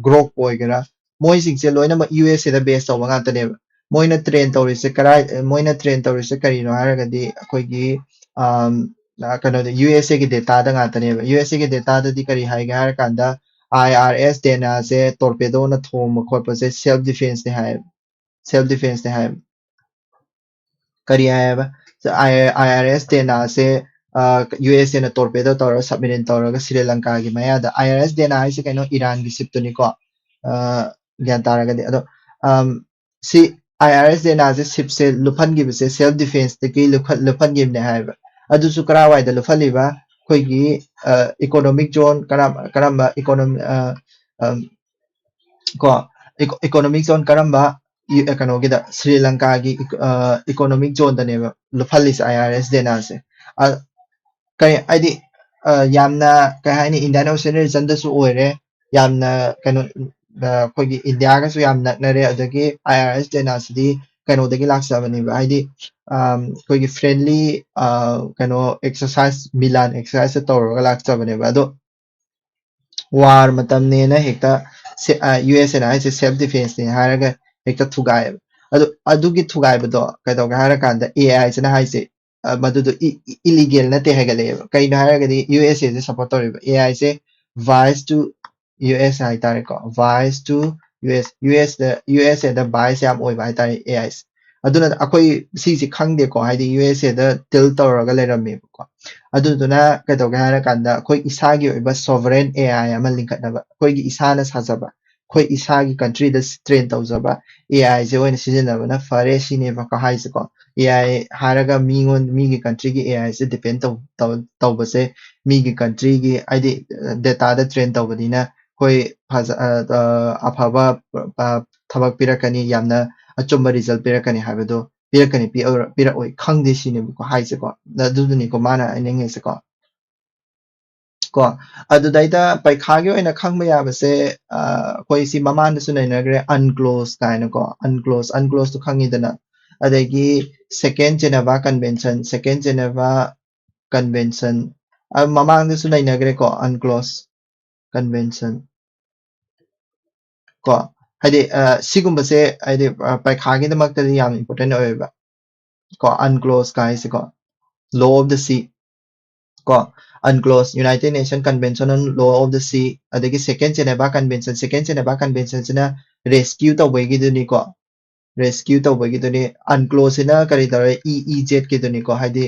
ꯒ꯭ꯔꯣꯛꯄꯨ ꯑꯣꯏꯒꯦꯔꯥ, ꯃꯣꯏꯁꯤꯡꯁꯦ ꯂꯣꯏꯅꯃꯛ ꯌꯨ ꯑꯦꯁ ꯑꯦꯗ ꯕꯦꯁ ꯇꯧꯕ ꯉꯥꯛꯇꯅꯦꯕ꯫ ꯃꯣꯏꯅ ꯇ꯭ꯔꯦꯟ ꯇꯧꯔꯤꯁꯦ ꯀꯔꯥꯏ ꯃꯣꯏꯅ ꯇ꯭ꯔꯦꯟ ꯇꯧꯔꯤꯁꯦ ꯀꯔꯤꯅꯣ ꯍꯥꯏꯔꯒꯗꯤ ꯑꯩꯈꯣꯏꯒꯤ ꯀꯩꯅꯣꯗ ꯌꯨ ꯑꯦꯁ ꯑꯦꯒꯤ ꯗꯦꯇꯥꯗ ꯉꯥꯛꯇꯅꯦꯕ꯫ ꯌꯨ ꯑꯦꯁ ꯑꯦꯒꯤ ꯗꯦꯇꯥꯗꯗꯤ ꯀꯔꯤ ꯍꯥꯏꯒꯦ ꯍꯥꯏꯔꯀꯥꯟꯗ ꯑꯥꯏ ꯑꯥꯔ ꯑꯦꯁ ꯗꯦꯅꯥꯁꯦ ꯇꯣꯔꯄꯦꯗꯣꯅ ꯊꯣꯝꯕ ꯈꯣꯠꯄꯁꯦ ꯁꯦꯜꯐ ꯗꯤꯐꯦꯟꯁꯅꯦ ꯍꯥꯏꯌꯦꯕ꯫ ꯁꯦꯜꯐ ꯗꯤꯐꯦꯟꯁꯅꯦ ꯍꯥꯏꯌꯦꯕ꯫ ꯀꯔꯤ ꯍꯥꯏꯌꯦꯕ? ꯑꯥꯏ ꯑꯥꯔ ꯑꯦꯁ ꯗꯦꯅꯥꯁꯦ ꯌꯨ ꯑꯦꯁ ꯑꯦꯅ ꯇꯣꯔꯄꯦꯗꯣ ꯇꯧꯔꯒ ꯁꯕꯃꯦꯔꯤꯟ ꯇꯧꯔꯒ ꯁ꯭ꯔꯤ ꯂꯪꯀꯥꯒꯤ ꯃꯌꯥꯗ, ꯑꯥꯏ ꯑꯥꯔ ꯑꯦꯁ ꯗꯦꯅꯥ ꯍꯥꯏꯁꯦ ꯀꯩꯅꯣ? ꯏꯔꯥꯟꯒꯤ ꯁꯤꯞꯇꯨꯅꯤꯀꯣ꯫ ꯒ꯭ꯌꯥꯟ ꯇꯥꯔꯒꯗꯤ ꯑꯗꯣ C I R S ꯗꯦꯅꯥꯁꯦ ꯁꯤꯞꯁꯦ ꯂꯨꯞꯍꯟꯈꯤꯕꯁꯦ self ꯗꯤꯐꯦꯟꯁꯇꯒꯤ ꯂꯨꯞꯍꯟꯈꯤꯕꯅꯦ ꯍꯥꯏꯕ꯫ ꯑꯗꯨꯁꯨ ꯀꯔꯥꯏꯋꯥꯏꯗ ꯂꯨꯞꯍꯜꯂꯤꯕ? ꯑꯩꯈꯣꯏꯒꯤ ꯏꯀꯣꯅꯣꯃꯤꯛ ꯖꯣꯟ ꯀꯔꯝ ꯀꯔꯝꯕ ꯏꯀꯣꯅꯣꯃꯤ ꯀꯣ ꯏꯀꯣꯅꯣꯃꯤꯛ ꯖꯣꯟ ꯀꯔꯝꯕ? ꯀꯩꯅꯣꯒꯤꯗ ꯁ꯭ꯔꯤ ꯂꯪꯀꯥꯒꯤ ꯏꯀꯣꯅꯣꯃꯤꯛ ꯖꯣꯟꯗꯅꯦꯕ ꯂꯨꯞꯍꯜꯂꯤꯁꯦ ꯑꯥꯏ ꯑꯥꯔ ꯑꯦꯁ ꯗꯦꯅꯥꯁꯦ꯫ ꯀꯩ ꯍꯥꯏꯗꯤ ꯌꯥꯝꯅ ꯀꯩ ꯍꯥꯏꯅꯤ, ꯏꯟꯗꯤꯌꯥꯟ ꯑꯣꯁꯤꯌꯟ ꯔꯤꯖꯟꯗꯁꯨ ꯑꯣꯏꯔꯦ, ꯌꯥꯝꯅ ꯀꯩꯅꯣ ꯑꯩꯈꯣꯏꯒꯤ ꯏꯟꯗꯤꯌꯥꯒꯁꯨ ꯌꯥꯝ ꯅꯛꯅꯔꯦ꯫ ꯑꯗꯒꯤ ꯑꯥꯏ ꯑꯥꯔ ꯑꯦꯁ ꯗꯦꯅꯥꯁꯤꯗꯤ ꯀꯩꯅꯣꯗꯒꯤ ꯂꯥꯛꯆꯕꯅꯦꯕ, ꯍꯥꯏꯗꯤ ꯑꯩꯈꯣꯏꯒꯤ ꯐ꯭ꯔꯦꯟꯂꯤ ꯀꯩꯅꯣ ꯑꯦꯛꯁꯔꯁꯥꯏꯁ, ꯃꯤꯂꯥꯟ ꯑꯦꯛꯁꯔꯁꯥꯏꯁꯇ ꯇꯧꯔꯒ ꯂꯥꯛꯆꯕꯅꯦꯕ꯫ ꯑꯗꯣ ꯋꯥꯔ ꯃꯇꯝꯅꯦꯅ ꯍꯦꯛꯇ ꯌꯨ ꯑꯦꯁ ꯑꯦꯅ ꯍꯥꯏꯁꯦ ꯁꯦꯜꯐ ꯗꯤꯐꯦꯟꯁꯅꯦ ꯍꯥꯏꯔꯒ ꯍꯦꯛꯇ ꯊꯨꯒꯥꯏꯑꯦꯕ꯫ ꯑꯗꯨ ꯑꯗꯨꯒꯤ ꯊꯨꯒꯥꯏꯕꯗꯣ ꯀꯩꯗꯧꯒꯦ ꯍꯥꯏꯔꯀꯥꯟꯗ ꯑꯦ ꯑꯥꯏꯁꯤꯅ ꯍꯥꯏꯁꯦ ꯃꯗꯨꯗꯣ ꯏꯂꯤꯒꯦꯜ ꯅꯠꯇꯦ ꯍꯥꯏꯒꯠꯂꯛꯑꯦꯕ꯫ ꯀꯩꯅꯣ ꯍꯥꯏꯔꯒꯗꯤ ꯌꯨ ꯑꯦꯁ ꯑꯦꯁꯦ ꯁꯞꯄꯣꯔꯠ ꯇꯧꯔꯤꯕ, ꯑꯦ ꯑꯥꯏꯁꯦ ꯚꯥꯏꯁ ꯇꯨ ꯌꯨ ꯑꯦꯁ ꯍꯥꯏꯇꯥꯔꯦꯀꯣ, vice to U S, U S U S advice ꯌꯥꯝ ꯑꯣꯏꯕ ꯍꯥꯏꯇꯥꯔꯦ ꯑꯦ ꯑꯥꯏꯁꯦ꯫ ꯑꯗꯨꯅ ꯑꯩꯈꯣꯏ ꯁꯤꯁꯦ ꯈꯪꯗꯦꯀꯣ, ꯍꯥꯏꯗꯤ ꯌꯨ ꯑꯦꯁ ꯑꯦꯗ ꯇꯤꯜ ꯇꯧꯔꯒ ꯂꯩꯔꯝꯃꯦꯕꯀꯣ꯫ ꯑꯗꯨꯗꯨꯅ ꯀꯩꯗꯧꯒꯦ ꯍꯥꯏꯔꯀꯥꯟꯗ ꯑꯩꯈꯣꯏ ꯏꯁꯥꯒꯤ ꯑꯣꯏꯕ ꯁꯣꯚꯔꯦꯟ ꯑꯦ ꯑꯥꯏ ꯑꯃ ꯂꯤꯡꯈꯠꯅꯕ, ꯑꯩꯈꯣꯏꯒꯤ ꯏꯁꯥꯅ ꯁꯥꯖꯕ, ꯑꯩꯈꯣꯏ ꯏꯁꯥꯒꯤ countryꯗ train ꯇꯧꯖꯕ AI ꯁꯦ ꯑꯣꯏꯅ ꯁꯤꯖꯤꯟꯅꯕꯅ ꯐꯔꯦ ꯁꯤꯅꯦꯕꯀꯣ ꯍꯥꯏꯁꯦꯀꯣ꯫ AI ꯍꯥꯏꯔꯒ ꯃꯤꯉꯣꯟ ꯃꯤꯒꯤ countryꯒꯤ AI ꯁꯦ depend ꯇꯧ ꯇꯧ ꯇꯧꯕꯁꯦ ꯃꯤꯒꯤ countryꯒꯤ ꯍꯥꯏꯗꯤ dataꯗ train ꯇꯧꯕꯅꯤꯅ ꯑꯩꯈꯣꯏ ꯐꯖ ꯑ ꯑ ꯑꯐꯕ ꯑ ꯊꯕꯛ ꯄꯤꯔꯛꯀꯅꯤ, ꯌꯥꯝꯅ ꯑꯆꯨꯝꯕ result ꯄꯤꯔꯛꯀꯅꯤ ꯍꯥꯏꯕꯗꯣ ꯄꯤꯔꯛꯀꯅꯤ ꯄꯤꯔꯛꯑꯣꯏ ꯈꯪꯗꯦ ꯁꯤꯅꯦꯕꯀꯣ ꯍꯥꯏꯁꯦꯀꯣ꯫ ꯑꯗꯨꯗꯨꯅꯤꯀꯣ ꯃꯥꯅ ꯍꯥꯏꯅꯤꯡꯉꯤꯁꯦꯀꯣ꯫ ꯀꯣ ꯑꯗꯨꯗꯩꯗ ꯄꯩꯈꯥꯒꯤ ꯑꯣꯏꯅ ꯈꯪꯕ ꯌꯥꯕꯁꯦ ꯑ, ꯑꯩꯈꯣꯏ ꯁꯤ ꯃꯃꯥꯡꯗꯁꯨ ꯅꯩꯅꯈ꯭ꯔꯦ UNCLOS ꯀꯥꯏꯅꯀꯣ UNCLOS UNCLOSꯇꯣ ꯈꯪꯉꯤꯗꯅ꯫ ꯑꯗꯒꯤ Second Geneva Convention Second Geneva Convention ꯑ, ꯃꯃꯥꯡꯗꯁꯨ ꯅꯩꯅꯈ꯭ꯔꯦꯀꯣ UNCLOS Convention ꯀꯣ ꯍꯥꯏꯗꯤ ꯑ, ꯁꯤꯒꯨꯝꯕꯁꯦ ꯍꯥꯏꯗꯤ ꯑ, ꯄꯩꯈꯥꯒꯤꯗꯃꯛꯇꯗꯤ ꯌꯥꯝ important ꯑꯣꯏꯌꯦꯕ ꯀꯣ UNCLOS ꯀꯥꯏꯁꯦꯀꯣ law of the sea ꯀꯣ UNCLOS United Nation Convention on Law of the Sea ꯑꯗꯒꯤ Second Geneva Convention Second Geneva Conventionꯁꯤꯅ rescue ꯇꯧꯕꯒꯤꯗꯨꯅꯤꯀꯣ rescue ꯇꯧꯕꯒꯤꯗꯨꯅꯤ UNCLOSꯁꯤꯅ ꯀꯔꯤ ꯇꯧꯔꯦ EEZꯀꯤꯗꯨꯅꯤꯀꯣ ꯍꯥꯏꯗꯤ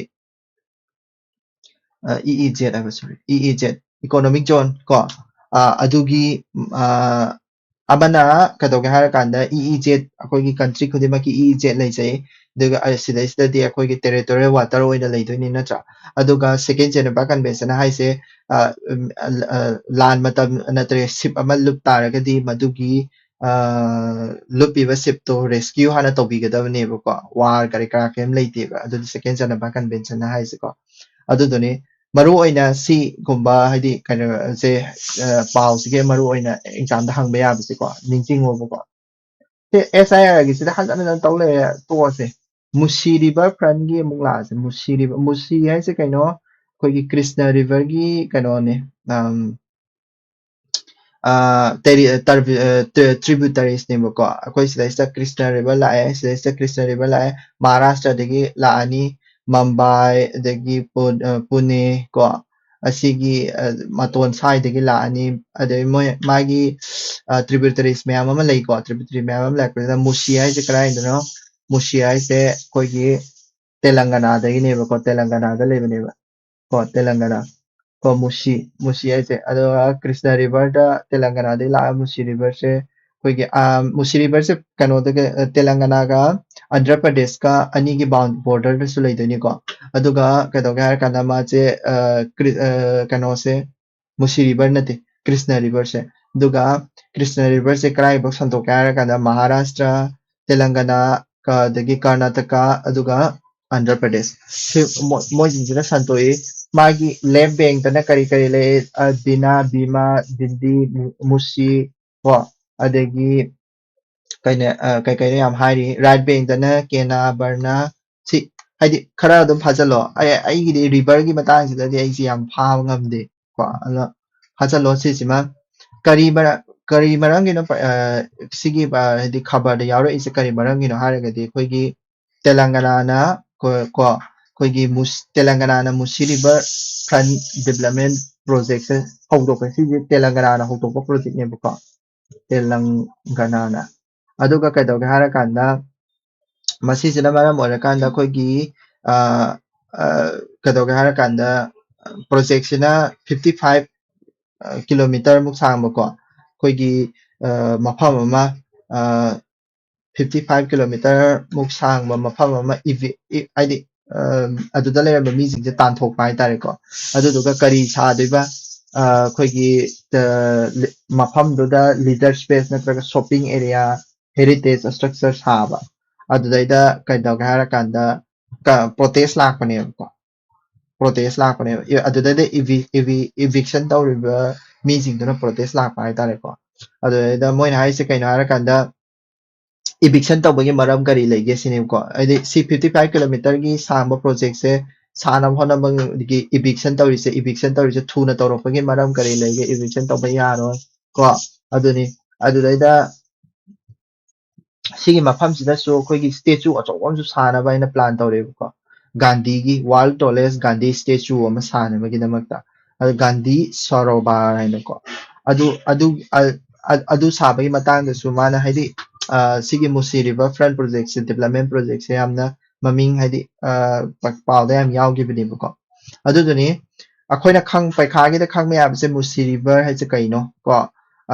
EEZ ꯍꯥꯏꯕ sorry EEZ economic zone ꯀꯣ ꯑꯗꯨꯒꯤ ꯑꯃꯅ ꯀꯩꯗꯧꯒꯦ ꯍꯥꯏꯔꯀꯥꯟꯗ EEZ ꯑꯩꯈꯣꯏꯒꯤ country ꯈꯨꯗꯤꯡꯃꯛꯀꯤ EEZ ꯂꯩꯖꯩ ꯑꯗꯨꯒ ꯁꯤꯗꯩꯁꯤꯗꯗꯤ ꯑꯩꯈꯣꯏꯒꯤ territorial water ꯑꯣꯏꯅ ꯂꯩꯗꯣꯏꯅꯤ ꯅꯠꯇ꯭ꯔꯥ ꯑꯗꯨꯒ Second Geneva Convention ꯍꯥꯏꯁꯦ ꯂꯥꯟ ꯃꯇꯝ ꯅꯠꯇ꯭ꯔꯒ ship ꯑꯃ ꯂꯨꯞ ꯇꯥꯔꯒꯗꯤ ꯃꯗꯨꯒꯤ ꯂꯨꯞꯄꯤꯕ shipꯇꯣ rescue ꯍꯥꯟꯅ ꯇꯧꯕꯤꯒꯗꯕꯅꯦꯕꯀꯣ ꯋꯥꯔ ꯀꯔꯤ ꯀꯔꯥ ꯀꯔꯤꯝ ꯂꯩꯇꯦꯕ ꯑꯗꯨꯗꯤ Second Geneva Convention ꯍꯥꯏꯁꯦꯀꯣ ꯑꯗꯨꯗꯨꯅꯤ ꯃꯔꯨ ꯑꯣꯏꯅ ꯁꯤꯒꯨꯝꯕ ꯍꯥꯏꯗꯤ ꯀꯩꯅꯣꯁꯦ ꯄꯥꯎꯁꯤꯒꯤ ꯃꯔꯨ ꯑꯣꯏꯅ examꯗ ꯍꯪꯕ ꯌꯥꯕꯁꯦꯀꯣ ꯅꯤꯡꯁꯤꯡꯉꯣꯕꯀꯣ ꯁꯤ SIRꯒꯤꯁꯤꯗ ꯍꯟꯖꯟ ꯍꯟꯖꯟ ꯇꯧ ꯂꯩꯔꯦ ꯇꯣꯛꯑꯁꯦ Musi River Frontꯀꯤ ꯑꯃꯨꯛ ꯂꯥꯛꯑꯁꯦ Musi River Musi ꯍꯥꯏꯁꯦ ꯀꯩꯅꯣ ꯑꯩꯈꯣꯏꯒꯤ Krishna Riverꯒꯤ ꯀꯩꯅꯣꯅꯦ tributaries ꯅꯦꯕꯀꯣ ꯑꯩꯈꯣꯏ ꯁꯤꯗꯩꯁꯤꯗ Krishna River ꯂꯥꯛꯑꯦ ꯁꯤꯗꯩꯁꯤꯗ Krishna River ꯂꯥꯛꯑꯦ ꯃꯍꯥꯔꯥꯁꯇ꯭ꯔꯗꯒꯤ ꯂꯥꯛꯑꯅꯤ ꯃꯝꯕꯥꯏ ꯑꯗꯒꯤ ꯄꯨꯅꯦ ꯀꯣ ꯑꯁꯤꯒꯤ ꯃꯇꯣꯟ ꯁ꯭ꯋꯥꯏꯗꯒꯤ ꯂꯥꯛꯑꯅꯤ ꯑꯗꯩ ꯃꯣꯏ ꯃꯥꯒꯤ tributaries ꯃꯌꯥꯝ ꯑꯃ ꯂꯩꯀꯣ tributary ꯃꯌꯥꯝ ꯑꯃ ꯂꯥꯛꯄꯁꯤꯗ Musi ꯍꯥꯏꯁꯦ ꯀꯗꯥꯏꯗꯅꯣ Musi ꯍꯥꯏꯁꯦ ꯑꯩꯈꯣꯏꯒꯤ ꯇꯦꯂꯪꯒꯅꯥꯗꯒꯤꯅꯦꯕꯀꯣ ꯇꯦꯂꯪꯒꯅꯥꯗ ꯂꯩꯕꯅꯦꯕ ꯀꯣ ꯇꯦꯂꯪꯒꯅꯥ ꯀꯣ, ꯃꯨꯁꯤ, ꯃꯨꯁꯤ ꯍꯥꯏꯁꯦ꯫ ꯑꯗꯨꯒ ꯀ꯭ꯔꯤꯁꯅ ꯔꯤꯚꯔꯗ ꯇꯦꯂꯪꯒꯅꯥꯗꯒꯤ ꯂꯥꯛꯑ ꯃꯨꯁꯤ ꯔꯤꯚꯔꯁꯦ ꯑꯩꯈꯣꯏꯒꯤ, ꯑ, ꯃꯨꯁꯤ ꯔꯤꯚꯔꯁꯦ ꯀꯩꯅꯣꯗꯒꯤ, ꯑ, ꯇꯦꯂꯪꯒꯅꯥꯒ ꯑꯟꯙ꯭ꯔ ꯄ꯭ꯔꯗꯦꯁꯀ ꯑꯅꯤꯒꯤ ꯕꯥꯎꯟ ꯕꯣꯔꯗꯔꯗꯁꯨ ꯂꯩꯗꯣꯏꯅꯤꯀꯣ꯫ ꯑꯗꯨꯒ ꯀꯩꯗꯧꯒꯦ ꯍꯥꯏꯔ ꯀꯥꯟꯗ ꯃꯥꯁꯦ, ꯑ, ꯀ꯭ꯔꯤ-, ꯑ, ꯀꯩꯅꯣꯁꯦ, ꯃꯨꯁꯤ ꯔꯤꯚꯔ ꯅꯠꯇꯦ, ꯀ꯭ꯔꯤꯁꯅ ꯔꯤꯚꯔꯁꯦ꯫ ꯑꯗꯨꯒ ꯀ꯭ꯔꯤꯁꯅ ꯔꯤꯚꯔꯁꯦ ꯀꯗꯥꯏꯐꯥꯎ ꯁꯟꯗꯣꯛꯀꯦ ꯍꯥꯏꯔ ꯀꯥꯟꯗ ꯃꯍꯥꯔꯥꯁꯇ꯭ꯔ, ꯇꯦꯂꯪꯒꯅꯥ, ꯀ-, ꯑꯗꯒꯤ ꯀꯔꯅꯥꯇꯀꯥ, ꯑꯗꯨꯒ ꯑꯟꯙ꯭ꯔ ꯄ꯭ꯔꯗꯦꯁ꯫ ꯁꯤ ꯃꯣꯏ-, ꯃꯣꯏꯁꯤꯡꯁꯤꯗ ꯁꯟꯗꯣꯛꯏ꯫ ꯃꯥꯒꯤ ꯂꯦꯐ ꯕꯦꯡꯛꯇꯅ ꯀꯔꯤ ꯀꯔꯤ ꯂꯩ? ꯑ, ꯗꯤꯅꯥ, ꯚꯤꯃꯥ, ꯗꯤꯟꯗꯤ, ꯃꯨ-, ꯃꯨꯁꯤ, ꯀꯣ, ꯑꯗꯒꯤ ꯀꯩꯅ-, ꯑ, ꯀꯩ ꯀꯩꯅꯣ ꯌꯥꯝ ꯍꯥꯏꯔꯤ꯫ ꯔꯥꯏꯠ ꯕꯦꯡꯛꯇꯅ ꯀꯦꯅꯥ, ꯕꯔꯅꯥ, ꯁꯤ ꯍꯥꯏꯗꯤ ꯈꯔ ꯑꯗꯨꯝ ꯐꯥꯖꯜꯂꯣ꯫ ꯑꯩ, ꯑꯩꯒꯤꯗꯤ ꯔꯤꯚꯔꯒꯤ ꯃꯇꯥꯡꯁꯤꯗꯗꯤ ꯑꯩꯁꯦ ꯌꯥꯝ ꯐꯥꯕ ꯉꯝꯗꯦ, ꯀꯣ꯫ ꯑꯗꯣ ꯐꯥꯖꯜꯂꯣ ꯁꯤꯁꯤꯃ꯫ ꯀꯔꯤ ꯃꯔ-, ꯀꯔꯤ ꯃꯔꯝꯒꯤꯅꯣ ꯄ-, ꯑ, ꯁꯤꯒꯤ, ꯑ, ꯍꯥꯏꯗꯤ ꯈꯕꯔꯗ ꯌꯥꯎꯔꯛꯏꯁꯦ ꯀꯔꯤ ꯃꯔꯝꯒꯤꯅꯣ ꯍꯥꯏꯔꯒꯗꯤ ꯑꯩꯈꯣꯏꯒꯤ ꯇꯦꯂꯪꯒꯅꯥꯅ ꯀꯣ, ꯀꯣ, ꯑꯩꯈꯣꯏꯒꯤ ꯃꯨꯁ-, ꯇꯦꯂꯪꯒꯅꯥꯅ ꯃꯨꯁꯤ ꯔꯤꯚꯔ ꯐ꯭ꯔꯟ ꯗꯤꯕ꯭ꯂꯞꯃꯦꯟ ꯄ꯭ꯔꯣꯖꯦꯛꯁꯦ ꯍꯧꯗꯣꯛꯄ꯫ ꯁꯤꯁꯦ ꯇꯦꯂꯪꯒꯅꯥꯅ ꯍꯧꯗꯣꯛꯄ ꯄ꯭ꯔꯣꯖꯦꯛꯅꯦꯕꯀꯣ, ꯇꯦꯂꯪꯒꯅꯥꯅ꯫ ꯑꯗꯨꯒ ꯀꯩꯗꯧꯒꯦ ꯍꯥꯏꯔꯀꯥꯟꯗ, ꯃꯁꯤꯁꯤꯅ ꯃꯔꯝ ꯑꯣꯏꯔꯀꯥꯟꯗ ꯑꯩꯈꯣꯏꯒꯤ, ꯑ, ꯑ, ꯀꯩꯗꯧꯒꯦ ꯍꯥꯏꯔꯀꯥꯟꯗ, ꯄ꯭ꯔꯣꯖꯦꯛꯁꯤꯅ ꯐꯤꯐꯇꯤ ꯐꯥꯏꯚ, ꯑ, ꯀꯤꯂꯣꯃꯤꯇꯔꯃꯨꯛ ꯁꯥꯡꯕꯀꯣ, ꯑꯩꯈꯣꯏꯒꯤ, ꯑ, ꯃꯐꯝ ꯑꯃ, ꯑ, ꯐꯤꯐꯇꯤ ꯐꯥꯏꯚ ꯀꯤꯂꯣꯃꯤꯇꯔꯃꯨꯛ ꯁꯥꯡꯕ ꯃꯐꯝ ꯑꯃ ꯏꯚꯤ-, ꯏ-, ꯍꯥꯏꯗꯤ, ꯑ, ꯑꯗꯨꯗ ꯂꯩꯔꯝꯕ ꯃꯤꯁꯤꯡꯁꯦ ꯇꯥꯟꯊꯣꯛꯄ ꯍꯥꯏꯇꯥꯔꯦꯀꯣ꯫ ꯑꯗꯨꯗꯨꯒ ꯀꯔꯤ ꯁꯥꯗꯣꯏꯕ? ꯑ, ꯑꯩꯈꯣꯏꯒꯤ, ꯑ, ꯂꯤ-, ꯃꯐꯝꯗꯨꯗ ꯂꯤꯗꯔ ꯁ꯭ꯄꯦꯁ ꯅꯠꯇ꯭ꯔꯒ ꯁꯣꯞꯄꯤꯡ ꯑꯦꯔꯤꯌꯥ, ꯍꯦꯔꯤꯇꯦꯖ ꯁ꯭ꯇ꯭ꯔꯛꯆꯔ ꯁꯥꯕ꯫ ꯑꯗꯨꯗꯩꯗ ꯀꯩꯗꯧꯒꯦ ꯍꯥꯏꯔꯀꯥꯟꯗ, ꯀ-, ꯄ꯭ꯔꯣꯇꯦꯁ ꯂꯥꯛꯄꯅꯦꯕꯀꯣ꯫ ꯄ꯭ꯔꯣꯇꯦꯁ ꯂꯥꯛꯄꯅꯦꯕ꯫ ꯏ-, ꯑꯗꯨꯗꯩꯗ ꯏꯚꯤ-, ꯏꯚꯤ-, ꯏꯚꯤꯛꯁꯟ ꯇꯧꯔꯤꯕ ꯃꯤꯁꯤꯡꯗꯨꯅ ꯄ꯭ꯔꯣꯇꯦꯁ ꯂꯥꯛꯄ ꯍꯥꯏꯇꯥꯔꯦꯀꯣ꯫ ꯑꯗꯨꯗꯩꯗ ꯃꯣꯏꯅ ꯍꯥꯏꯔꯤꯁꯦ ꯀꯩꯅꯣ ꯍꯥꯏꯔꯀꯥꯟꯗ, ꯏꯚꯤꯛꯁꯟ ꯇꯧꯕꯒꯤ ꯃꯔꯝ ꯀꯔꯤ ꯂꯩꯒꯦ ꯁꯤꯅꯦꯕꯀꯣ꯫ ꯍꯥꯏꯗꯤ ꯁꯤ ꯐꯤꯐꯇꯤ ꯐꯥꯏꯚ ꯀꯤꯂꯣꯃꯤꯇꯔꯒꯤ ꯁꯥꯡꯕ ꯄ꯭ꯔꯣꯖꯦꯛꯁꯦ ꯁꯥꯅꯕ ꯍꯣꯠꯅꯕꯒꯤ ꯏꯚꯤꯛꯁꯟ ꯇꯧꯔꯤꯁꯦ, ꯏꯚꯤꯛꯁꯟ ꯇꯧꯔꯤꯁꯦ ꯊꯨꯅ ꯇꯧꯔꯛꯄꯒꯤ ꯃꯔꯝ ꯀꯔꯤ ꯂꯩꯒꯦ? ꯏꯚꯤꯛꯁꯟ ꯇꯧꯕ ꯌꯥꯔꯣꯏ ꯀꯣ꯫ ꯑꯗꯨꯅꯤ꯫ ꯑꯗꯨꯗꯩꯗ ꯁꯤꯒꯤ ꯃꯐꯝꯁꯤꯗꯁꯨ ꯑꯩꯈꯣꯏꯒꯤ ꯁ꯭ꯇꯦꯆꯨ ꯑꯆꯧꯕ ꯑꯃꯁꯨ ꯁꯥꯅꯕ ꯍꯥꯏꯅ ꯄ꯭ꯂꯥꯟ ꯇꯧꯔꯦꯕꯀꯣ꯫ ꯒꯥꯟꯙꯤꯒꯤ, ꯋꯥꯔꯜ ꯇꯣꯂꯦꯁ ꯒꯥꯟꯙꯤ ꯁ꯭ꯇꯦꯆꯨ ꯑꯃ ꯁꯥꯅꯕꯒꯤꯗꯃꯛꯇ꯫ ꯑꯗꯨ ꯒꯥꯟꯙꯤ ꯁꯔꯣꯕꯥꯔ ꯍꯥꯏꯅꯀꯣ꯫ ꯑꯗꯨ, ꯑꯗꯨ, ꯑ-, ꯑ-, ꯑꯗꯨ ꯁꯥꯕꯒꯤ ꯃꯇꯥꯡꯗꯁꯨ ꯃꯥꯅ ꯍꯥꯏꯗꯤ, ꯑ, ꯁꯤꯒꯤ ꯃꯨꯁꯤ ꯔꯤꯚꯔ ꯐ꯭ꯔꯟꯠ ꯄ꯭ꯔꯣꯖꯦꯛꯁꯦ, ꯗꯤꯕ꯭ꯂꯞꯃꯦꯟ ꯄ꯭ꯔꯣꯖꯦꯛꯁꯦ ꯌꯥꯝꯅ ꯃꯃꯤꯡ ꯍꯥꯏꯗꯤ, ꯑ, ꯄ-, ꯄꯥꯎꯗ ꯌꯥꯝ ꯌꯥꯎꯈꯤꯕꯅꯦꯕꯀꯣ꯫ ꯑꯗꯨꯗꯨꯅꯤ꯫ ꯑꯩꯈꯣꯏꯅ ꯈꯪ ꯄꯩꯈꯥꯒꯤꯗ ꯈꯪꯕ ꯌꯥꯕꯁꯦ ꯃꯨꯁꯤ ꯔꯤꯚꯔ ꯍꯥꯏꯁꯦ ꯀꯩꯅꯣ ꯀꯣ?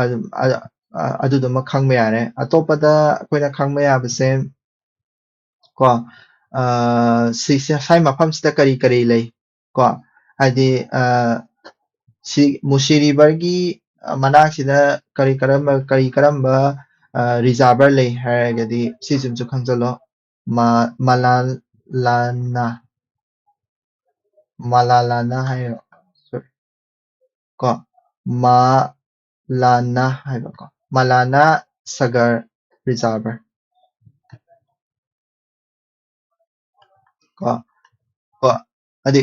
ꯑꯗꯨ- ꯑ- ꯑ- ꯑꯗꯨꯗꯨꯃ ꯈꯪꯕ ꯌꯥꯔꯦ꯫ ꯑꯇꯣꯞꯄꯗ ꯑꯩꯈꯣꯏꯅ ꯈꯪꯕ ꯌꯥꯕꯁꯦ ꯀꯣ, ꯑ, ꯁꯤ- ꯁꯤ- ꯁ꯭ꯋꯥꯏ ꯃꯐꯝꯁꯤꯗ ꯀꯔꯤ ꯀꯔꯤ ꯂꯩ ꯀꯣ? ꯍꯥꯏꯗꯤ, ꯑ, ꯁꯤ ꯃꯨꯁꯤ ꯔꯤꯚꯔꯒꯤ, ꯑ, ꯃꯅꯥꯛꯁꯤꯗ ꯀꯔꯤ ꯀꯔꯝꯕ ꯀꯔꯤ ꯀꯔꯝꯕ, ꯑ, ꯔꯤꯖꯥꯔꯚꯔ ꯂꯩ ꯍꯥꯏꯔꯒꯗꯤ ꯁꯤꯁꯤꯃꯁꯨ ꯈꯪꯖꯜꯂꯣ꯫ ꯃ- ꯃꯂꯥꯂꯥꯅꯥ ꯃꯂꯥꯂꯥꯅꯥ ꯍꯥꯏꯔꯣ꯫ ꯁꯣꯔꯤ꯫ ꯀꯣ, ꯃꯂꯥꯅꯥ ꯍꯥꯏꯕ ꯀꯣ, ꯃꯂꯥꯅꯥ ꯁꯒꯔ ꯔꯤꯖꯥꯔꯚꯔ ꯀꯣ꯫ ꯀꯣ, ꯍꯥꯏꯗꯤ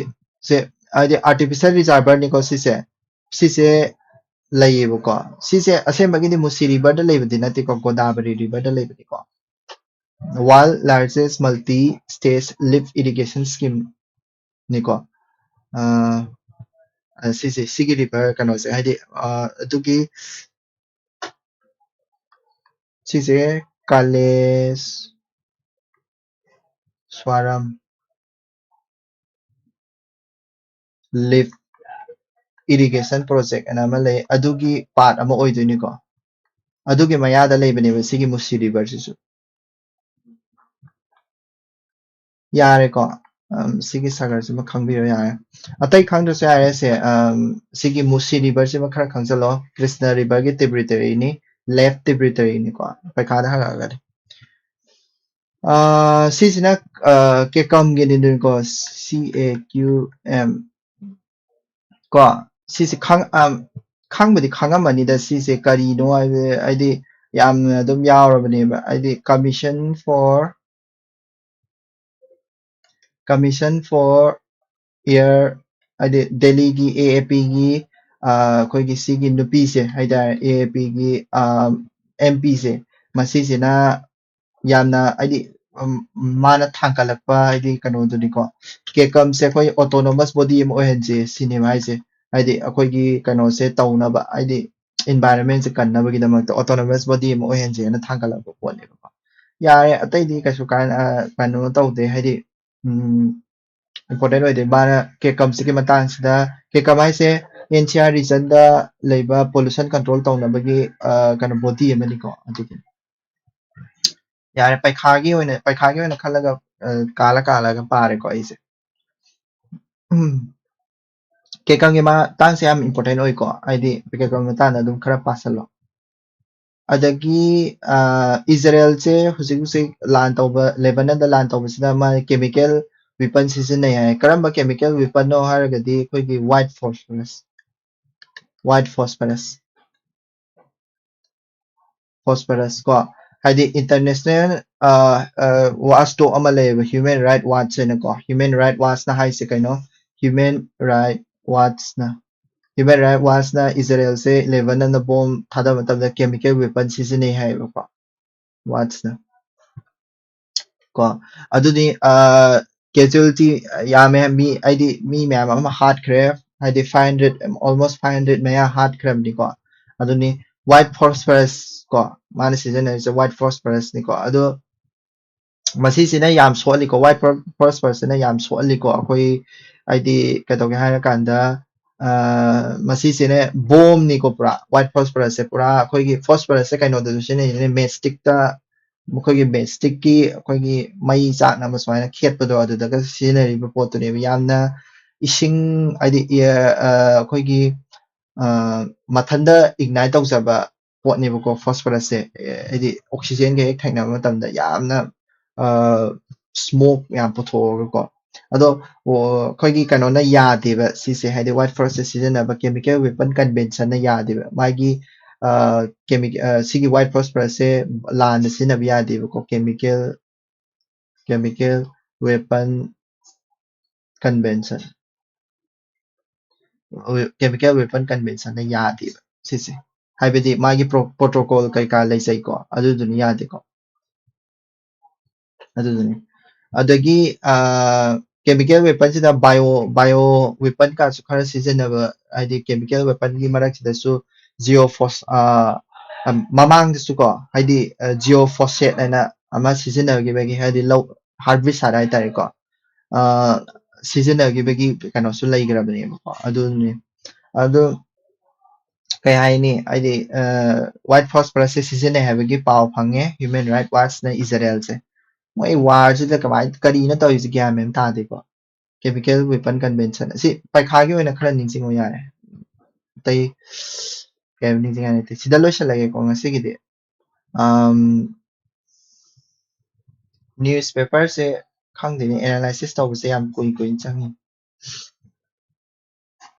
ꯁꯦ, ꯍꯥꯏꯗꯤ ꯑꯥꯔꯇꯤꯐꯤꯁꯦꯜ ꯔꯤꯖꯥꯔꯚꯔꯅꯤꯀꯣ ꯁꯤꯁꯦ꯫ ꯁꯤꯁꯦ ꯂꯩꯌꯦꯕꯀꯣ꯫ ꯁꯤꯁꯦ ꯑꯁꯦꯡꯕꯒꯤꯗꯤ ꯃꯨꯁꯤ ꯔꯤꯚꯔꯗ ꯂꯩꯕꯗꯤ ꯅꯠꯇꯦꯀꯣ, Godavari ꯔꯤꯚꯔꯗ ꯂꯩꯕꯅꯤꯀꯣ꯫ World largest multi stage lift irrigation scheme ꯅꯤꯀꯣ꯫ ꯑ, ꯑ, ꯁꯤꯁꯦ, ꯁꯤꯒꯤ ꯔꯤꯚꯔ ꯀꯩꯅꯣꯁꯦ, ꯍꯥꯏꯗꯤ, ꯑ, ꯑꯗꯨꯒꯤ ꯁꯤꯁꯦ ꯀꯥꯂꯦꯁ꯭ꯋꯥꯔꯝ ꯂꯤꯐ ꯏꯔꯤꯒꯦꯁꯟ ꯄ꯭ꯔꯣꯖꯦꯛ ꯑꯅ ꯑꯃ ꯂꯩ, ꯑꯗꯨꯒꯤ ꯄꯥꯔꯠ ꯑꯃ ꯑꯣꯏꯗꯣꯏꯅꯤꯀꯣ꯫ ꯑꯗꯨꯒꯤ ꯃꯌꯥꯗ ꯂꯩꯕꯅꯦꯕ ꯁꯤꯒꯤ ꯃꯨꯁꯤ ꯔꯤꯚꯔꯁꯤꯁꯨ꯫ ꯌꯥꯔꯦꯀꯣ꯫ ꯑꯝ, ꯁꯤꯒꯤ ꯁꯥꯒꯔꯁꯤꯃ ꯈꯪꯕꯤꯔꯣ ꯌꯥꯔꯦ꯫ ꯑꯇꯩ ꯈꯪꯗ꯭ꯔꯁꯨ ꯌꯥꯔꯦ ꯁꯦ꯫ ꯑꯝ, ꯁꯤꯒꯤ ꯃꯨꯁꯤ ꯔꯤꯚꯔꯁꯤꯃ ꯈꯔ ꯈꯪꯖꯜꯂꯣ꯫ ꯀ꯭ꯔꯤꯁꯅ ꯔꯤꯚꯔꯒꯤ ꯇ꯭ꯔꯤꯕ꯭ꯌꯨꯇꯔꯤꯅꯤ, ꯂꯦꯐ ꯇ꯭ꯔꯤꯕ꯭ꯌꯨꯇꯔꯤꯅꯤꯀꯣ꯫ ꯄꯩꯈꯥꯗ ꯍꯪꯉꯛꯑꯒꯗꯤ꯫ ꯑ, ꯁꯤꯁꯤꯅ, ꯑ, ꯀꯦꯀꯝꯒꯤꯅꯤꯗꯅꯀꯣ, C A Q M꯫ ꯀꯣ, ꯁꯤꯁꯦ ꯈꯪ-, ꯑ, ꯈꯪꯕꯨꯗꯤ ꯈꯪꯉꯝꯃꯅꯤꯗ, ꯁꯤꯁꯦ ꯀꯔꯤꯅꯣ ꯍꯥꯏꯕ, ꯍꯥꯏꯗꯤ ꯌꯥꯝꯅ ꯑꯗꯨꯝ ꯌꯥꯎꯔꯕꯅꯦꯕ, ꯍꯥꯏꯗꯤ Commission for, Commission for Air, ꯍꯥꯏꯗꯤ ꯗꯦꯜꯂꯤꯒꯤ A A P ꯒꯤ, ꯑ, ꯑꯩꯈꯣꯏꯒꯤ ꯁꯤꯒꯤ ꯅꯨꯄꯤꯁꯦ ꯍꯥꯏꯇꯥꯔꯦ, A A P ꯒꯤ, ꯑ, M P ꯁꯦ, ꯃꯁꯤꯁꯤꯅ ꯌꯥꯝꯅ ꯍꯥꯏꯗꯤ, ꯎꯝ, ꯃꯥꯅ ꯊꯥꯡꯒꯠꯂꯛꯄ ꯍꯥꯏꯗꯤ ꯀꯩꯅꯣꯗꯨꯅꯤꯀꯣ, ꯀꯦꯀꯝꯁꯦ ꯑꯩꯈꯣꯏ autonomous body ꯑꯃ ꯑꯣꯏꯍꯟꯁꯦ ꯁꯤꯅꯦꯕ ꯍꯥꯏꯁꯦ꯫ ꯍꯥꯏꯗꯤ ꯑꯩꯈꯣꯏꯒꯤ ꯀꯩꯅꯣꯁꯦ ꯇꯧꯅꯕ, ꯍꯥꯏꯗꯤ environment ꯁꯦ ꯀꯟꯅꯕꯒꯤꯗꯃꯛꯇ autonomous body ꯑꯃ ꯑꯣꯏꯍꯟꯁꯦꯅ ꯊꯥꯡꯒꯠꯂꯛꯄ ꯄꯣꯠꯅꯦꯕꯀꯣ꯫ ꯌꯥꯔꯦ, ꯑꯇꯩꯗꯤ ꯀꯩꯁꯨ ꯀꯥꯏ-, ꯑ, ꯀꯩꯅꯣ ꯇꯧꯗꯦ, ꯍꯥꯏꯗꯤ, ꯎꯝ, important ꯑꯣꯏꯗꯣꯏ꯫ ꯃꯥꯅ ꯀꯦꯀꯝꯁꯤꯒꯤ ꯃꯇꯥꯡꯁꯤꯗ, ꯀꯦꯀꯝ ꯍꯥꯏꯁꯦ N C R regionꯗ ꯂꯩꯕ pollution control ꯇꯧꯅꯕꯒꯤ ꯑ, ꯀꯩꯅꯣ body ꯑꯃꯅꯤꯀꯣ꯫ ꯑꯗꯨꯒꯤ ꯌꯥꯔꯦ, ꯄꯩꯈꯥꯒꯤ ꯑꯣꯏꯅ ꯄꯩꯈꯥꯒꯤ ꯑꯣꯏꯅ ꯈꯜꯂꯒ ꯑ, ꯀꯥꯜꯂ ꯀꯥꯜꯂꯒ ꯄꯥꯔꯦꯀꯣ ꯑꯩꯁꯦ꯫ ꯎꯝ꯫ ꯀꯦꯀꯝꯒꯤ ꯃꯇꯥꯡꯁꯦ ꯌꯥꯝ important ꯑꯣꯏꯀꯣ, ꯍꯥꯏꯗꯤ ꯀꯦꯀꯝꯒꯤ ꯃꯇꯥꯡꯗ ꯑꯗꯨꯝ ꯈꯔ ꯄꯥꯁꯜꯂꯣ꯫ ꯑꯗꯒꯤ ꯑ, ꯏꯖꯔꯦꯜꯁꯦ ꯍꯧꯖꯤꯛ ꯍꯧꯖꯤꯛ ꯂꯥꯟ ꯇꯧꯕ, ꯂꯦꯕꯅꯟꯗ ꯂꯥꯟ ꯇꯧꯕꯁꯤꯗ ꯃꯥ chemical weapon ꯁꯤꯖꯤꯟꯅꯩ ꯍꯥꯏ꯫ ꯀꯔꯝꯕ chemical weaponꯅꯣ ꯍꯥꯏꯔꯒꯗꯤ ꯑꯩꯈꯣꯏꯒꯤ white phosphorus, white phosphorus, phosphorus ꯀꯣ, ꯍꯥꯏꯗꯤ international ꯑ, ꯑ, watchdog ꯑꯃ ꯂꯩꯌꯦꯕ, Human Right Watch ꯍꯥꯏꯅꯀꯣ꯫ Human Right Watchꯅ ꯍꯥꯏꯁꯦ ꯀꯩꯅꯣ? Human Right Watchꯅ Human Right Watchꯅ ꯏꯖꯔꯦꯜꯁꯦ ꯂꯦꯕꯅꯟꯗ ꯕꯣꯝ ꯊꯥꯗꯕ ꯃꯇꯝꯗ chemical weapon ꯁꯤꯖꯤꯟꯅꯩ ꯍꯥꯏꯌꯦꯕꯀꯣ꯫ Watchꯅ ꯀꯣ, ꯑꯗꯨꯗꯤ ꯑ, casualty ꯌꯥꯝꯃꯦ, ꯃꯤ ꯍꯥꯏꯗꯤ ꯃꯤ ꯃꯌꯥꯝ ꯑꯃ ꯍꯥꯠꯈ꯭ꯔꯦ, ꯍꯥꯏꯗꯤ five hundred, almost five hundred ꯃꯌꯥ ꯍꯥꯠꯈ꯭ꯔꯕꯅꯤꯀꯣ꯫ ꯑꯗꯨꯅꯤ white phosphorus ꯀꯣ, ꯃꯥꯅ ꯁꯤꯖꯤꯟꯅꯔꯤꯁꯦ white phosphorusꯅꯤꯀꯣ꯫ ꯑꯗꯣ ꯃꯁꯤꯁꯤꯅ ꯌꯥꯝ ꯁꯣꯛꯍꯜꯂꯤꯀꯣ, white phosphorusꯁꯤꯅ ꯌꯥꯝ ꯁꯣꯛꯍꯜꯂꯤꯀꯣ꯫ ꯑꯩꯈꯣꯏ ꯍꯥꯏꯗꯤ ꯀꯩꯗꯧꯒꯦ ꯍꯥꯏꯔꯀꯥꯟꯗ ꯑ, ꯃꯁꯤꯁꯤꯅ ꯕꯣꯝꯅꯤꯀꯣ ꯄꯨꯔꯥ꯫ White phosphorusꯁꯦ ꯄꯨꯔꯥ ꯑꯩꯈꯣꯏꯒꯤ phosphorusꯁꯦ ꯀꯩꯅꯣꯗꯁꯨ ꯁꯤꯖꯤꯟꯅꯩꯅꯦ, matchstickꯇ, ꯃꯈꯣꯏꯒꯤ matchstickꯀꯤ ꯑꯩꯈꯣꯏꯒꯤ ꯃꯩ ꯆꯥꯛꯅꯕ ꯁꯨꯃꯥꯏꯅ ꯈꯦꯠꯄꯗꯣ, ꯑꯗꯨꯗꯒ ꯁꯤꯖꯤꯟꯅꯔꯤꯕ ꯄꯣꯠꯇꯨꯅꯦꯕ꯫ ꯌꯥꯝꯅ ꯏꯁꯤꯡ ꯍꯥꯏꯗꯤ ꯑ, ꯑ, ꯑꯩꯈꯣꯏꯒꯤ ꯑ, ꯃꯊꯟꯇ ignite ꯇꯧꯖꯕ ꯄꯣꯠꯅꯦꯕꯀꯣ phosphorusꯁꯦ꯫ ꯑꯦ, ꯍꯥꯏꯗꯤ oxygenꯒ ꯍꯦꯛ ꯊꯦꯡꯅꯕ ꯃꯇꯝꯗ ꯌꯥꯝꯅ ꯑ, smoke ꯌꯥꯝ ꯄꯨꯊꯣꯛꯑꯒꯀꯣ꯫ ꯑꯗꯣ ꯑꯣ, ꯑꯩꯈꯣꯏꯒꯤ ꯀꯩꯅꯣꯅ ꯌꯥꯗꯦꯕ ꯁꯤꯁꯦ, ꯍꯥꯏꯗꯤ white phosphorusꯁꯦ ꯁꯤꯖꯤꯟꯅꯕ, Chemical Weapon Conventionꯅ ꯌꯥꯗꯦꯕ꯫ ꯃꯥꯒꯤ ꯑ, chemi-, ꯑ, ꯁꯤꯒꯤ white phosphorusꯁꯦ ꯂꯥꯟꯗ ꯁꯤꯖꯤꯟꯅꯕ ꯌꯥꯗꯦꯕꯀꯣ꯫ Chemical, Chemical Weapon Convention, Chemical Weapon Conventionꯅ ꯌꯥꯗꯦꯕ ꯁꯤꯁꯦ, ꯍꯥꯏꯕꯗꯤ ꯃꯥꯒꯤ pro-, protocol ꯀꯩꯀꯥ ꯂꯩꯖꯩꯀꯣ, ꯑꯗꯨꯗꯨꯅ ꯌꯥꯗꯦꯀꯣ꯫ ꯑꯗꯨꯗꯨꯅꯤ꯫ ꯑꯗꯒꯤ ꯑ, chemical weaponꯁꯤꯗ bio, bio weapon ꯀꯥꯁꯨ ꯈꯔ ꯁꯤꯖꯤꯟꯅꯕ, ꯍꯥꯏꯗꯤ chemical weaponꯒꯤ ꯃꯔꯛꯁꯤꯗꯁꯨ geophos-, ꯑ, ꯑ, ꯃꯃꯥꯡꯗꯁꯨ ꯀꯣ, ꯍꯥꯏꯗꯤ ꯑ, glyphosate ꯍꯥꯏꯅ ꯑꯃ ꯁꯤꯖꯤꯟꯅꯈꯤꯕꯒꯤ, ꯍꯥꯏꯗꯤ ꯂꯧ herbicide ꯍꯥꯏꯇꯥꯔꯦꯀꯣ꯫ ꯑ, ꯁꯤꯖꯤꯟꯅꯈꯤꯕꯒꯤ ꯀꯩꯅꯣꯁꯨ ꯂꯩꯈ꯭ꯔꯕꯅꯦꯕꯀꯣ꯫ ꯑꯗꯨꯅꯤ꯫ ꯑꯗꯨ ꯀꯩ ꯍꯥꯏꯅꯤ, ꯍꯥꯏꯗꯤ, white phosphorus ꯁꯦ ꯁꯤꯖꯤꯟꯅꯩ ꯍꯥꯏꯕꯒꯤ ꯄꯥꯎ ꯐꯪꯉꯦ Human Rights Watch ꯅ ꯏꯖꯔꯦꯜꯁꯦ꯫ ꯃꯣꯏ ꯋꯥꯔꯁꯤꯗ ꯀꯃꯥꯏꯅ, ꯀꯔꯤꯅꯣ ꯇꯧꯔꯤꯁꯦ, ꯒ꯭ꯌꯥꯟ ꯃꯦꯟ ꯇꯥꯗꯦꯀꯣ꯫ Chemical Weapon Convention ꯑꯁꯤ ꯄꯩꯈꯥꯒꯤ ꯑꯣꯏꯅ ꯈꯔ ꯅꯤꯡꯁꯤꯡꯉꯨ ꯌꯥꯔꯦ꯫ ꯑꯇꯩ ꯀꯩꯝ ꯅꯤꯡꯁꯤꯡꯉꯥꯏ ꯂꯩꯇꯦ꯫ ꯁꯤꯗ ꯂꯣꯏꯁꯤꯜꯂꯒꯦꯀꯣ ꯉꯁꯤꯒꯤꯗꯤ꯫ ꯑꯝ, newspaper ꯁꯦ ꯈꯪꯗꯦꯅꯦ, analysis ꯇꯧꯕꯁꯦ ꯌꯥꯝ ꯀꯨꯏ ꯀꯨꯏꯅ ꯆꯪꯉꯤ꯫